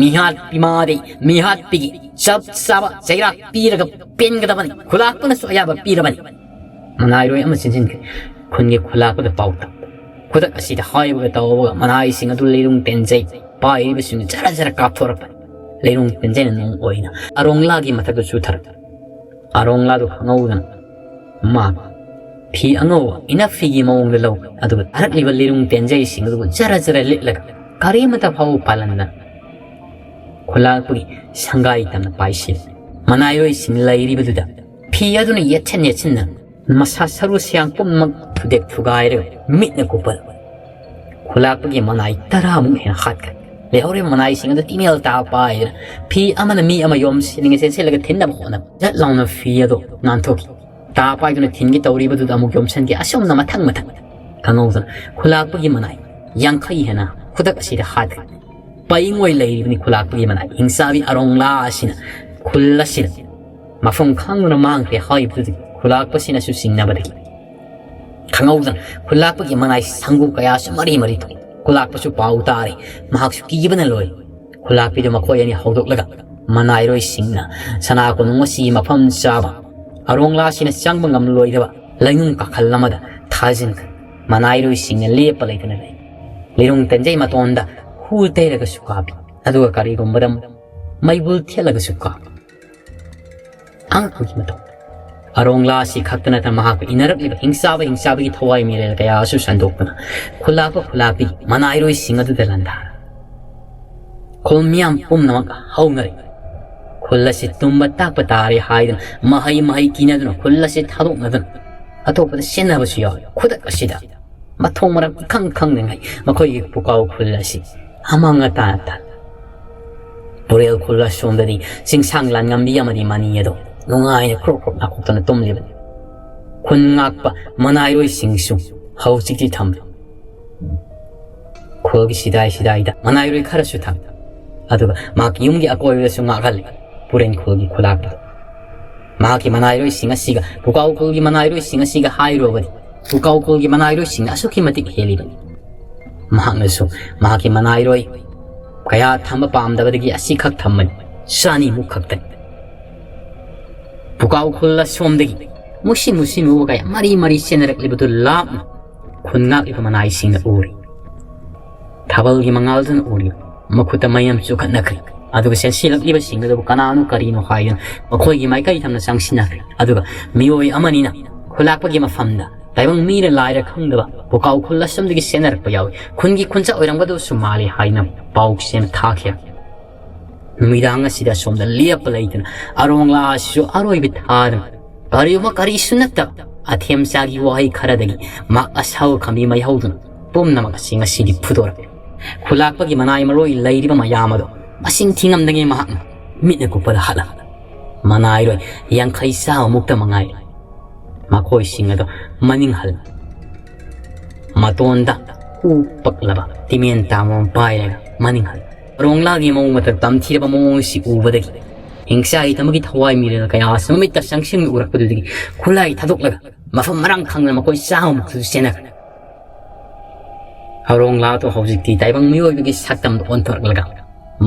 ꯃꯤꯍꯥꯠꯄꯤ ꯃꯥꯗꯤ ꯃꯤꯍꯥꯠꯄꯤꯒꯤ ꯆꯞ ꯆꯥꯕ ꯆꯩꯔꯥꯛ ꯄꯤꯔꯒ ꯄꯦꯟꯒꯗꯕꯅꯤ꯫ ꯈꯨꯂꯥꯛꯄꯅꯁꯨ ꯑꯌꯥꯕ ꯄꯤꯔꯕꯅꯤ꯫ ꯃꯅꯥꯏꯔꯣꯏ ꯑꯃ ꯆꯦꯟꯁꯤꯟꯈ꯭ꯔꯦ꯫ ꯈꯨꯟꯒꯤ ꯈꯨꯂꯥꯛꯄꯗ ꯄꯥꯎ ꯇꯝ꯫ ꯈꯨꯗꯛ ꯑꯁꯤꯗ ꯍꯥꯏꯕꯒ ꯇꯧꯕꯒ ꯃꯅꯥꯏꯁꯤꯡ ꯑꯗꯨ ꯂꯤꯔꯨꯡ ꯇꯦꯟꯖꯩ ꯄꯥꯏꯔꯤꯕꯁꯤꯡꯅ ꯖꯔ ꯖꯔ ꯀꯥꯞꯊꯣꯔꯛꯄꯅꯤ꯫ ꯂꯤꯔꯨꯡ ꯇꯦꯟꯖꯩꯅ ꯅꯨꯡ ꯑꯣꯏꯅ ꯑꯔꯣꯡꯂꯥꯒꯤ ꯃꯊꯛꯇ ꯆꯨꯊꯔꯛ꯫ ꯑꯔꯣꯡꯂꯥꯗꯨ ꯈꯪꯍꯧꯗꯅ ꯃꯥ ꯐꯤ ꯑꯉꯧꯕ ꯏꯅꯐꯤꯒꯤ ꯃꯑꯣꯡꯗ ꯂꯧꯏ꯫ ꯑꯗꯨꯒ ꯊꯥꯔꯛꯂꯤꯕ ꯂꯤꯔꯨꯡ ꯇꯦꯟꯖꯩꯁꯤꯡ ꯑꯗꯨꯕꯨ ꯖꯔ ꯖꯔ ꯂꯤꯠꯂꯒ ꯀꯔꯤꯃꯇ ꯐꯥꯎꯕ ꯄꯥꯜꯍꯟꯗꯅ ꯈꯨꯂꯥꯛꯄꯒꯤ ꯁꯪꯒꯥꯏ ꯇꯝꯅ ꯄꯥꯏꯁꯤꯜꯂꯤ꯫ ꯃꯅꯥꯏꯔꯣꯏꯁꯤꯡ ꯂꯩꯔꯤꯕꯗꯨꯗ ꯐꯤ ꯑꯗꯨꯅ ꯌꯦꯠꯁꯤꯟ ꯌꯦꯠꯁꯤꯟꯅ ꯃꯁꯥ ꯁꯔꯨ ꯁꯌꯥꯡ ꯄꯨꯝꯅꯃꯛ ꯊꯨꯗꯦꯛ ꯊꯨꯒꯥꯏꯔꯒ ꯃꯤꯠꯅ ꯀꯨꯞꯄ ꯈꯨꯂꯥꯛꯄꯒꯤ ꯃꯅꯥꯏ ꯇꯔꯥꯃꯨꯛ ꯍꯦꯟꯅ ꯍꯥꯠꯈ꯭ꯔꯦ꯫ ꯂꯩꯍꯧꯔꯤꯕ ꯃꯅꯥꯏꯁꯤꯡ ꯑꯗꯨ ꯇꯤꯃꯦꯜ ꯇꯥ ꯄꯥꯏꯗꯨꯅ ꯐꯤ ꯑꯃꯅ ꯃꯤ ꯑꯃ ꯌꯣꯝꯁꯤꯟꯅꯤꯡꯉꯦ ꯆꯦꯟꯁꯤꯜꯂꯒ ꯊꯤꯟꯅꯕ ꯍꯣꯠꯅꯕ ꯖꯠ ꯂꯥꯎꯅ ꯐꯤ ꯑꯗꯨ ꯅꯥꯟꯊꯣꯛꯈꯤ꯫ ꯇꯥ ꯄꯥꯏꯗꯨꯅ ꯊꯤꯟꯒꯦ ꯇꯧꯔꯤꯕꯗꯨꯗ ꯑꯃꯨꯛ ꯌꯣꯝꯁꯤꯟꯈꯤ꯫ ꯑꯁꯨꯝꯅ ꯃꯊꯪ ꯃꯊꯪ ꯈꯪꯍꯧꯗꯅ ꯈꯨꯂꯥꯛꯄꯒꯤ ꯃꯅꯥꯏ ꯌꯥꯡꯈꯩ ꯍꯦꯟꯅ ꯈꯨꯗꯛ ꯑꯁꯤꯗ ꯍꯥꯠꯈ꯭ꯔꯦ꯫ ꯄꯩꯉꯣꯏ ꯂꯩꯔꯤꯕꯅꯤ ꯈꯨꯂꯥꯛꯄꯒꯤ ꯃꯅꯥꯏ꯫ ꯍꯤꯡꯆꯥꯕꯤ ꯑꯔꯣꯡꯂꯥ ꯑꯁꯤꯅ ꯈꯨꯜ ꯑꯁꯤꯗ ꯃꯐꯝ ꯈꯪꯗꯅ ꯃꯥꯡꯈ꯭ꯔꯦ ꯍꯥꯏꯕꯗꯨꯗꯒꯤ ꯈꯨꯂꯥꯛꯄꯁꯤꯅꯁꯨ ꯆꯤꯡꯅꯕꯗꯒꯤ ꯈꯪꯍꯧꯗꯅ ꯈꯨꯂꯥꯛꯄꯒꯤ ꯃꯅꯥꯏ ꯁꯪꯒꯨ ꯀꯌꯥꯁꯨ ꯃꯔꯤ ꯃꯔꯤ ꯊꯣꯛꯏ꯫ ꯈꯨꯂꯥꯛꯄꯁꯨ ꯄꯥꯎ ꯇꯥꯔꯦ꯫ ꯃꯍꯥꯛꯁꯨ ꯀꯤꯕꯅ ꯂꯣꯏꯔꯦ꯫ ꯈꯨꯂꯥꯛꯄꯤꯗꯨ ꯃꯈꯣꯏ ꯑꯅꯤ ꯍꯧꯗꯣꯛꯂꯒ ꯃꯅꯥꯏꯔꯣꯏꯁꯤꯡꯅ ꯁꯅꯥ ꯀꯣꯅꯨꯡ ꯑꯁꯤꯒꯤ ꯃꯐꯝ ꯆꯥꯕ ꯑꯔꯣꯡꯂꯥꯁꯤꯅ ꯆꯪꯕ ꯉꯝꯂꯣꯏꯗꯕ ꯂꯩꯅꯨꯡ ꯀꯥꯈꯜ ꯑꯃꯗ ꯊꯥꯖꯤꯟꯈ꯭ꯔꯦ꯫ ꯃꯅꯥꯏꯔꯣꯏꯁꯤꯡꯅ ꯂꯦꯞꯄ ꯂꯩꯇꯅ ꯂꯩ꯫ ꯂꯤꯔꯨꯡ ꯇꯦꯟꯖꯩ ꯃꯇꯣꯟꯗ ꯍꯨ ꯇꯩꯔꯒꯁꯨ ꯀꯥꯞꯄꯤ, ꯑꯗꯨꯒ ꯀꯔꯤꯒꯨꯝꯕꯗ ꯃꯩꯕꯨꯜ ꯊꯦꯠꯂꯒꯁꯨ ꯀꯥꯞꯄꯤ꯫ ꯑꯉꯛꯄꯒꯤ ꯃꯇꯧ꯫ ꯑꯔꯣꯡꯂꯥ ꯑꯁꯤ ꯈꯛꯇ ꯅꯠꯇꯅ ꯃꯍꯥꯛꯀ ꯏꯟꯅꯔꯛꯂꯤꯕ ꯍꯤꯡꯆꯥꯕ ꯍꯤꯡꯆꯥꯕꯒꯤ ꯊꯋꯥꯏ ꯃꯤꯔꯦꯜ ꯀꯌꯥꯁꯨ ꯁꯟꯗꯣꯛꯇꯨꯅ ꯈꯨꯂꯥꯛꯄ ꯈꯨꯂꯥꯛꯄꯤ ꯃꯅꯥꯏꯔꯣꯏꯁꯤꯡ ꯑꯗꯨꯗ ꯂꯥꯟꯗꯥꯔꯦ꯫ ꯈꯨꯜ ꯃꯤꯌꯥꯝ ꯄꯨꯝꯅꯃꯛ ꯍꯧꯅꯔꯦ꯫ ꯈꯨꯜ ꯑꯁꯤ ꯇꯨꯝꯕ ꯇꯥꯛꯄ ꯇꯥꯔꯦ ꯍꯥꯏꯗꯨꯅ ꯃꯍꯩ ꯃꯍꯩ ꯀꯤꯅꯗꯨꯅ ꯈꯨꯜ ꯑꯁꯤ ꯊꯥꯗꯣꯛꯅꯗꯨꯅ ꯑꯇꯣꯞꯄꯗ ꯆꯦꯟꯅꯕꯁꯨ ꯌꯥꯎꯏ꯫ ꯈꯨꯗꯛ ꯑꯁꯤꯗ ꯃꯊꯣꯡ ꯃꯔꯝ ꯏꯈꯪ ꯈꯪꯗꯉꯩ ꯃꯈꯣꯏꯒꯤ ꯄꯨꯀꯥꯎ ꯈꯨꯜ ꯑꯁꯤ ꯑꯃꯥꯡ ꯑꯇꯥꯅ ꯇꯥꯜꯂꯤ꯫ ꯇꯨꯔꯦꯜ ꯈꯨꯜ ꯑꯁꯣꯝꯗꯗꯤ ꯆꯤꯡꯁꯥꯡ ꯂꯥꯟꯉꯝꯕꯤ ꯑꯃꯗꯤ ꯃꯅꯤ ꯑꯗꯣ ꯅꯨꯡꯉꯥꯏꯅ ꯈ꯭ꯔꯣꯛ ꯈ꯭ꯔꯣꯛ ꯅꯥꯀꯣꯛꯇꯅ ꯇꯨꯝꯂꯤꯕꯅꯤ꯫ ꯈꯨꯟ ꯉꯥꯛꯄ ꯃꯅꯥꯏꯔꯣꯏꯁꯤꯡꯁꯨ ꯍꯧꯖꯤꯛꯇꯤ ꯊꯝꯂꯤ꯫ ꯈꯨꯜꯒꯤ ꯁꯤꯗꯥꯏ ꯁꯤꯗꯥꯏꯗ ꯃꯅꯥꯏꯔꯣꯏ ꯈꯔꯁꯨ ꯊꯝꯃꯤ꯫ ꯑꯗꯨꯒ ꯃꯍꯥꯛꯀꯤ ꯌꯨꯝꯒꯤ ꯑꯀꯣꯏꯕꯗꯁꯨ ꯉꯥꯛꯍꯜꯂꯤ꯫ ꯄꯨꯔꯦꯟ ꯈꯨꯜꯒꯤ ꯈꯨꯂꯥꯛꯄꯗ ꯃꯍꯥꯛꯀꯤ ꯃꯅꯥꯏꯔꯣꯏꯁꯤꯡ ꯑꯁꯤꯒ ꯄꯨꯀꯥꯎ ꯈꯨꯜꯒꯤ ꯃꯅꯥꯏꯔꯣꯏꯁꯤꯡ ꯑꯁꯤꯒ ꯍꯥꯏꯔꯨꯔꯕꯗꯤ ꯄꯨꯀꯥꯎ ꯈꯨꯜꯒꯤ ꯃꯅꯥꯏꯔꯣꯏꯁꯤꯡꯅ ꯑꯁꯨꯛꯀꯤ ꯃꯇꯤꯛ ꯍꯦꯜꯂꯤꯕꯅꯤ꯫ ꯃꯍꯥꯛꯅꯁꯨ ꯃꯍꯥꯛꯀꯤ ꯃꯅꯥꯏꯔꯣꯏ ꯀꯌꯥ ꯊꯝꯕ ꯄꯥꯝꯗꯕꯗꯒꯤ ꯑꯁꯤꯈꯛ ꯊꯝꯕꯅꯤ꯫ ꯆꯅꯤꯃꯨꯛ ꯈꯛꯇꯅꯤ꯫ ꯄꯨꯀꯥꯎ ꯈꯨꯜ ꯑꯁꯣꯝꯗꯒꯤ ꯃꯨꯁꯤ ꯃꯨꯁꯤ ꯃꯨꯕ ꯀꯌꯥ ꯃꯔꯤ ꯃꯔꯤ ꯆꯦꯟꯅꯔꯛꯂꯤꯕꯗꯨ ꯂꯥꯞꯅ ꯈꯨꯟ ꯉꯥꯛꯂꯤꯕ ꯃꯅꯥꯏꯁꯤꯡꯅ ꯎꯔꯤ꯫ ꯊꯥꯕꯜꯒꯤ ꯃꯉꯥꯜꯗꯨꯅ ꯎꯔꯤ꯫ ꯃꯈꯨꯠꯇ ꯃꯩ ꯑꯃ ꯆꯨꯈꯠꯅꯈ꯭ꯔꯦ꯫ ꯑꯗꯨꯒ ꯆꯦꯟꯁꯤꯜꯂꯛꯂꯤꯕꯁꯤꯡ ꯑꯗꯨꯕꯨ ꯀꯅꯥꯅꯣ ꯀꯔꯤꯅꯣ ꯍꯥꯏꯗꯨꯅ ꯃꯈꯣꯏꯒꯤ ꯃꯥꯏꯀꯩ ꯊꯝꯅ ꯆꯪꯁꯤꯟꯅꯈ꯭ꯔꯦ꯫ ꯑꯗꯨꯒ ꯃꯤꯑꯣꯏ ꯑꯃꯅꯤꯅ ꯈꯨꯂꯥꯛꯄꯒꯤ ꯃꯐꯝꯗ ꯇꯥꯏꯕꯪ ꯃꯤꯔ ꯂꯥꯏꯔ ꯈꯪꯗꯕ ꯄꯨꯀꯥꯎ ꯈꯨꯜ ꯑꯁꯣꯝꯗꯒꯤ ꯆꯦꯟꯅꯔꯛꯄ ꯌꯥꯎꯏ꯫ ꯈꯨꯟꯒꯤ ꯈꯨꯟꯆꯥ ꯑꯣꯏꯔꯝꯒꯗꯕꯁꯨ ꯃꯥꯜꯂꯤ ꯍꯥꯏꯅ ꯄꯥꯎ ꯆꯦ ꯑꯃ ꯊꯥꯈꯤ꯫ ꯅꯨꯃꯤꯗꯥꯡ ꯑꯁꯤꯗ ꯑꯁꯣꯝꯗ ꯂꯦꯞꯄ ꯂꯩꯇꯅ ꯑꯔꯣꯡꯂꯥ ꯑꯁꯤꯁꯨ ꯑꯔꯣꯏꯕ ꯊꯥꯗꯅ ꯀꯔꯤꯒꯨꯝꯕ ꯀꯔꯤꯁꯨ ꯅꯠꯇꯕ ꯑꯊꯦꯝꯆꯥꯒꯤ ꯋꯥꯍꯩ ꯈꯔꯗꯒꯤ ꯃꯍꯥꯛ ꯑꯁꯥꯕ ꯈꯝꯕꯤ ꯃꯩ ꯍꯧꯗꯨꯅ ꯄꯨꯝꯅꯃꯛ ꯑꯁꯤ ꯉꯁꯤꯗꯤ ꯐꯨꯗꯣꯔꯛꯂꯦ꯫ ꯈꯨꯂꯥꯛꯄꯒꯤ ꯃꯅꯥꯏ ꯃꯔꯣꯏ ꯂꯩꯔꯤꯕ ꯃꯌꯥꯝ ꯑꯗꯣ ꯃꯁꯤꯡ ꯊꯤꯉꯝꯗꯉꯩ ꯃꯍꯥꯛꯅ ꯃꯤꯠꯅ ꯀꯨꯞꯄꯗ ꯍꯥꯠꯂꯝꯃꯤ꯫ ꯃꯅꯥꯏꯔꯣꯏ ꯌꯥꯡꯈꯩ ꯆꯥꯝꯃꯃꯨꯛꯇ ꯃꯉꯥꯏꯔꯦ꯫ ꯃꯈꯣꯏꯁꯤꯡ ꯑꯗꯣ ꯃꯅꯤꯡ ꯍꯜ ꯃꯇꯣꯟꯗ ꯎ ꯄꯛꯂꯕ ꯇꯤꯃꯦꯟ ꯇꯥꯡꯕ ꯑꯃ ꯄꯥꯏꯔꯒ ꯃꯅꯤꯡ ꯍꯜ ꯑꯔꯣꯡꯂꯥꯒꯤ ꯃꯑꯣꯡ ꯃꯇꯧ ꯇꯝꯊꯤꯔꯕ ꯃꯑꯣꯡ ꯑꯁꯤ ꯎꯕꯗꯒꯤ ꯍꯤꯡꯆꯥꯏ ꯇꯝꯕꯒꯤ ꯊꯋꯥꯏ ꯃꯤꯔꯦꯜ ꯀꯌꯥ ꯑꯁꯤ ꯃꯃꯤꯠꯇ ꯆꯪꯁꯤꯟꯅ ꯎꯔꯛꯄꯗꯨꯗꯒꯤ ꯈꯨꯠꯂꯥꯏ ꯊꯥꯗꯣꯛꯂꯒ ꯃꯐꯝ ꯃꯔꯥꯡ ꯈꯪꯗꯅ ꯃꯈꯣꯏ ꯆꯥꯝꯃꯃꯨꯛꯁꯨ ꯆꯦꯟꯅꯈ꯭ꯔꯦ꯫ ꯑꯔꯣꯡꯂꯥꯗꯣ ꯍꯧꯖꯤꯛꯇꯤ ꯇꯥꯏꯕꯪ ꯃꯤꯑꯣꯏꯕꯒꯤ ꯁꯛꯇꯝꯗ ꯑꯣꯟꯊꯣꯔꯛꯂꯒ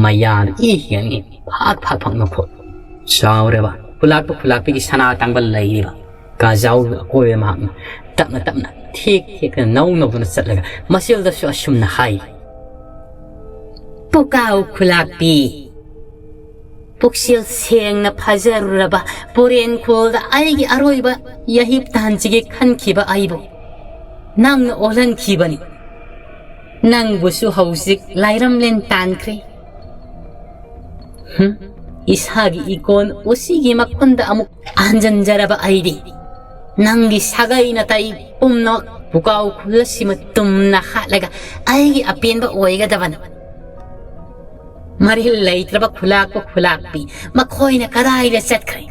ꯃꯌꯥꯗ ꯏ ꯍꯦꯟꯒꯤ ꯐꯥꯛ ꯐꯥꯛ ꯐꯥꯛ ꯃꯈꯣꯜ ꯆꯥꯎꯔꯦꯕ꯫ ꯈꯨꯂꯥꯛꯄ ꯈꯨꯂꯥꯛꯄꯤꯒꯤ ꯁꯅꯥ ꯇꯥꯡꯕ ꯂꯩꯔꯤꯕ ꯀꯥꯖꯥꯎꯒꯤ ꯑꯀꯣꯏꯕ ꯃꯍꯥꯛꯅ ꯇꯞꯅ ꯇꯞꯅ ꯊꯦꯛ ꯊꯦꯛꯇꯅ ꯅꯧ ꯅꯧꯗꯨꯅ ꯆꯠꯂꯒ ꯃꯁꯦꯜꯗꯁꯨ ꯑꯁꯨꯝꯅ ꯍꯥꯏ: "ꯄꯨꯀꯥꯎ ꯈꯨꯂꯥꯛꯄꯤ, ꯄꯨꯛꯆꯦꯜ ꯁꯦꯡꯅ ꯐꯥꯖꯔꯨꯔꯕ ꯄꯨꯔꯦꯟ ꯈꯨꯜꯗ ꯑꯩꯒꯤ ꯑꯔꯣꯏꯕ ꯌꯥꯍꯤꯞ ꯇꯥꯟꯁꯤꯒꯦ ꯈꯟꯈꯤꯕ ꯑꯩꯕꯨ ꯅꯪꯅ ꯑꯣꯜꯍꯟꯈꯤꯕꯅꯤ꯫ ꯅꯪꯕꯨꯁꯨ ꯍꯧꯖꯤꯛ ꯂꯥꯏꯔꯝꯂꯦꯟ ꯇꯥꯟꯈ꯭ꯔꯦ꯫ ꯍꯨꯝ, ꯏꯁꯥꯒꯤ ꯏꯀꯣꯟ ꯎꯆꯤꯒꯤ ꯃꯈꯨꯟꯗ ꯑꯃꯨꯛ ꯍꯟꯖꯤꯟꯖꯔꯕ ꯑꯩꯗꯤ ꯅꯪꯒꯤ ꯁꯥꯒꯩ ꯅꯥꯇꯩ ꯄꯨꯝꯅꯃꯛ ꯄꯨꯀꯥꯎ ꯈꯨꯜ ꯑꯁꯤꯃ ꯇꯨꯝꯅ ꯍꯥꯠꯂꯒ ꯑꯩꯒꯤ ꯑꯄꯦꯟꯕ ꯑꯣꯏꯒꯗꯕꯅꯤ꯫ ꯃꯔꯤꯜ ꯂꯩꯇ꯭ꯔꯕ ꯈꯨꯂꯥꯛꯄ ꯈꯨꯂꯥꯛꯄꯤ ꯃꯈꯣꯏꯅ ꯀꯗꯥꯏꯗ ꯆꯠꯈ꯭ꯔꯦ?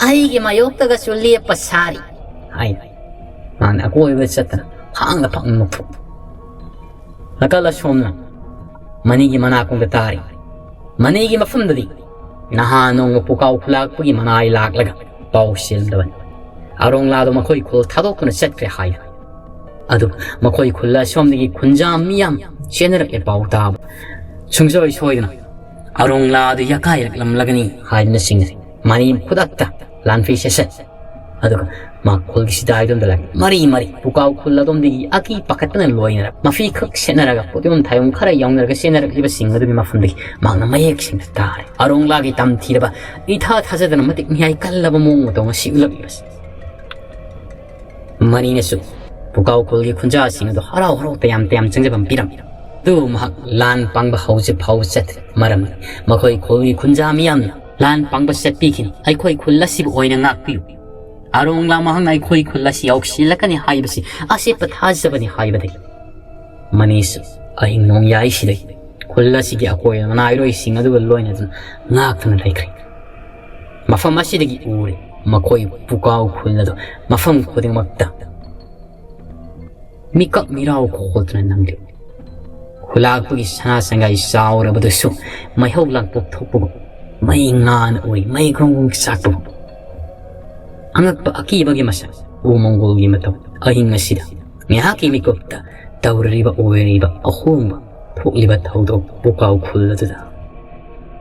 ꯑꯩꯒꯤ ꯃꯥꯌꯣꯛꯇꯒꯁꯨ ꯂꯦꯞꯄ ꯁꯥꯔꯤ" ꯍꯥꯏꯅ ꯃꯥꯅ ꯑꯀꯣꯏꯕ ꯆꯠꯇꯅ ꯐꯥꯡꯗ ꯐꯥꯡꯗ ꯅꯣꯛꯊꯣꯛ꯫ ꯅꯥꯀꯜ ꯑꯁꯣꯝꯅ ꯃꯅꯤꯒꯤ ꯃꯅꯥꯀꯣꯡꯗ ꯇꯥꯔꯤ꯫ ꯃꯅꯤꯒꯤ ꯃꯐꯝꯗꯗꯤ ꯅꯍꯥꯟ ꯅꯣꯡꯃ ꯄꯨꯀꯥꯎ ꯈꯨꯂꯥꯛꯄꯒꯤ ꯃꯅꯥꯏ ꯂꯥꯛꯂꯒ ꯄꯥꯎ ꯆꯦꯜꯂꯝꯗꯕꯅꯤ꯫ ꯑꯔꯣꯡꯂꯥꯗꯣ ꯃꯈꯣꯏ ꯈꯨꯜ ꯊꯥꯗꯣꯛꯇꯨꯅ ꯆꯠꯈ꯭ꯔꯦ ꯍꯥꯏ꯫ ꯑꯗꯨ ꯃꯈꯣꯏ ꯈꯨꯜ ꯑꯁꯣꯝꯗꯒꯤ ꯈꯨꯟꯖꯥ ꯃꯤꯌꯥꯝ ꯆꯦꯟꯅꯔꯛꯂꯦ ꯄꯥꯎ ꯇꯥꯕ꯫ ꯁꯨꯡꯁꯣꯏ ꯁꯣꯏꯗꯅ ꯑꯔꯣꯡꯂꯥꯗꯨ ꯌꯥꯀꯥꯏꯔꯛꯂꯝꯂꯒꯅꯤ ꯍꯥꯏꯗꯨꯅ ꯆꯤꯡꯅꯔꯤ꯫ ꯃꯅꯤ ꯈꯨꯗꯛꯇ ꯂꯥꯟꯐꯩ ꯁꯦꯁꯟ꯫ ꯑꯗꯨꯒ ꯃꯥ ꯈꯨꯜꯒꯤ ꯁꯤꯗꯥꯏꯗꯣꯝꯗ ꯂꯥꯛꯏ꯫ ꯃꯔꯤ ꯃꯔꯤ ꯄꯨꯀꯥꯎ ꯈꯨꯜ ꯑꯗꯣꯝꯗꯒꯤ ꯑꯀꯤ ꯄꯥꯈꯠꯄꯅ ꯂꯣꯏꯅꯔ ꯃꯐꯤ ꯈꯛ ꯁꯦꯠꯅꯔꯒ ꯄꯣꯠꯌꯣꯝ ꯊꯥꯌꯣꯝ ꯈꯔ ꯌꯥꯎꯅꯔꯒ ꯆꯦꯟꯅꯔꯛꯂꯤꯕꯁꯤꯡ ꯑꯗꯨꯒꯤ ꯃꯐꯝꯗꯒꯤ ꯃꯍꯥꯛꯅ ꯃꯌꯦꯛ ꯁꯦꯡꯅ ꯇꯥꯔꯦ꯫ ꯑꯔꯣꯡꯂꯥꯒꯤ ꯇꯝꯊꯤꯔꯕ ꯏꯊꯥ ꯊꯥꯖꯗꯅ ꯃꯇꯤꯛ ꯃꯤꯍꯥꯏ ꯀꯜꯂꯕ ꯃꯑꯣꯡ ꯃꯇꯧ ꯉꯁꯤ ꯎꯠꯂꯛꯂꯤꯕꯁꯤ꯫ ꯃꯅꯤꯅꯁꯨ ꯄꯨꯀꯥꯎ ꯈꯨꯜꯒꯤ ꯈꯨꯟꯖꯥꯁꯤꯡ ꯑꯗꯨ ꯍꯔꯥꯎ ꯍꯔꯥꯎ ꯇꯌꯥꯝ ꯇꯌꯥꯝ ꯆꯪꯖꯐꯝ ꯄꯤꯔꯝꯃꯤ꯫ ꯑꯗꯨꯕꯨ ꯃꯍꯥꯛ ꯂꯥꯟ ꯄꯥꯡꯕ ꯍꯧꯖꯤꯛ ꯐꯥꯎꯕ ꯆꯠꯇ꯭ꯔꯤ꯫ ꯃꯔꯝꯗꯤ ꯃꯈꯣꯏ ꯈꯨꯜꯒꯤ ꯈꯨꯟꯖꯥ ꯃꯤꯌꯥꯝꯅ ꯂꯥꯟ ꯄꯥꯡꯕ ꯆꯠꯄꯤꯈꯤꯅꯤ, ꯑꯩꯈꯣꯏ ꯈꯨꯜ ꯑꯁꯤꯕꯨ ꯑꯣꯏꯅ ꯉꯥꯛꯄꯤꯌꯨ꯫ ꯑꯔꯣꯡꯂꯥ ꯃꯍꯥꯛꯅ ꯑꯩꯈꯣꯏ ꯈꯨꯜ ꯑꯁꯤ ꯌꯧꯁꯤꯜꯂꯛꯀꯅꯤ ꯍꯥꯏꯕꯁꯤ ꯑꯆꯦꯠꯄ ꯊꯥꯖꯕꯅꯤ ꯍꯥꯏꯕꯗꯒꯤ ꯃꯅꯤꯁꯨ ꯑꯍꯤꯡ ꯅꯣꯡꯌꯥꯏꯁꯤꯗꯒꯤ ꯈꯨꯜ ꯑꯁꯤꯒꯤ ꯑꯀꯣꯏꯕ ꯃꯅꯥꯏꯔꯣꯏꯁꯤꯡ ꯑꯗꯨꯒ ꯂꯣꯏꯅꯗꯨꯅ ꯉꯥꯛꯇꯨꯅ ꯂꯩꯈ꯭ꯔꯦ꯫ ꯃꯐꯝ ꯑꯁꯤꯗꯒꯤ ꯎꯔꯦ ꯃꯈꯣꯏ ꯄꯨꯀꯥꯎ ꯈꯨꯜ ꯑꯗꯨ ꯃꯐꯝ ꯈꯨꯗꯤꯡꯃꯛꯇ ꯃꯤꯀꯞ ꯃꯤꯔꯥꯎ ꯈꯣꯜꯗꯨꯅ ꯅꯝꯂꯤ꯫ ꯂꯥꯛꯄꯒꯤ ꯁꯅꯥ ꯁꯪꯒꯥꯏ ꯆꯥꯎꯔꯕꯗꯨꯁꯨ ꯃꯩꯍꯧ ꯂꯥꯡꯄꯣꯛ ꯊꯣꯛꯄꯒꯨꯝ, ꯃꯩ ꯉꯥꯅ ꯎꯔꯤ, ꯃꯩ ꯒ꯭ꯔꯣꯡ ꯒ꯭ꯔꯣꯡ ꯆꯥꯛꯄꯒꯨꯝ꯫ ꯑꯉꯛꯄ ꯑꯀꯤꯕꯒꯤ ꯃꯁꯛ ꯎ ꯃꯪꯒꯣꯜꯒꯤ ꯃꯇꯧ ꯑꯍꯤꯡ ꯑꯁꯤꯗ ꯉꯥꯏꯍꯥꯛꯀꯤ ꯃꯤꯀꯨꯞꯇ ꯇꯧꯔꯤꯕ ꯑꯣꯏꯔꯤꯕ ꯑꯍꯣꯡꯕ, ꯊꯣꯛꯂꯤꯕ ꯊꯧꯗꯣꯛ ꯄꯨꯀꯥꯎ ꯈꯨꯜ ꯑꯗꯨꯗ